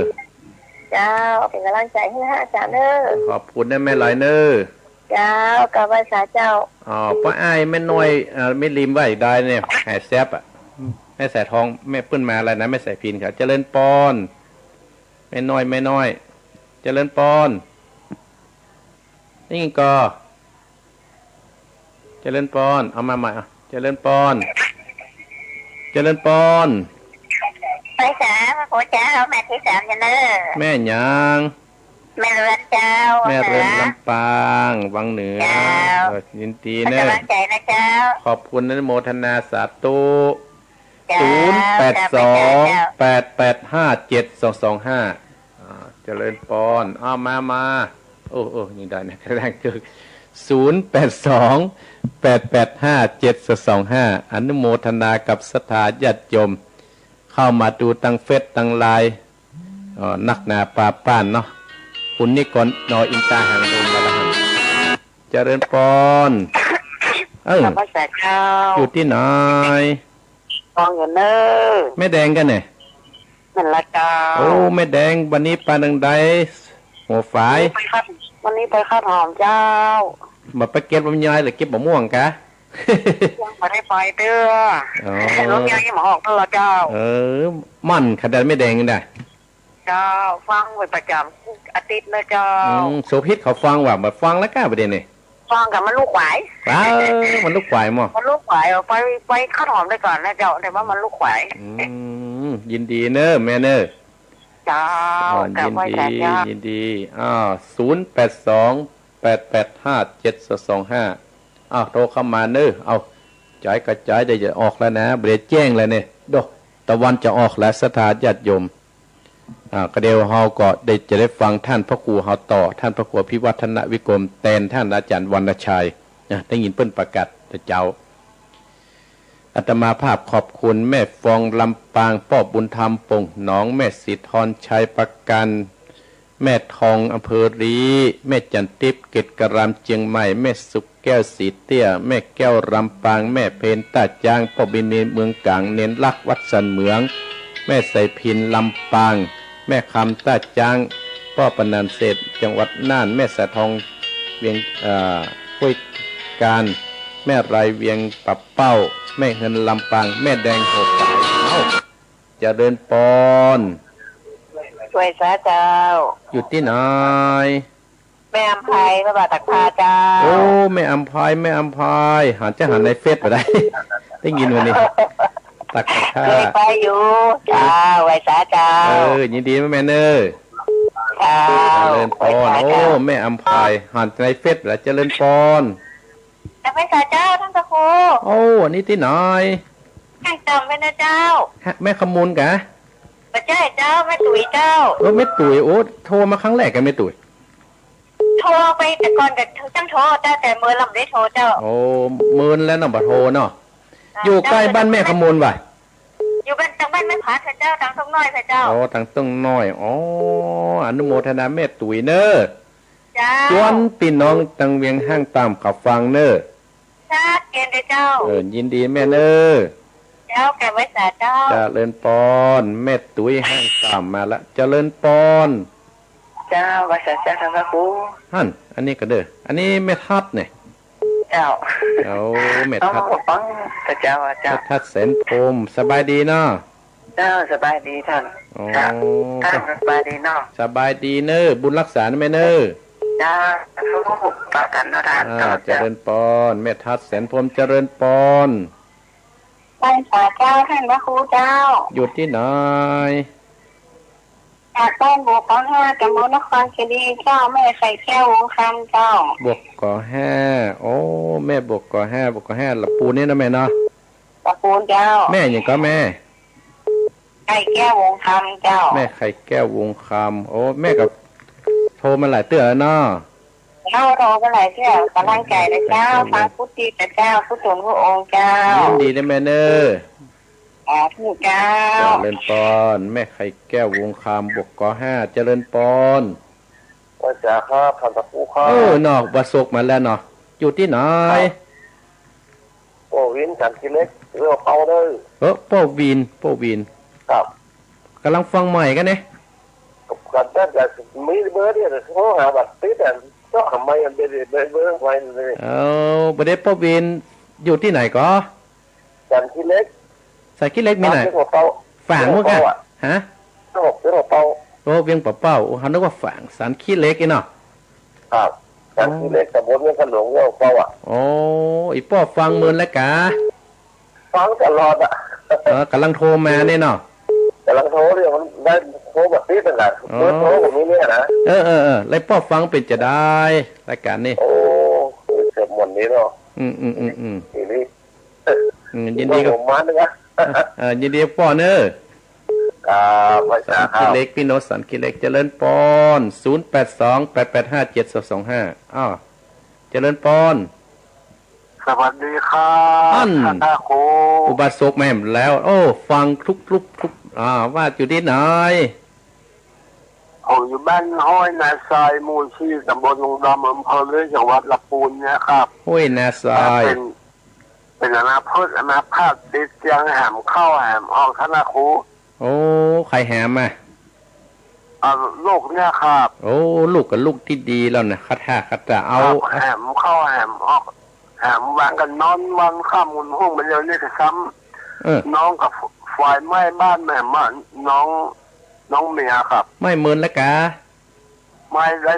เจ้า เป๋นก๋ำลังใจ๋หื้ออาจ๋ารย์เน่อ ขอบคุณนะแม่ไลเน่อ เจ้า กราบไหว้สาเจ้า อ๋อ ป้ออ้ายแม่น้อย เอ่อ แม่ริมว่าจะได้เนี่ย แหแซบอะ แม่สายทอง แม่เปิ้นมาอะไรนะ แม่สายพิณเขา เจริญปอน แม่น้อย แม่น้อย เจริญปอน นี่ก็ เจริญปอน เอามาใหม่ อ่ะ เจริญปอน เจริญปอน ไปสาม โอ้เจ้า แม่ตี้สามอยู่เน่อ แม่หยัง แม่เรือนเจ้า แม่เรือน วังเหนือ ลำปาง วังเหนือ เจ้า เออ ยินดีเน่อ เป๋นก๋ำลังใจ๋นะเจ้า ขอบคุณอนุโมทนาสาธุ เจ้า ศูนย์แปดสอง แปดแปดห้า เจ็ดสองสองห้า อ่า เจริญปอน อ้าว มา มา โอ้ โอ้ นี่ได้นะ แรงจึก ศูนย์แปดสอง แปดแปดห้า เจ็ดสองสองห้า อนุโมทนากับศรัทธาญาติโยม เข้ามาดูตังเฟซตังไลน์ เอ่อ นักหนาปาป้านเนาะ คุณนิกร นอ อินตาหางดง มาละหัน เจริญปอน เออ ข้าพเจ้า อยู่ตี้ไหน ฟังอยู่เน่อ แม่แดงกั๋นเนี่ย นั่นละเจ้า โอ้ แม่แดง วันนี้ไปตังใด หัวฝาย ไปคาด วันนี้ไปคาดหอมเจ้า บ่ไปเก็บลำไยหรือเก็บมะม่วงกะ ยังบ่ได้ไปเตื้อ อ๋อ ลำไยยังบ่ออกเตื้อเจ้า เออ หมั่นขนาดแม่แดงนี่นะ เจ้า ฟังเป๋นประจ๋ำทุกอาทิตย์เน่อเจ้า อืม โสภิตเขาฟังว่ะ บ่ฟังแล้วก้าประเด็นนี่ ฟังกับมันลูกขวาย เออ มันลูกขวายหม่อ มันลูกขวาย เอาไป ไปคาดหอมได้ก่อนนะเจ้า แต่ว่ามันลูกขวาย อืม ยินดีเน่อแม่เน่อ เจ้า อ่า กราบไหว้ ยินดี สาธุ ยินดี อ่า ศูนย์แปดสอง แปดแปดห้า เจ็ดสองสองห้า อ้าว โทรเข้ามาเน่อ เอา จ๋ายกระจ๋าย เดี๋ยวจะออกแล้วนะ บ่ได้แจ้งแล้วเนี่ย โด ตะวันจะออกแล้ว ศรัทธาญาติโยม อ่า ก็เดี๋ยวเฮาก็ได้ จะได้ฟังท่านพระครูเฮาต่อ ท่านพระครูอภิวัฒนวิกรม แตนท่านอาจารย์วรรณชัย นะ ได้ยินเปิ้นประกาศแต่เจ๊า อาตมาภาพขอบคุณแม่ฟองลำปาง ป้อบุญธรรมป่งหนอง แม่ศรีธรชัยประการ แม่ทองอำเภอรี แม่จันทิพย์เกตการามเจียงใหม่ แม่สุขแก้วสีเตี้ย แม่แก้วลำปาง แม่เพนต้าจาง ป้อบินีเมืองก๋าง เณรลักษณ์วัดสันเหมือง แม่ไสผินลำปาง แม่คำต้าจาง ป้อปนัญเศรษฐจังหวัดน่าน แม่สายทองเวียง เอ่อ ห้วยการ แม่ไรเวียงป่าเป้า แม่เฮือนลำปาง แม่แดงหัวฝาย เอ้า เจริญปอน ไหว้สาเจ้า อยู่ตี้ไหน แม่อำไพ พระบาทตากผ้าเจ้า โอ้ แม่อำไพ แม่อำไพ หันจะหันในเฟซบ่ได้ ได้ยินวันนี้ ตากผ้า เคยไปอยู่ เจ้า ไหว้สาเจ้า เออ ยินดีแม่เน่อ เจ้า เจริญปอน ไหว้สาเจ้า โอ้ แม่อำไพ หันในเฟซบ่ได้ เจริญปอน กราบไหว้สาเจ้าต้านพระครู โอ้ อันนี้ตี้ไหน ห้างต่ำไปนะเจ้า ฮะ แม่ขมูลกะ บ่ใจ้เจ้า แม่ตุ๋ยเจ้า เออ แม่ตุ๋ย โอ้ โทรมาครั้งแรกกะแม่ตุ๋ย โทรไปแต่ก่อนกะจั้งโทร แต่ แต่เมินแล้วบ่ได้โทรเจ้า โอ้ เมินแล้วเนาะ บ่โทรเนาะ เจ้า อยู่ใก้บ้านแม่ขมูลบ่ อยู่บ้าน ตางบ้านแม่ผาดพะเจ้า ตางต้งน้อยพะเจ้า อ๋อ ตางต้งน้อย อ๋อ อนุโมทนาแม่ตุ๋ยเน่อ เจ้า จวนปี้น้องตางเวียงห้างต่ำเขาฟังเน่อ ชัดเจนเลยเจ้า เออ ยินดีแม่เน่อ เจ้า กราบไหว้สาเจ้า เจริญปอน แม่ตุ๋ยห้างต่ำมาละ เจริญปอน เจ้า ไหว้สาเจ้าต้านพระครู หั้น อันนี้กะเน่อ อันนี้แม่ทัดเนี่ย เจ้า เอ้า แม่ทัด เอามาฟังพระเจ้า เจ้า แม่ทัดแสนพรหม สบายดีเนาะ เจ้า สบายดีต้าน อ๋อ เจ้า เจ้า สบายดีเนาะ สบายดีเน่อ บุญรักษานะแม่เน่อ เจ้า สาธุ ปะกันเนาะต้าน อ่า เจ้า เจริญปอน แม่ทัดแสนพรหม เจริญปอน ไหว้สาเจ้าต้านพระครูเจ้า อยู่ตี้ไหน จากบ้านบวกกอห้า ตำบลนครเจดีย์เจ้า แม่ไข่แก้ว วงศ์คำเจ้า บวกกอห้า โอ้ แม่บวกกอห้า บวกกอห้า ละปูนนี่เนาะแม่เนาะ ละปูนเจ้า แม่หยังก็แม่ ไข่แก้ว วงศ์คำเจ้า แม่ไข่แก้ว วงศ์คำ โอ้ แม่ก็โทรมาหลายเตื้อแล้วเนาะ เฮาโทรมาหลายเตื้อ ก๋ำลังใจ๋นะเจ้า แม่ไข่แก้ว วงศ์ ฟังพุทธดีนะเจ้า พุทธสงฆ์ทุกองค์เจ้า ยินดีนะแม่เน่อ สาธุเจ้า เจริญปอน แม่ไข่แก้ว วงศ์คำ บวกกอห้า เจริญปอน ไหว้สาครับ ต้านพระครูครับ เออ เนาะ บ่าสุกมาแล้วเนาะ อยู่ตี้ไหน ครับ ป้อวินสันขี้เหล็ก เรียกว่าเปาเด้อ เออ ป้อวิน ป้อวิน ครับ ก่ำลังฟังใหม่กั๋นเน่ กั๋น กั๋น กั๋น มีเบอร์เดียว โทรหาบ่ติดอะ เจาะหาใหม่อันเดียว เบอร์ เบอร์ใหม่เลย เออ บ่าเด๋ยวป้อวินอยู่ตี้ไหนก่อ สันขี้เหล็ก สันขี้เหล็กมีไหน เวียงป่าเป้า ฝาง เวียงป่าเป้า หัวกะ อะ ฮะ เวียงป่าเป้า โอ้ เวียงป่าเป้า โอ้ เฮานึกว่าฝางสันขี้เหล็กอี้เนาะ ครับ สันขี้เหล็ก ตำบลเวียงขนง เวียงป่าเป้าอะ โอ้ อีป้อฟังเมินแล้วกา ฟังตลอดอะ เออ ก่ำลังโทรมาเนี่ยเนาะ ก่ำลังโทรเนี่ย มันได้โทรบ่ติดอะนะ อ๋อ เบอร์โทรผมมีเนี่ยนะ เออ เออ เออ แล้วป้อฟังเป๋นจาใดรายก๋านนี่ โอ้ เสียหมดนี้เนาะ อืม อืม อืม อืม ทีนี้ อืม ยินดีกับ ผมมาเนาะ เออ ยินดีกับป้อเน่อ ครับ ไหว้สาครับ สันขี้เหล็ก ปี้โนตสันขี้เหล็ก เจริญปอน ศูนย์แปดสอง แปดแปดห้า เจ็ดสองสองห้า อ้าว เจริญปอน สวัสดีครับ อั้น ท่านพระครู อุบาสกแม่นแล้ว โอ้ ฟังทุก ทุก ทุก อ่า ว่าอยู่ตี้ไหน ผมอยู่บ้านห้วยนาทราย หมู่สี่ ตำบลดงดำ อำเภอเมือง จังหวัดลำพูนเนี่ยครับ ห้วยนาทราย เอ่อ เป๋น เป๋นอามาพาต อามาพาตติดเตียง หามเข้าหามออก ท่านพระครู โอ้ ใผหามอะ อ่า ลูกเนี่ยครับ โอ้ ลูกก็ลูกตี้ดีแล้วนะ ขัดท่าขัดต๋า เอา ครับ หามเข้าหามออก หามวางกั๋นนอนวันค่ำวันฮุ่งไปเดียวนี่ก็ซ้ำ เออ น้องก็ฝายไหม้บ้านแม่มา น้อง น้องเมียครับ ไหม้เมินแล้วกา ไหม้ได้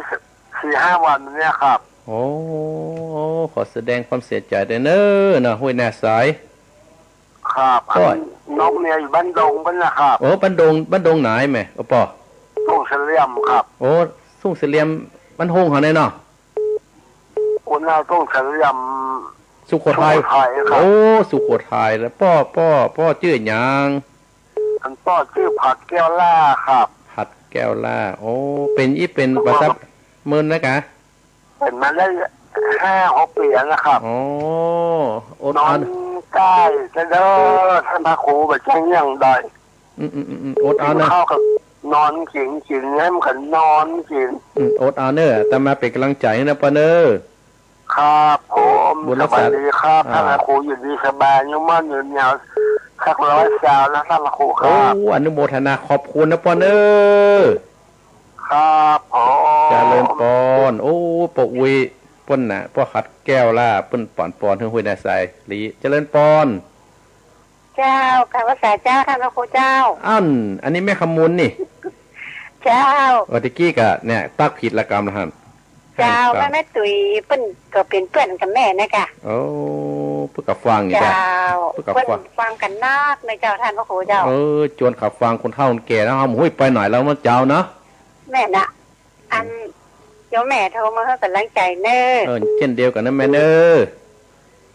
สี่ห้าวันเนี่ยครับ โอ้ ขอแสดงความเสียใจ๋ด้วยเน่อ เนาะ ห้วยนาทราย ครับ โอ้ย อันน้องเมียอยู่บ้านดงปุ้นนะครับ โอ้ บ้านดง บ้านดงไหนแม่ โอ้ป้อ ทุ่งเสลี่ยมครับ โอ้ ทุ่งเสลี่ยม บ้านฮงเขาเนี่ยเนาะ โอ้ หน้าทุ่งเสลี่ยม สุโขทัย สุโขทัยครับ โอ้ สุโขทัย แล้วป้อ ป้อ ป้อจื้อหยัง อันป้อจื้อผัดแก้วล่าครับ ผัดแก้วล่า โอ้ เป๋นอี้เป๋นบ่าซับเมินแล้วกา เป๋นมาได้ห้าหกปี๋แล้วนะครับ อ๋อ อด นอน อั้น ใก้เด้อ ท่านพระครู บ่าจั้งอย่างใด อืม อืม อืม อืม อด กิ๋น อั้นเน่อ ข้าวกับนอนกิ๋น กิ๋นแหมก็นอนกิ๋น อืม อด อั้นเน่อ อาตมาเป๋นก๋ำลังใจ๋หื้อนะป้อเน่อ ครับผม บุญรักษา สวัสดีครับ อ่า ท่านพระครู อยู่ดีสบาย อายุมั่นยืนยาว สักร้อยซาวนะ ท่านพระครูครับ โอ้ อนุโมทนา ขอบคุณนะป้อเน่อ ครับผม เจริญปอน โอ้ ป้ออุ๊ย ปุ้นน่ะ ป้อผัดแก้วล่า ปุ้นปอนปอนหื้อห้วยนาทราย หลี เจริญปอน เจ้า กราบไหว้สาเจ้า ท่านพระครูเจ้า อั้น อันนี้แม่คำมูลนี่ เจ้า เออ ตะกี้กะเนี่ย ตั๊กผิดละกำละหัน เจ้า ครับ แม่ แม่ตุ๋ย เปิ้นก็เป๋นเปื้อนกับแม่นะกะ โอ้ เปิ้นก็ฟังอยู่ เจ้า เปิ้นก็ฟัง เปิ้นฟังกั๋นนักนะเจ้า ท่านพระครูเจ้า เออ จวนเขาฟังคนเฒ่าคนแก่นะ เฮาบ่ฮู้ไปไหนแล้วเนาะเจ้าเนาะ แม่นนะ อัน โยมแม่โทรมาหื้อกำลังใจ๋เน่อ เออ เจ้นเดียวกั๋นนะแม่เน่อ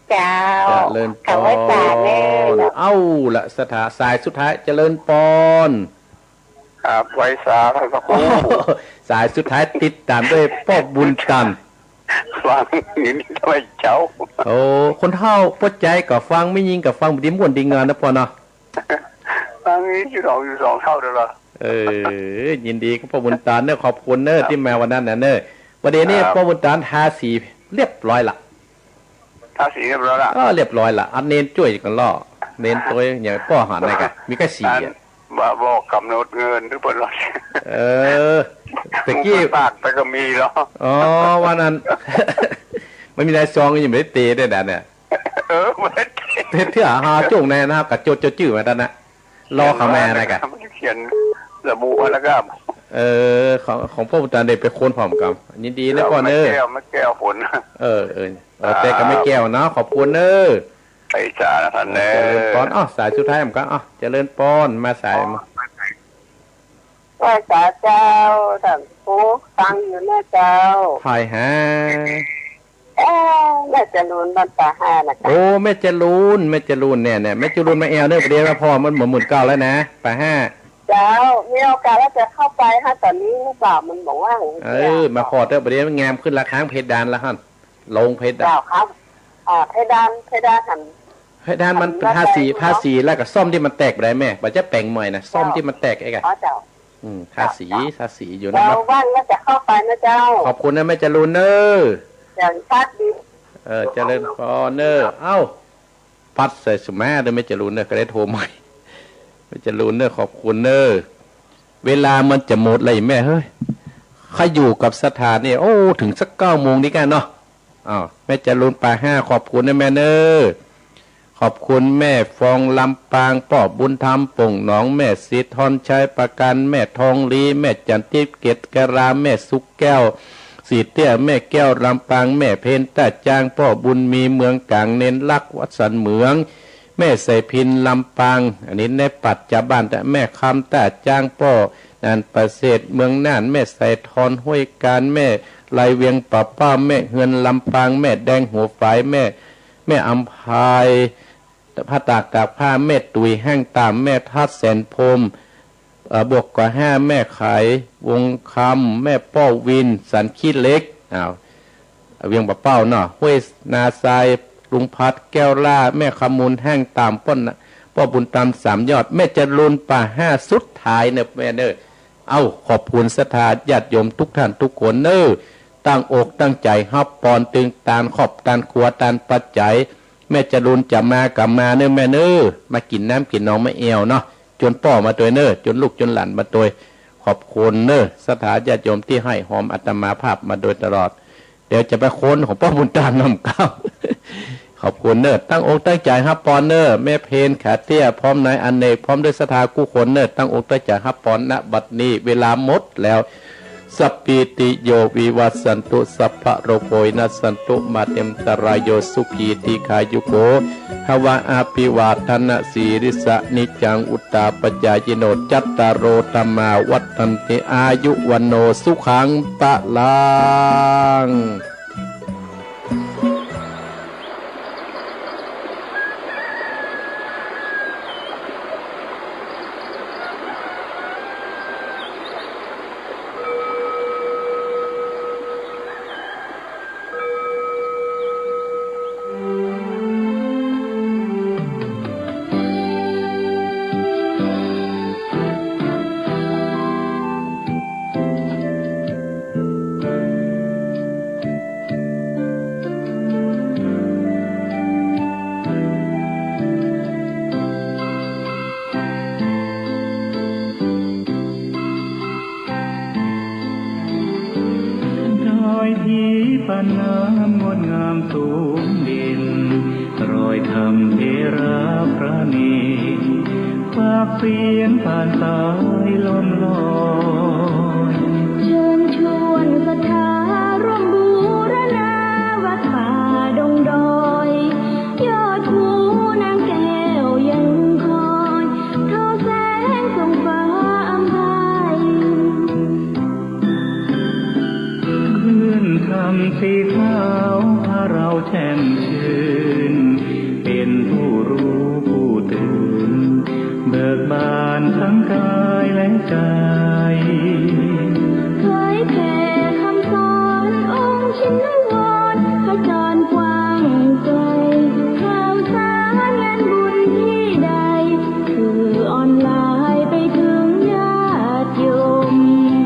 เจ้า เจริญปอน กราบไหว้สาเน่อ เอ้าละ สถา สายสุดท้าย เจริญปอน ครับ ไหว้สาครับพระครู สายสุดท้ายติดต๋ามด้วยป้อบุญตัน ฟังอยู่นี่ทำไมเจ้า โอ้ คนเฒ่าป้อใจ๋ก็ฟัง แม่ญิงก็ฟัง ดีม่วนดีงามนะป้อเนาะ ฟังอยู่สอง อยู่สองเท่าเดียวละ เออ ยินดีกับป้อบุญตันเน่อ ขอบคุณเน่อ ครับ ตี้มาวันนั้นน่ะเน่อ ประเดี๋ยวนี้ ครับ ป้อบุญตันทาสีเรียบร้อยละ ทาสีเรียบร้อยละ เออ เรียบร้อยละ อันเณรจ้วยกั๋นล่อ เณรจ้วยอย่างป้อหันนะกะ มีแค่สี อัน อะ บ่ บอกกำหนดเงินทุกคนหรอก เออ ตะกี้ ปากไปก็มีหรอ อ๋อ วันนั้น มันมีลายซองยังบ่ได้เตะด้วยนะเนี่ย เออ บ่ได้เตะ เตะเทื่อหาจ้วงแน่นะ กะจดเจ้าจื้อมาด้านนะ รอเขามานะกะ เขียนระบุไว้แล้วก็ เออ ของ ของป้อบุญตันเดะ ไปค้นพร้อมกั๋น ยินดีนะป้อเน่อ แม่แก้ว แม่แก้วฝน เออ เออ เออ แต่กับแม่แก้วเนาะ ขอบคุณเน่อ ไปจ้าท่านเน่อ เจริญปอน อ้าว สายสุดท้ายเหมือนกั๋น อ้าว เจริญปอน มาสายมา ไหว้สาเจ้า ท่านผู้ฟังอยู่นะเจ้า ใผฮะ เอ๊ะ แม่จรูนบ้านป่าห้านะกะ โอ้ แม่จรูน แม่จรูนเนี่ย เนี่ย แม่จรูนมาแอ่วเน่อ ประเดี๋ยวมาพอมันเหมือนหมื่นเก้าแล้วนะ ป่าห้า เจ้า มีโอกาสแล้วจะเข้าไปฮะ ต๋อนนี้หรือเปล่า มันบอกว่า เออ มาพอเต๊อะ ประเดี๋ยวมันแงมขึ้นละข้างเพดานละหัน ลงเพดาน เจ้าครับ อ่า เพดาน เพดานหัน เพดานมัน หัน ทาสี หน้าไป ทาสีแล้วก็ซ่อมตี้มันแตกไปได้แม่ บ่าจะแป๋งใหม่นะ ซ่อมตี้มันแตกไอ้กะ อ๋อ เจ้า อืม ทาสี เจ้า ทาสีอยู่นะ เจ้า ว่างแล้วจะเข้าไปนะเจ้า ขอบคุณนะแม่จรูนเน่อ อย่างชัดดี เออ เจริญพรเน่อ เอ้า ปัดใส่สุมาเน่อ แม่จรูญเน่อ ก็ได้โทรใหม่ แม่จรูญเน่อ ขอบคุณเน่อ เวลามันจะหมดแล้วแม่เฮ้ย ข้าอยู่กับศรัทธาเนี่ย โอ้ ถึงสักเก้าโมงดีกว่าเนาะ อ้าว แม่จรูญ ปาห้า ขอบคุณนะแม่เน่อ ขอบคุณแม่ฟองลำปาง ป้อบุญธรรมโป่งหนอง แม่ศรีธรชัยประกัน แม่ทองลี แม่จันทิพย์เกตกรา แม่สุขแก้ว ศรีเตี้ย แม่แก้วลำปาง แม่เพ็ญต้าจาง ป้อบุญมีเมืองก๋าง เณรลักษณ์วัดสันเหมือง แม่ใสพินลำปาง อันนี้ในปัจจุบัน แม่คำต้าจาง ป้อนันประเสริฐเมืองน่าน แม่ใสธรห้วยการ แม่ไลเวียงป่าเป้า แม่เฮือนลำปาง แม่แดงหัวฝาย แม่ แม่อำไพ ผ้าตากตากผ้า แม่ตุ๋ยห้างต่ำ แม่ทัดแสนพรหม เอ่อ บวกกว่าห้า แม่ขาย วงคำ แม่ป้อวิน สันขี้เหล็ก อ้าว เวียงป่าเป้าเนาะ ห้วยนาทราย ลุงพัด แก้วล่า แม่คำมูล ห้างต่ำ ป้อ ป้อบุญธรรม สามยอด แม่จรูญ ปาห้า สุดท้ายเน่อแม่เน่อ เอ้า ขอบคุณศรัทธาญาติโยมทุกท่านทุกคนเน่อ ตั้งอกตั้งใจ๋ฮับปอน ตึงตานครอบตานครัวตานปัจจัย แม่จรูญจะมาก็มาเน่อแม่เน่อ มากิ๋นน้ำกิ๋นนองมาแอ่วเนาะ จวนป้อมาตวยเน่อ จวนลูกจวนหลานมาตวย ขอบคุณเน่อ ศรัทธาญาติโยมตี้ให้หอมอาตมาภาพมาโดยตลอด เดี๋ยวจะไปค้นของป้อบุญธรรมนำเก้า ขอบคุณเน่อ ตั้งอกตั้งใจ๋ฮับปอนเน่อ แม่เพ็ญ ขาเตี้ย พร้อมนายอเนก พร้อมด้วยศรัทธากู้คนเน่อ ตั้งอกตั้งใจ๋ฮับปอน ณ บัดนี้ เวลาหมดแล้ว สัพพีติโยวิวัชชันตุ สัพพะโรโควินัสสันตุ มาเตมตะรายโย สุขีทีฆายุโก ภะวะ อะภิวาทะนะสีลิสสะ นิจจัง วุฑฒาปะจายิโน จัตตาโร ธัมมา วัฑฒันติ อายุ วัณโณ สุขัง พะลังดอยผีปะน้ำงดงามสูงเด่น รอยธรรมเถระพระเณร ปากเสียงผ่านสายลมลอย เชิญชวนศรัทธาร่วมบูรณาวัดป่าดงดอย ยอดภูนางแก้วยังคอย ทอแสงส่องฟ้าอำไพ คลื่นธรรมสีขาวพาเราแช่มชื่น เป็นผู้รู้ผู้ตื่น เบิกบานทั้งกายและใจ เผยแผ่คำสอนองค์ชินวร ขจรกว้างไกล